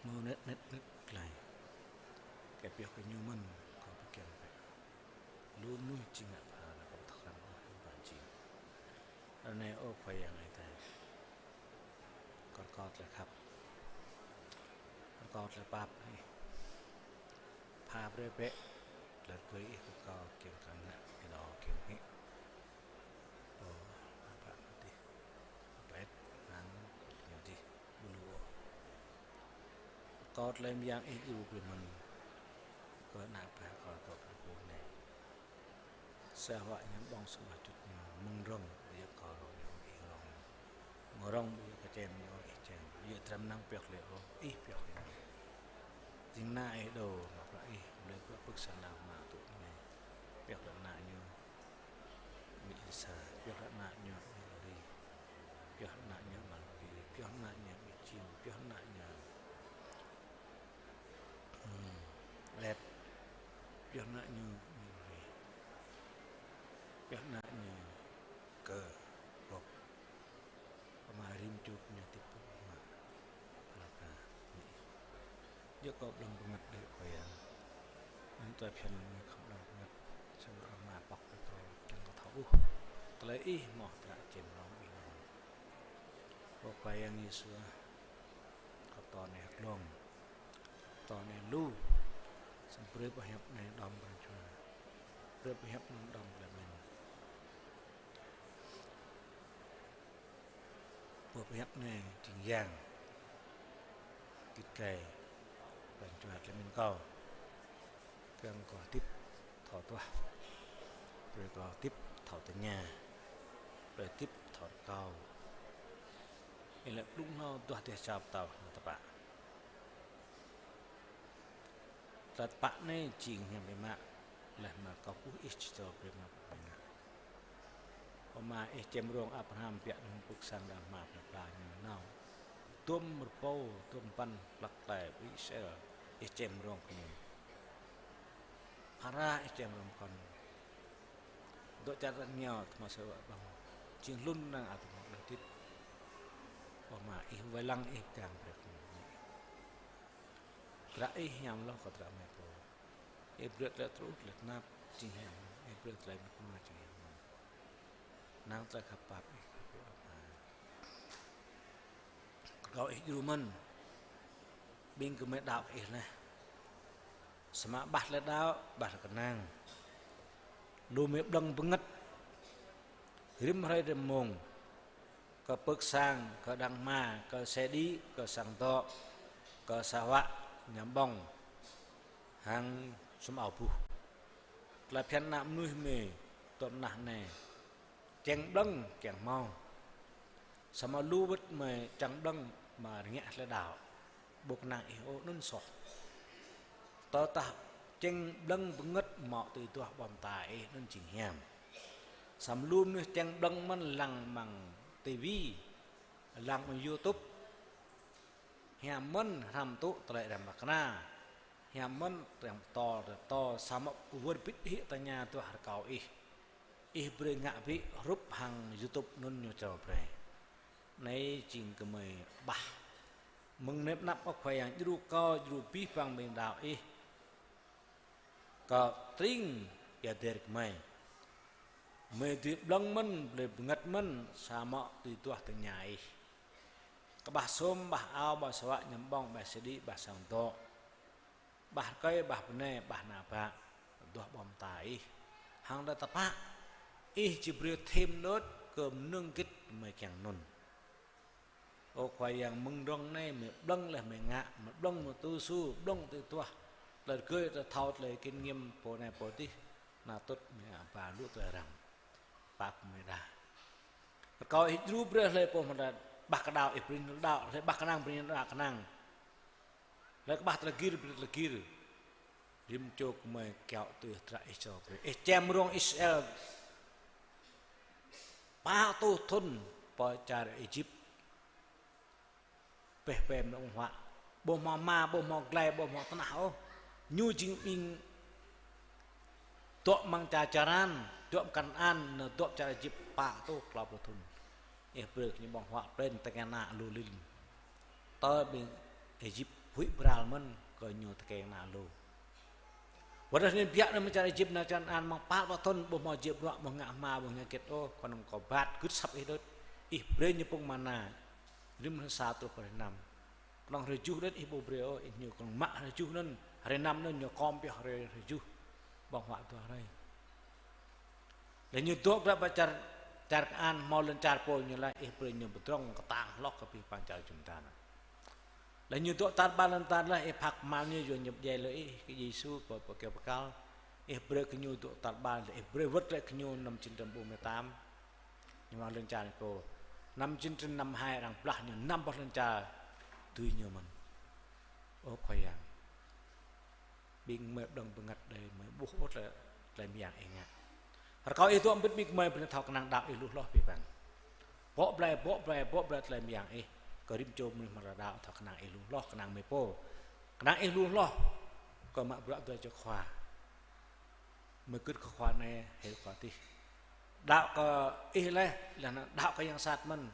Hmâo anet, anet, anet glai. Pioh kơ ñu mơ̆n, kâo pơkiăng bĕ. Lu mơnuih či ngă pha, kâo ƀu thâo krăn ôh, hiư̆m pă jing. Ră anai, ơ Khua Yang Ơi Adai, kâo rơkâo tơlơi khăp, kâo rơkâo tơlơi pap Ih. Pha brơi bĕ tơlơi rơgơi Ih kơ kâo kiăng kơ ngă, ih đaŏ kiăng hĭ. Ơ, Ƀă Adai, pơpet, hăng ñu dih, ƀu lu ôh. Kâo tơlơi mơyang Ih djru brơi mơ̆n kơ ană bă kâo, kâo pơpŭ anai. Sa huă ñu ƀơ̆ng sa boh čut ñu mơ̆ng rŏng, ƀu djơ̆ kâo rŏng ñu, Ih rŏng. Mơ̆ng rŏng ƀu djơ̆ kơčen ñu, Ih čen. Ƀu djơ̆ dram năng pioh lĕ ôh, Ih pioh ñu. Jing ană Ih đôč, mă bruă Ih, blơi bruă pơ̆k sang đang hmua tŭ anai. Pioh lĕ ană ñu Mi Elisa, pioh ană ñu Mi Lori, pioh ană ñu Malaki, pioh ană ñu Mi Jim, pioh ană ñu, hmm, Ret, pioh ană ñu Mi Lori, pioh ană ñu Kơ Rob. Pơma rĭm čô ñu hơdip pơma. Pơala kơ Ih. Djơ̆ kâo blŏng bơngăt đĕ Khua Yang. Anŭn tơlơi phiăn ñu khŏm blŏng bơngăt. Samơ̆ Ama pŏk kơ kâo kiăng kơ thâo ƀuh tơlơi Ih hmâo hơdră čem rông Ih anŭn. Ơ Khua Yang Yêsu, kâo pơtô anai hơglông, pơtô anai lu. Samơ̆ brơi pơhiăp anai đom pran jua. Brơi pơhiăp anŭn đom tơlơi mĭn. Boh pơhiăp anai jing yang git gai pran jua tơlơi mĭn kâo. Kiăng kâo hơdip thâo duah. Brơi kâo hơdip thâo tơña. Brơi hơdip thâo rơkâo. Ih lĕ blung hlâo duah dêh čar pơtao hăng tơpă. Tơlơi tơpă anai jing hiam biă mă, laih mơ̆ng kâo ƀuh Ih či čơkâo brơi mă biă mă. Pơma Ih čem rông Abraham biă anŭn pơ̆k sang đang hmua pla ñu nao. Dôm rơbâo, dôm păn hlăk tơlơi ƀơi Israel, Ih čem rông kơ ñu. Phara Ih čem rông kơ ñu. Dŏ čar rơngiao tơma sa wă ƀơ̆ng. Jing hlŭn năng atŭm mơ̆ng đah dĭt. Pơma Ih wai lăng Ih pơgang brơi kơ ñu. Hơdră Ih hiam hloh kơ hơdră mơ̆ng pô. Ih brơi tơlơi truh, tơlơi tơnap jing hiam. Ih brơi tơlơi mơak ma jing hiam. Năng tơlơi khăp pap Ih khăp pap. Rơkâo Ih djru mơ̆n. Ƀing gơmơi đaŏ kơ Ih laih. Samơ̆ ƀah tơlơi đaŏ, ƀah tơlơi kơnang. Lu mơi blơ̆ng bơngăt. Rĭm hrơi rĭm mông. Kơ pơ̆k sang, kơ đang hmua, kơ sa đĭ, kơ sang dŏ, kơ sa huă, ñăm ƀơ̆ng. Hăng sum ao buh. Tơlơi phiăn ană mơnuih mơi, tŏm nah anai. Čeng blơ̆ng kiăng hmâo. Samơ̆ lu wơ̆t mơi čang blơ̆ng mă rơngiă tơlơi đaŏ. Ƀu kơnang Ih ôh anŭn soh. Tơdah čeng blơ̆ng bơngăt hmâo tơlơi duah ƀô̆ mơta Ih anŭn jing hiam. Samơ̆ lu mơnuih čeng blơ̆ng mơ̆n lăng mơ̆ng tivi, lăng mơ̆ng YouTube. Hiam mơ̆n hrăm tŭ tơlơi răm ƀă kơna. Hiam mơ̆n răm pơtô, pơtô samơ̆ wơr bĭt hĭ tơña duah rơkâo Ih. Ih brơi ngă ƀĭ hrup hăng YouTube anŭn ñu črâo brơi. Anai jing gơmơi ƀah. Mơ̆ng anai pơanăp ôh Khua Yang djru kâo, djru abih bang ƀing đaŏ Ih. Kơ tring ia der gơmơi. Mơi dưi blơ̆ng mơ̆n, blơi bơngăt mơ̆n, samơ̆ dưi duah tơña Ih. Kơƀah sum, ƀah ao, ƀah sa huă, ñăm ƀơ̆ng, ƀah sa đĭ, ƀah sang dŏ. Ƀah rơkơi, ƀah bơnai, ƀah ană bă, duah ƀô̆ mơta Ih. Hăng tơlơi tơpă, Ih či brơi thêm đôč kơ mơnơ̆ng git mơi kiăng anŭn. Ơ Khua Yang, mơ̆ng rŏng anai mơi blơ̆ng laih mơi ngă, mơi blơ̆ng mơi tŭ su, blơ̆ng tơlơi duah, tơlơi rơgơi, tơlơi thâo, tơlơi kinh nghiệm, pô anai pô adih, ană tŭt mơi ba lu tơlơi răm. Pap mơi đa. Rơkâo Ih djru brơi hlơi pô mơ̆ đa, ƀah kơ đaŏ Ih brơi ñu đaŏ, hlơi ƀah kơnang brơi ñu đaŏ kơnang. Hlơi kơƀah tơlơi gir brơi tơlơi gir. Rĭm čô gơmơi kiaŏ tui hơdră Ih črâo brơi. Ih čem rông Israel pă rơtuh thŭn pơ čar Êjip. Pĕh pĕm nong huă. Ƀu hmâo ama, ƀu hmâo glai, ƀu hmâo tơnah ôh. Ñu jing ƀing dŏ amăng čar Čaran, dŏ amăng Kanaan, nao dŏ čar Êjip pă rơtuh klâo pluh thŭn. Ih brơi kơ ñu ƀơ̆ng huă plên tơkeng ană lu lin. Tơl ƀing Êjip huĭ bral mơ̆n kơ ñu tơkeng ană lu. Wơ̆t tơdah ñu biă ñu mơ̆ng čar Êjip, nao čar Kanaan, mơ̆ng pă̱l pă thŭn, ƀu hmâo jĕ bruă, ƀu hmâo ngă hma, ƀu hmâo ngă hơget ôh, kơnơ̆ng kâo bat gưt asăp ih đôč. Ih brơi ñu pŭng mana, rĭm hrơi sa truh pơ hrơi năm. Kơnơ̆ng hrơi tơjuh đôč ih ƀu brơi ôh, ih ñu kơnơ̆ng mă hrơi tơjuh anŭn, hrơi năm anŭn ñu kom pioh hrơi, hrơi tơjuh. Ƀơ̆ng huă dua hrơi. Laih ñu dŏ glaĭ pơ čar, čar Kanaan, hmâo lŏn čar pô ñu laih, ih brơi ñu pơdrŏng kơtang hloh kơ abih bang čar Yôrdan. Laih ñu dŏ tar ƀar lŏn tar laih, ih phat kơmăl ñu, yua ñu pơdjai lŏ ih, kơ Yêsu, pơ, pơ kơyâo bơrkal. Ih brơi kơ ñu dŏ tar ƀar, ih brơi wơ̆t glaĭ kơ ñu năm chín trăm bốn mươi tám. Ñu mă lŏn čar ñu pô. Năm chín trăm năm mươi hai arăng blah ñu năm boh lŏn čar dưi ñu mơ̆n. Ơ Khua Yang. Ƀing gơmơi pơđŏng bơngăt đơi, gơmơi ƀuh ôh tơlơi, tơlơi mơyang ih ngă. Rơkâo ih dŏ mbĭt ƀing gơmơi, brơi thâo kơnang đaŏ ih lu hloh abih bang. Bŏ blai, bŏ blai, bŏ blai tơlơi mơyang ih. Kơ rĭm čô mơnuih mă tơlơi đaŏ thâo kơnang ih lu hloh, kơnang mơi pô. Kơnang ih lu hloh. Kơ mă bruă dua čô khua. Mơi gưt kơ khua anai, hil khua adih. Đaŏ kơ ih laih, laih anŭn đaŏ kơ yang sat mơ̆n.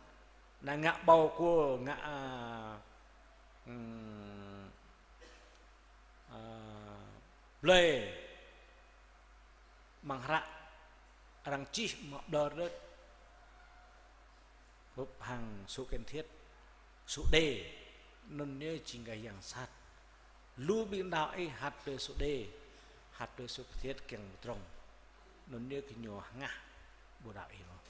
Anai ngă ƀâo kơ, ngă, a, ưm, a, blơi. Amăng hră arăng čih mă ƀlŏr đôč. Hrup hăng số cần thiết, số đề, anŭn yơh jing kơ yang sat. Lu ƀing đaŏ ih hăt brơi số đề, hăt brơi số cần thiết kiăng pơdrŏng. Anŭn yơh kơ ñu hơngah ƀu đaŏ ih ôh.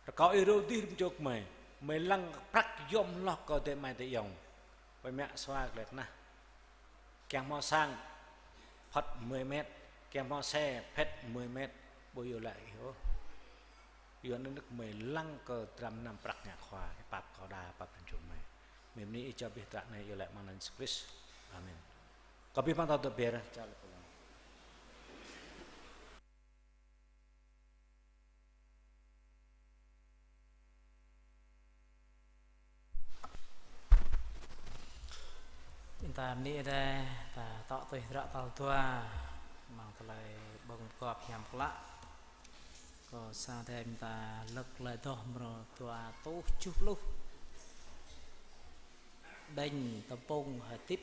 Rơkâo ih rơdih rĭm čô gơmơi, gơmơi lăng prăk yom hloh kơ adơi amai adơi ayŏng. Pơmă sua glĕt nah. Kiăng hmâo sang, phŏt mười mét, kiăng hmâo xe, phĕt mười mét, ƀu yua lăi ih ôh. Yua anŭn gơmơi lăng kơ dram năm prăk ngă khua, pap kâo đa, pap rĭm čô gơmơi. Mơ̆ng anai ih čơpih tơlơi anai yua lăi amăng anăn Yêsu Krist. Amen. Kâo abih bang ta dŏ ber, čar lĕ pơlăng. Ƀing ta bơni Ơi Adai, ta tŏ tui hră tal dua, amăng tơlơi ƀơ̆ng pơgop hiam klă. Kâo sa Ơi Adai ƀing ta lơ̆k tơlơi adoh mrô dua rơtuh tơjuh pluh. Ƀañ tơpŭng hơdip.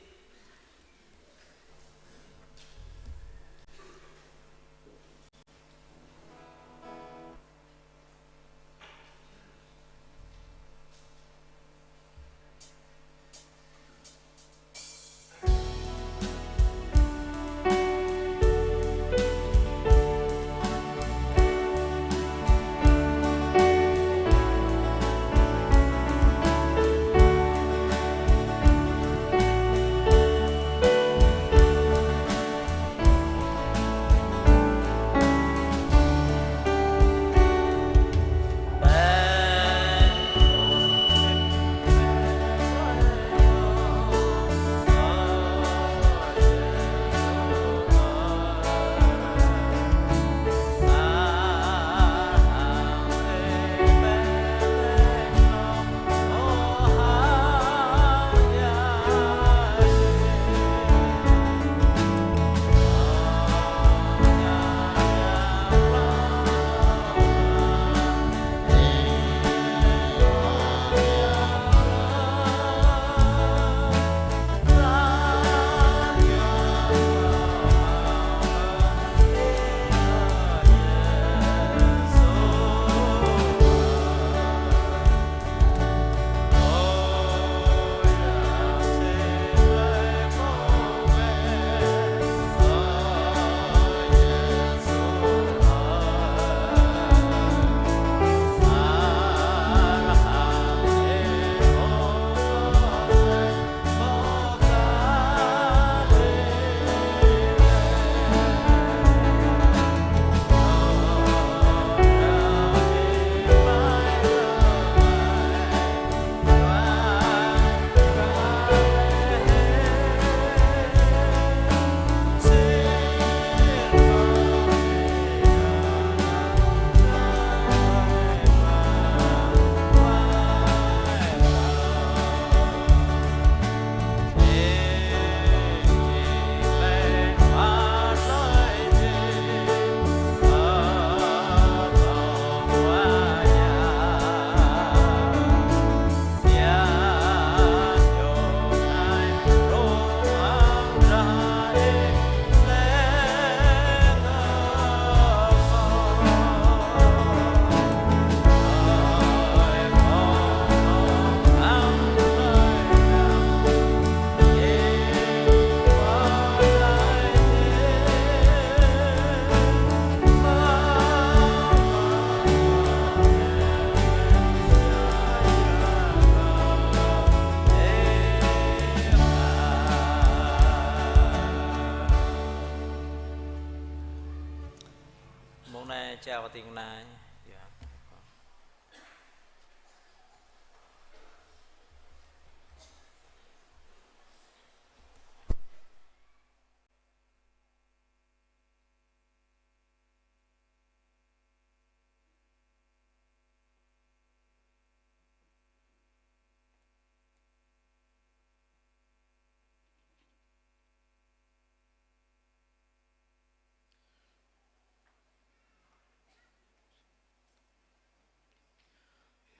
Chào và tiếng lai. Dạ.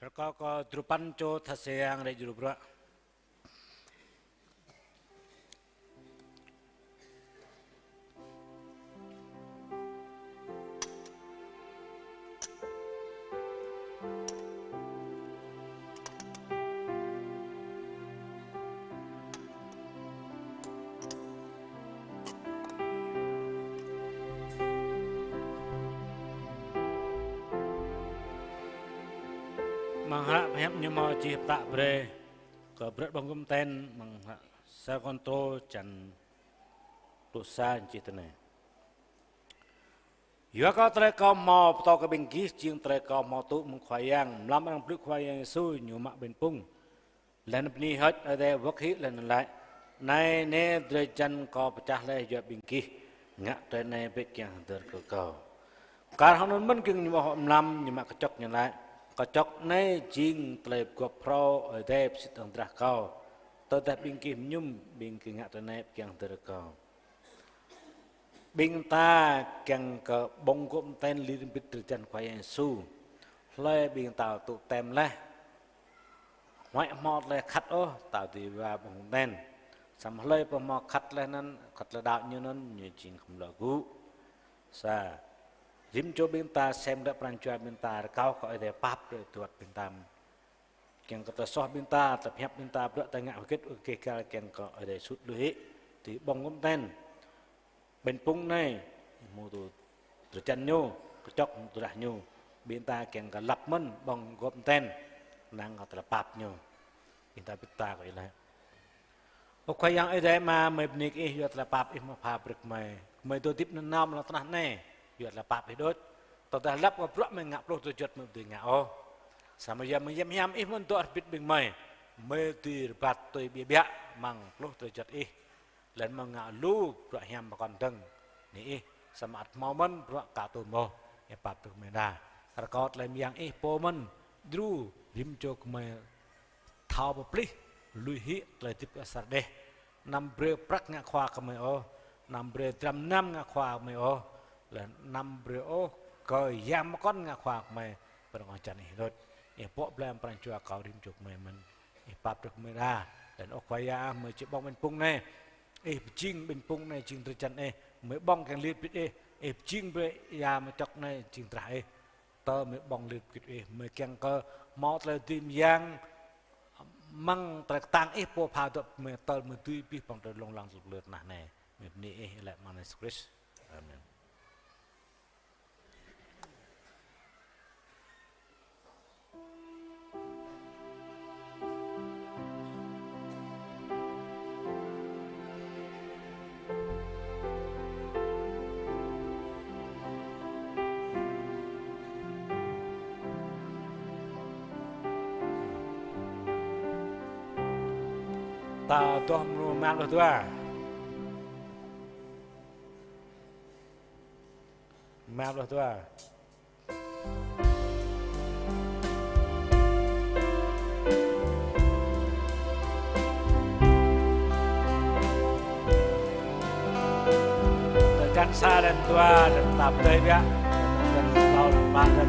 Rơkâo kơ drupăn čô tha siang rĕ jru bruă. Mơ̆ng hră pơhiăp ñu hmâo čih pơtă brơi kơ bruă ƀơ̆ng gŭm ten mơ̆ng hră Sa Kôrintô čăn pluh sa čih tui anai: Yua kơ tơlơi kâo hmâo pơtô kơ ƀing gih jing tơlơi kâo hmâo tŭ mơ̆ng Khua Yang, mlam arăng blŭ Khua Yang Yêsu ñu mă ƀañ pŭng. Laih anŭn bơni hơơč Ơi Adai wơ̆t hĭ laih anŭn laĭ: Anai nê drơi jăn kâo pơčah laih yua ƀing gih, ngă tơlơi anai bĕ kiăng hơdơr kơ kâo. Kar hăng anŭn mơ̆n giŏng ñu ƀu hŏ mlam, ñu mă kơčŏk ñu laĭ: Kơčŏk anai jing tơlơi pơgop phrâo Ơi Adai pơsit hăng drah kâo. Tơdah ƀing gih mơñum, ƀing gih ngă tơlơi anai bĕ kiăng hơdơr kơ kâo. Ƀing ta kiăng kơ ƀơ̆ng gŭm ten lir bit drơi jăn Khua Yang Yêsu. Hlơi ƀing ta tŭ tem laih, huăi hmâo tơlơi khăt ôh, ta dưi ba ƀơ̆ng gŭm ten. Samơ̆ hlơi pô hmâo khăt laih anŭn, khăt tơlơi đaŏ ñu anŭn, ñu jing khŏm lŏ gŭ. Sa, rĭm čô ƀing ta sem ră pran jua ƀing ta rơkâo kơ Ơi Adai pap ră tuăt ƀing ta. Kiăng kơ tơlơi soh ƀing ta, tơlơi pơhiăp ƀing ta, bruă ta ngă hơget ôh gêh gal kiăng kơ Ơi Adai sut lui hĭ, tui ƀơ̆ng gŭm ten. Ƀañ pŭng anai, hmâo tŭ drơi jăn ñu, kơčŏk hmâo tŭ drah ñu. Ƀing ta kiăng kơ lăp mơ̆n ƀơ̆ng gŭm ten, năng kơ tơlơi pap ñu. Ƀing ta bĭt ta kơ Ih laĭ. Ơ Khua Yang Ơi Adai Ama, gơmơi bơni kơ Ih yua tơlơi pap Ih hmâo pha brơi kơ gơmơi. Gơmơi dŏ hơdip nanao amăng lŏn tơnah anai yua tơlơi pap Ih đôč. Tơdah lăp kơ bruă gơmơi ngă pluh drơi juăt gơmơi ƀu dưi ngă ôh. Samơ̆ yua mơ̆ng hiam hiam Ih mơ̆n dŏ hơbĭt ƀing gơmơi, gơmơi dưi rơbat tui ƀiă ƀiă amăng pluh drơi juăt Ih. Laih anŭn mơ̆ng ngă lu bruă hiam pơkŏn dơ̆ng anai Ih, samơ̆ ăt hmâo mơ̆n bruă ka tŭ mơ̆n, Ih pap brơi kơ gơmơi đa. Rơkâo tơlơi mơyang Ih pô mơ̆n, djru rĭm čô gơmơi thâo pơplih lui hĭ tơlơi hơdip kơ asar đeh. Anăm brơi prăk ngă khua kơ gơmơi ôh, anăm brơi dram mơnam ngă khua kơ gơmơi ôh, laih anăm brơi ôh kơ yang pơkŏn ngă khua kơ gơmơi, pơrơngơ̆ čan Ih đôč. Ih pŏk blai amăng pran jua kâo rĭm čô gơmơi mơ̆n. Ih pap brơi kơ gơmơi đa. Laih anŭn ơ Khua Yang, gơmơi či ƀơ̆ng ƀañ pŭng anai. Ih pơjing ƀañ pŭng anai jing drơi jăn Ih. Gơmơi ƀơ̆ng kiăng lir bit Ih. Ih pơjing brơi ia mơčŏk anai jing drah Ih. Tơl gơmơi ƀơ̆ng lir bit Ih, gơmơi kiăng kơ hmâo tơlơi dưi mơyang amăng tơlơi kơtang Ih pô pha dŏ gơmơi tơl gơmơi dưi abih bang tơlơi lông lăng tơlơi tơnah anai. Gơmơi bơni Ih, laih amăng anăn Yêsu Krist. Amen. Ta adoh mrô rơma pluh dua. Rơma pluh dua. Tơl čăn sa, čăn dua, čăn tap tơi biă, čăn klâo, čăn pă, čăn.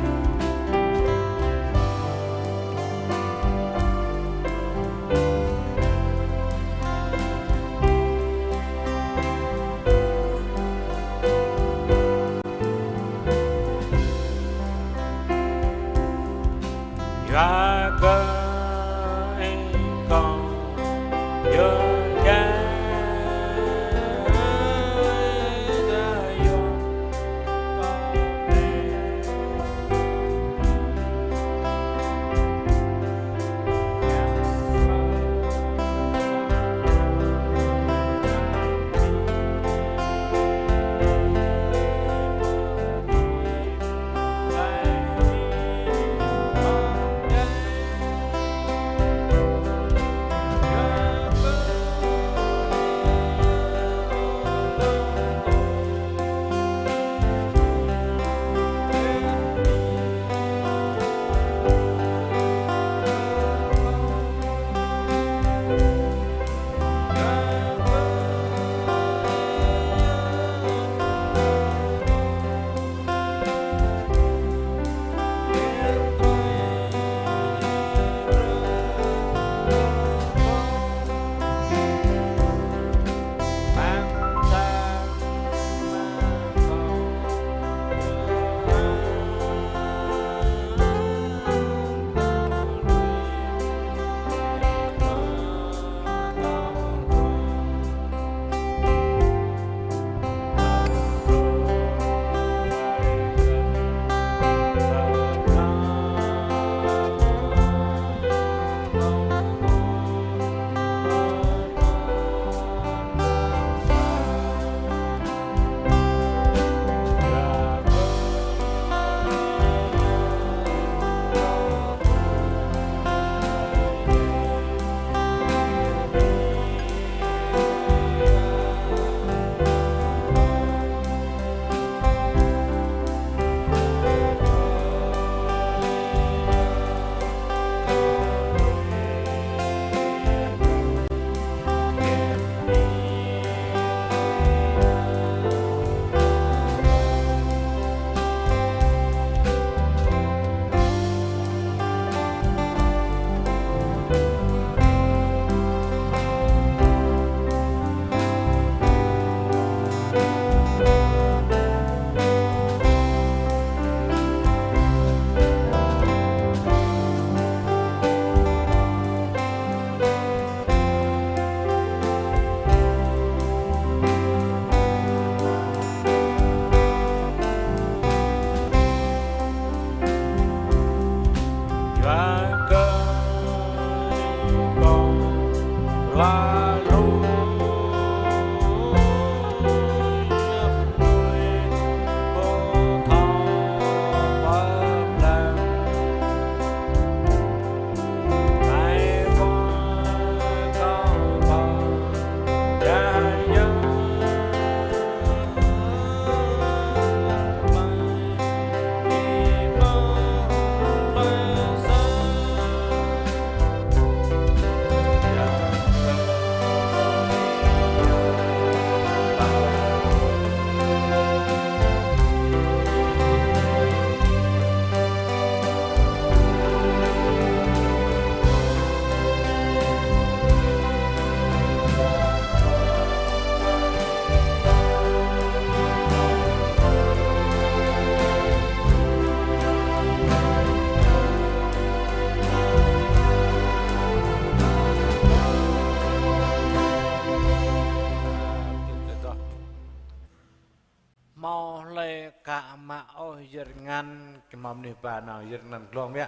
Hmâo hlơi ka mă ôh yơr ngăn, čơmam nih ba nao yơr ngăn glông biă.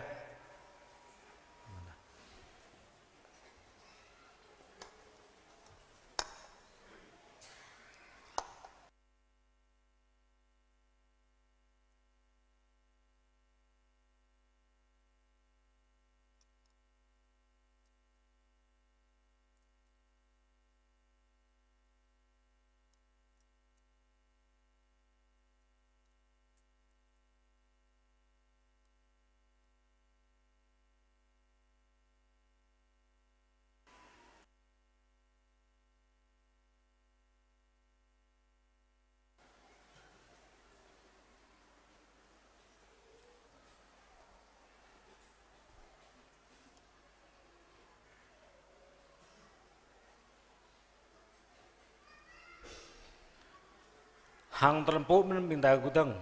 Hăng tơlơi pơpŭ mơ̆n ƀing ta gơ̆ dơ̆ng.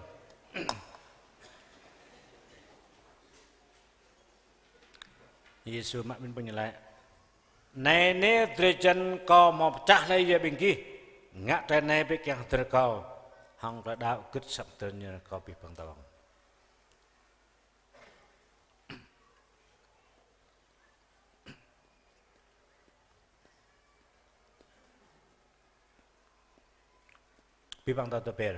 Yêsu mă ƀing pơñu laĭ: Anai nê drơi jăn Kâo hmâo pơčah hlơi yơh ƀing gih, ngă tơlơi anai bĕ kiăng hơdơr Kâo. Hăng tơlơi đaŏ gưt săp tơl ñu Kâo abih bang tơlŏng. Abih bang ta tơpĕr.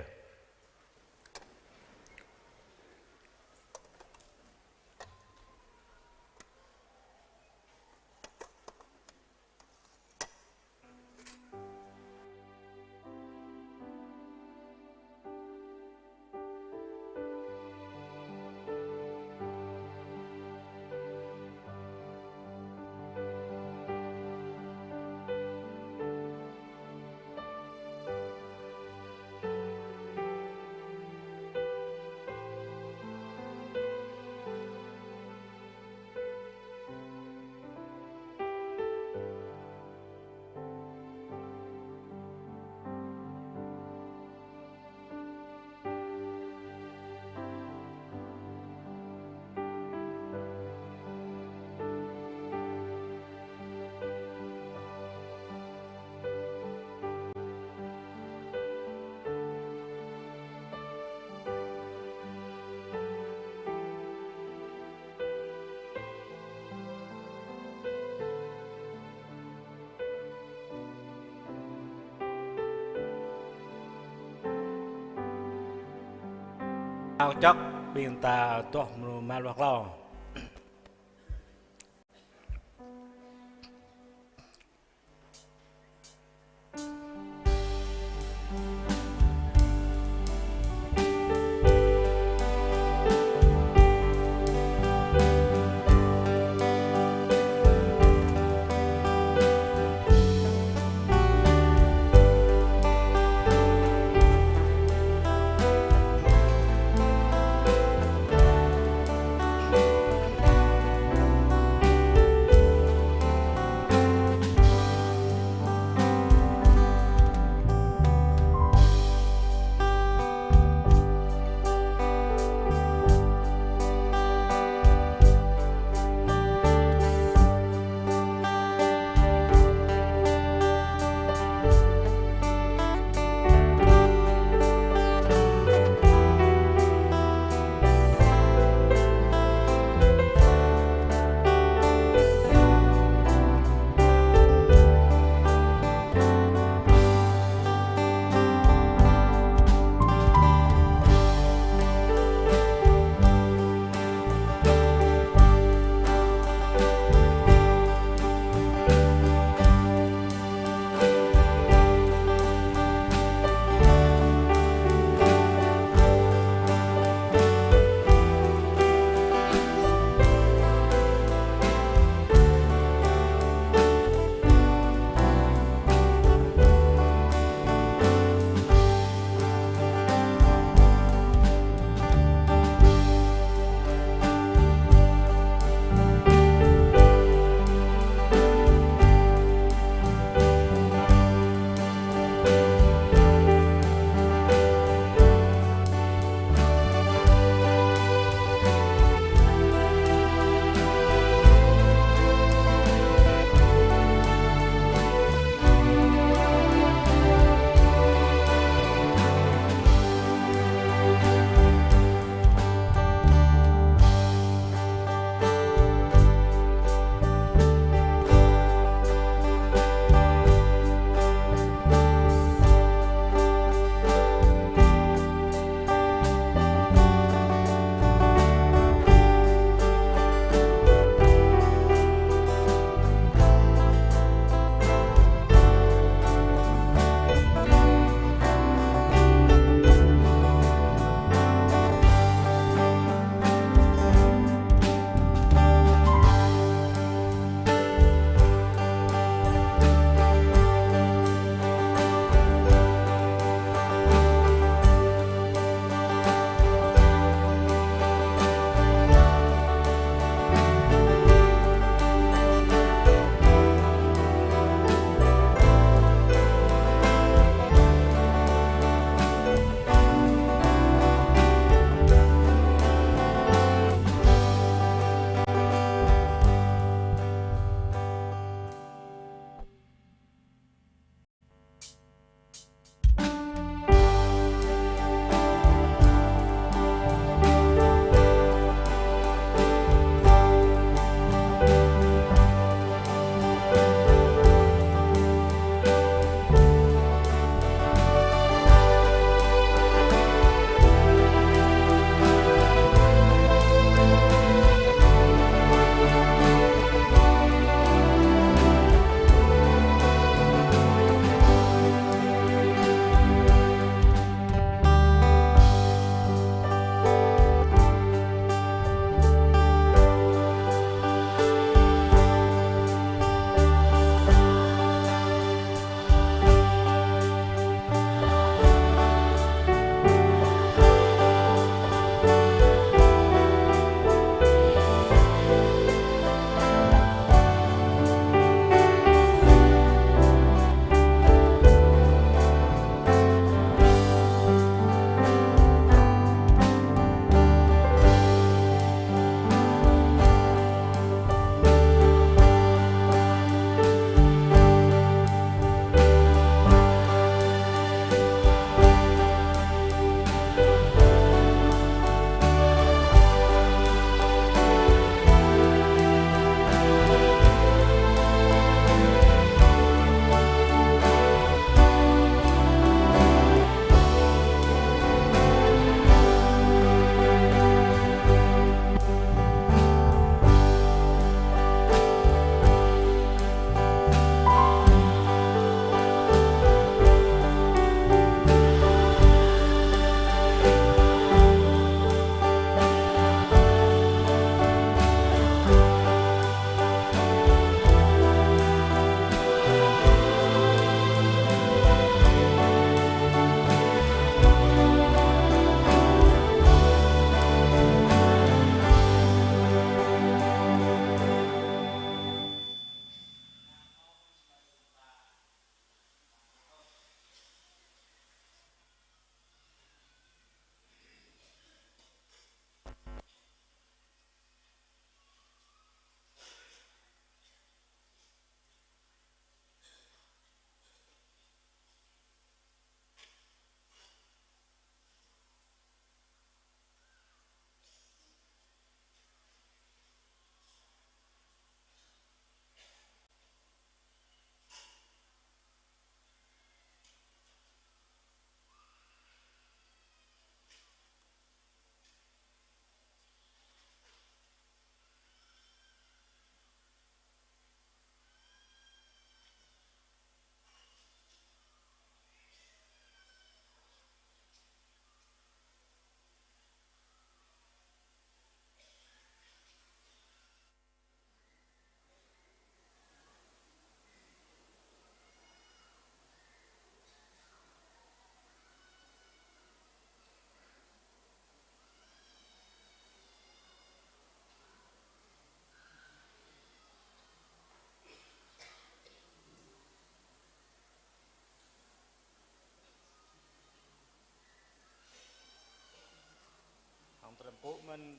Ao čŏk ƀing ta tuh mrô mal wah klâo.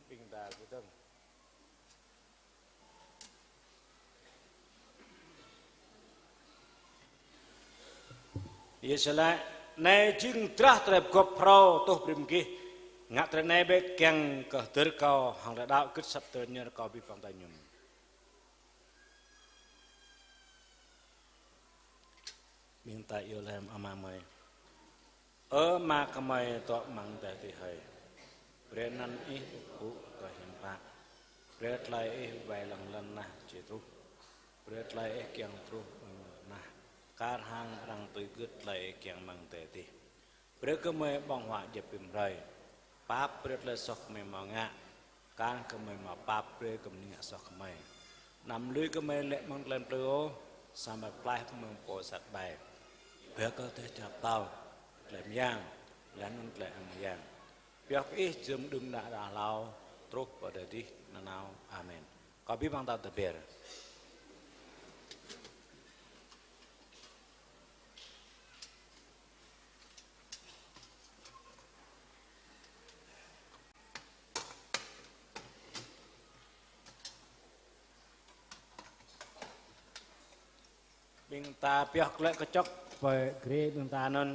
Ƀing ta kơtang. Yêsu laĭ: Anai jing drah tơlơi pơgop phrâo tuh brơi ƀing gih. Ngă tơlơi anai bĕ kiăng kơ hơdơr Kâo. Hăng tơlơi đaŏ gưt asăp tơlơi anŭn rơkâo abih bang ta mơñum. Ƀing ta iâu laĭ hăng Ama gơmơi. Ơ Ama gơmơi dŏ amăng adai adih hơi. Brơi anăn Ih pơpŭ kơ hiam pă. Brơi tơlơi Ih wai lăng lŏn tơnah či truh. Brơi tơlơi Ih kiăng truh amăng lŏn tơnah, kar hăng arăng tui gưt tơlơi Ih kiăng amăng adai adih. Brơi kơ gơmơi ƀơ̆ng huă djŏp rĭm hrơi. Pap brơi tơlơi soh gơmơi hmâo ngă, kar hăng gơmơi hmâo pap brơi kơ ƀing ngă soh kơ gơmơi. Anăm lui gơmơi lê̆ amăng tơlơi plư ôh, samơ̆ pơklaih gơmơi mơ̆ng pô sat ƀai. Brơi kơ tơlơi čơkă pơtao, tơlơi mơyang, laih anŭn tơlơi ang mơyang. Pioh kơ Ih jơnum đưm đă đă hlâo, truh pơ adai adih nanao. Amen. Kâo abih bang ta tơbiă. Ƀing ta pioh klĕ kơčŏk pơ grê ƀing ta anŭn.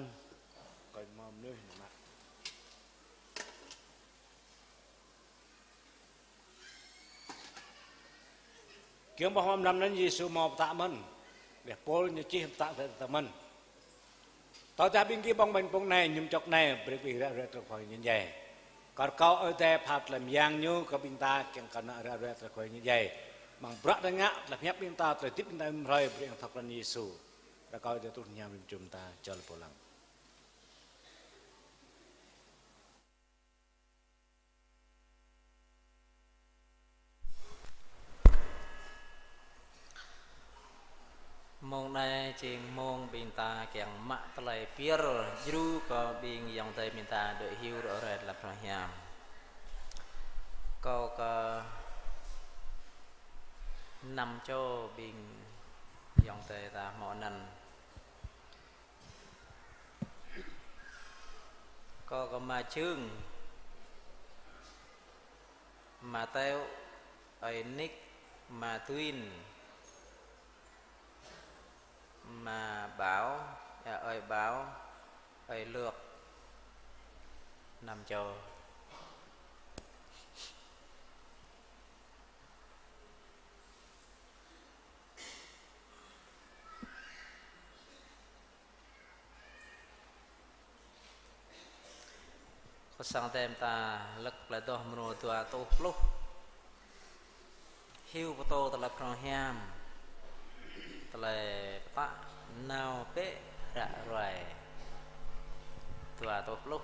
Kơ hmâo mơnuih anŭn mă. Giŏng ƀơi hrơi mlam anŭn Yêsu hmâo pơtă mơ̆n. Laih Pôl ñu čih pơtă kơ ta mơ̆n. Tơdah ƀing gih ƀơ̆ng ƀañ pŭng anai, mơñum čŏk anai, brơi kơ ƀing gih ră ruai tơlơi khua ñu djai. Kar kâo Ơi Adai pha tơlơi mơyang ñu kơ ƀing ta kiăng kơ anŏ ră ruai tơlơi khua ñu djai. Amăng bruă tơlơi ngă, tơlơi pơhiăp ƀing ta, tơlơi hơdip ƀing ta rĭm hrơi, brơi kiăng thâo krăn Yêsu. Rơkâo Ơi Adai truh mơñam rĭm čum ta, čơl pô lăng. Mông anai jing mông ƀing ta kiăng mă tơlơi pơyơr djru kơ ƀing ayŏng adơi ƀing ta đuaĭ hyu ră ruai tơlơi phrâo hiam. Kâo kơ năm čô ƀing ayŏng adơi ta hmâo anăn. Kâo kơ Ama Čhưng, Ama Teo, ơi Nik, Ama Duin, Ama Bảo, ơ, ơi Bảo, ơi Lược, năm čô. Kơ sang tem ta lăk plơi Doh mrô dua rơtuh pluh. Hyu pơtô tơlơi phrâo hiam. Tơlơi pơtă nao bĕ ră ruai. Dua rơtuh pluh.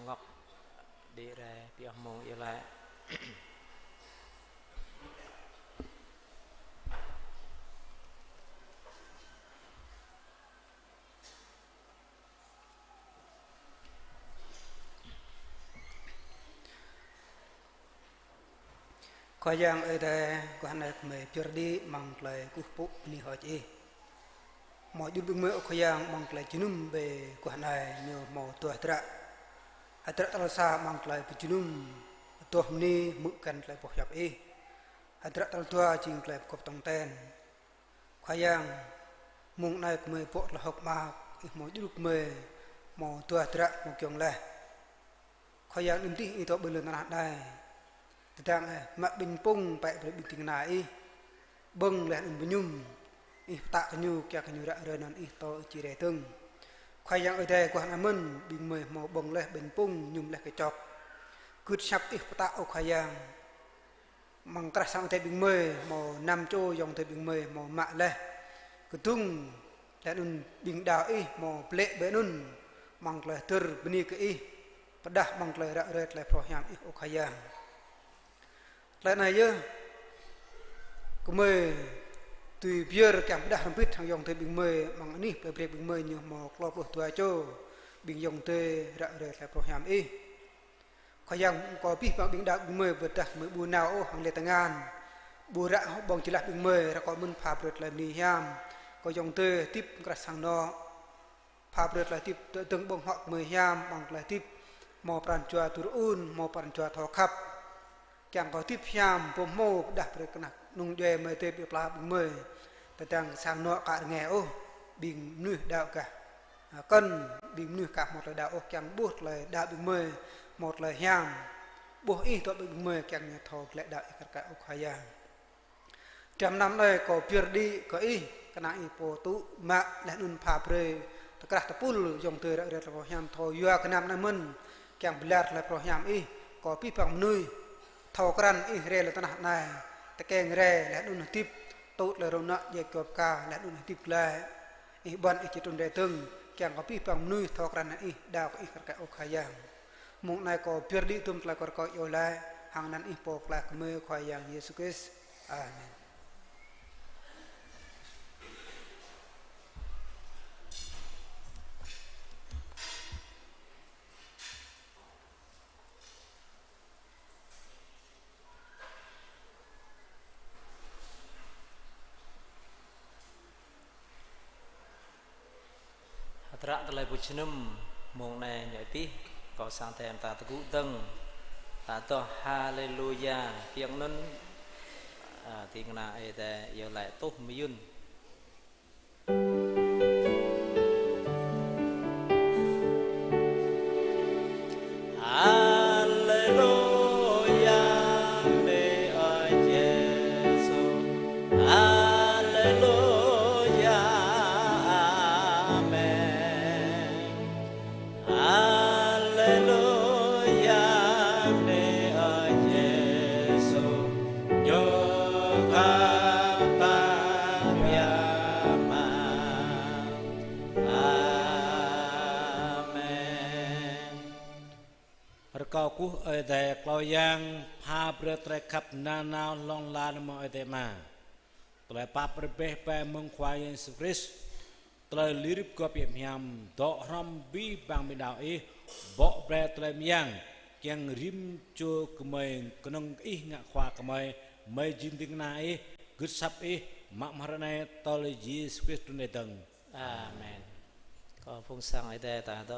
Ngŏk đĭ rai pioh mông iâu laĭ. Khua Yang Ơi Adai, guah anai gơmơi pơyơr đĭ amăng tơlơi kơkuh pơpŭ bơni hơơč Ih. Hmâo djru ƀing gơmơi ơ Khua Yang amăng tơlơi jơnum ƀơi guah anai ñu hmâo duah hơdră. Hơdră tal sa amăng tơlơi pơjơnum, adoh bơni hmư̆ găn tơlơi boh hiăp Ih. Hơdră tal dua jing tơlơi pơgop tong ten. Khua Yang, mông anai gơmơi bŏ tơlơi hơ̆k mơak, Ih hmâo djru gơmơi, hmâo duah hơdră hmâo giŏng laih. Khua Yang, anŭn dih Ih dŏ ƀơi lŏn tơnah anai. Tơdang Ih mă ƀing pŭng pĕ brơi ƀing ding kơna Ih. Ƀơ̆ng laih anŭn mơñum. Ih pơtă kơ ñu, kiăng kơ ñu ră ruai anŭn Ih tŏ či rai dơ̆ng. Khua Yang Ơi Adai, guah anai mơ̆n, ƀing gơmơi hmâo ƀơ̆ng laih ƀing pŭng, mơñum laih kơčŏk. Gưt asăp Ih pơtă ơ Khua Yang. Amăng krah sang adai ƀing gơmơi, hmâo năm čô ayŏng adơi ƀing gơmơi, hmâo mă laih kơdŭng, laih anŭn ƀing đaŏ Ih, hmâo blĕ ƀơi anŭn, amăng tơlơi hơdơr bơni kơ Ih, pơdah amăng tơlơi ră ruai tơlơi phrâo hiam Ih ơ Khua Yang. Tơlơi anai yơh, gơmơi tui pơyơr kiăng pơdah hrŏm hơbĭt hăng ayŏng adơi ƀing gơmơi, amăng anih plơi Brek ƀing gơmơi ñu hmâo klâo pluh dua čô, ƀing ayŏng adơi ră ruai tơlơi phrâo hiam Ih. Khua Yang, kâo abih bang ƀing đaŏ ƀing gơmơi, ƀôdah gơmơi ƀu nao ôh hăng lĕ tơngan. Ƀu ră hŏ ƀơ̆ng jơlah ƀing gơmơi, ră kâo mơ̆n pha brơi tơlơi bơni hiam. Kơ ayŏng adơi hơdip amăng krah sang anŏ. Pha brơi tơlơi hơdip dŏ dơ̆ng ƀơ̆ng hŏ gơmơi hiam, amăng tơlơi hơdip hmâo pran jua tŭ rơun, hmâo pran jua thâo khăp. Kiăng kơ hơdip hiam, pơhmô pơdah brơi kơnah kơnung djuai mơ̆ng adơi ƀơi pla ƀing gơmơi. Tơdang sang anŏ aka rơngai ôh, ƀing mơnuih đaŏ gah. Ha, kơnơ̆ng ƀing mơnuih aka hmâo tơlơi đaŏ ôh, kiăng ƀuh tơlơi đaŏ ƀing gơmơi, hmâo tơlơi hiam. Ƀuh Ih dŏ ƀing gơmơi, kiăng ñu thâo glaĭ đaŏ Ih kar kaĭ ơ Khua Yang. Dram năm anai kâo pơyơr đĭ kơ Ih, kơnang Ih pô tŭ mă laih anŭn pha brơi tơkrah tơpul ayŏng adơi ră ruai tơlơi phrâo hiam thâo yua kơ năm anai mơ̆n, kiăng pơlar tơlơi phrâo hiam Ih, kơ abih bang mơnuih thâo krăn Ih rai lŏn tơnah anai, tơkeng rai laih anŭn hơdip tŭ tơlơi rơnŭk djai gơ̆p ka laih anŭn hơdip glaĭ. Ih ƀuăn Ih či trŭn rai dơ̆ng, kiăng kơ abih bang mơnuih thâo krăn Ih, đaŏ kơ Ih kar kaĭ ơ Khua Yang. Mông anai kâo pơyơr đĭ tŭm tơlơi kâo rơkâo iâu laĭ hăng anăn Ih Pô Pơklaih gơmơi Khua Yang Yêsu Krist. Amen. Hơdră tơlơi pơjơnum mông anai ñu abih, kâo sang tơm ta tơgŭ dơ̆ng, ta adoh Haleluya, kiăng anŭn, a, ding kơna Ơi Adai iâu laĭ tuh mơyŭn. Haleluya, bơni ơi Yêsu. Haleluya, amen. Haleluya, bơni ơi Yêsu, ñu khăp ta biă mă. Amen. Rơkâo kơkuh Ơi Adai Khua Yang pha brơi tơlơi khăp nanao hlŏng lar mơ̆ng Ơi Adai Ama. Tơlơi pap rơbeh ƀai mơ̆ng Khua Yang Yêsu Krist, tơlơi lui rĭp gơ̆p hiam dŏ hrŏm abih bang ƀing đaŏ Ih, bŏ brơi tơlơi mơyang, kiăng rĭm čô gơmơi kơnơ̆ng Ih ngă khua gơmơi, gơmơi jing ding kơna Ih, gưt asăp Ih, mă mơ̆ng hrơi anai tơl Yêsu Krist trŭn rai dơ̆ng. Amen. Kơ phung sang Ơi Adai ta adoh.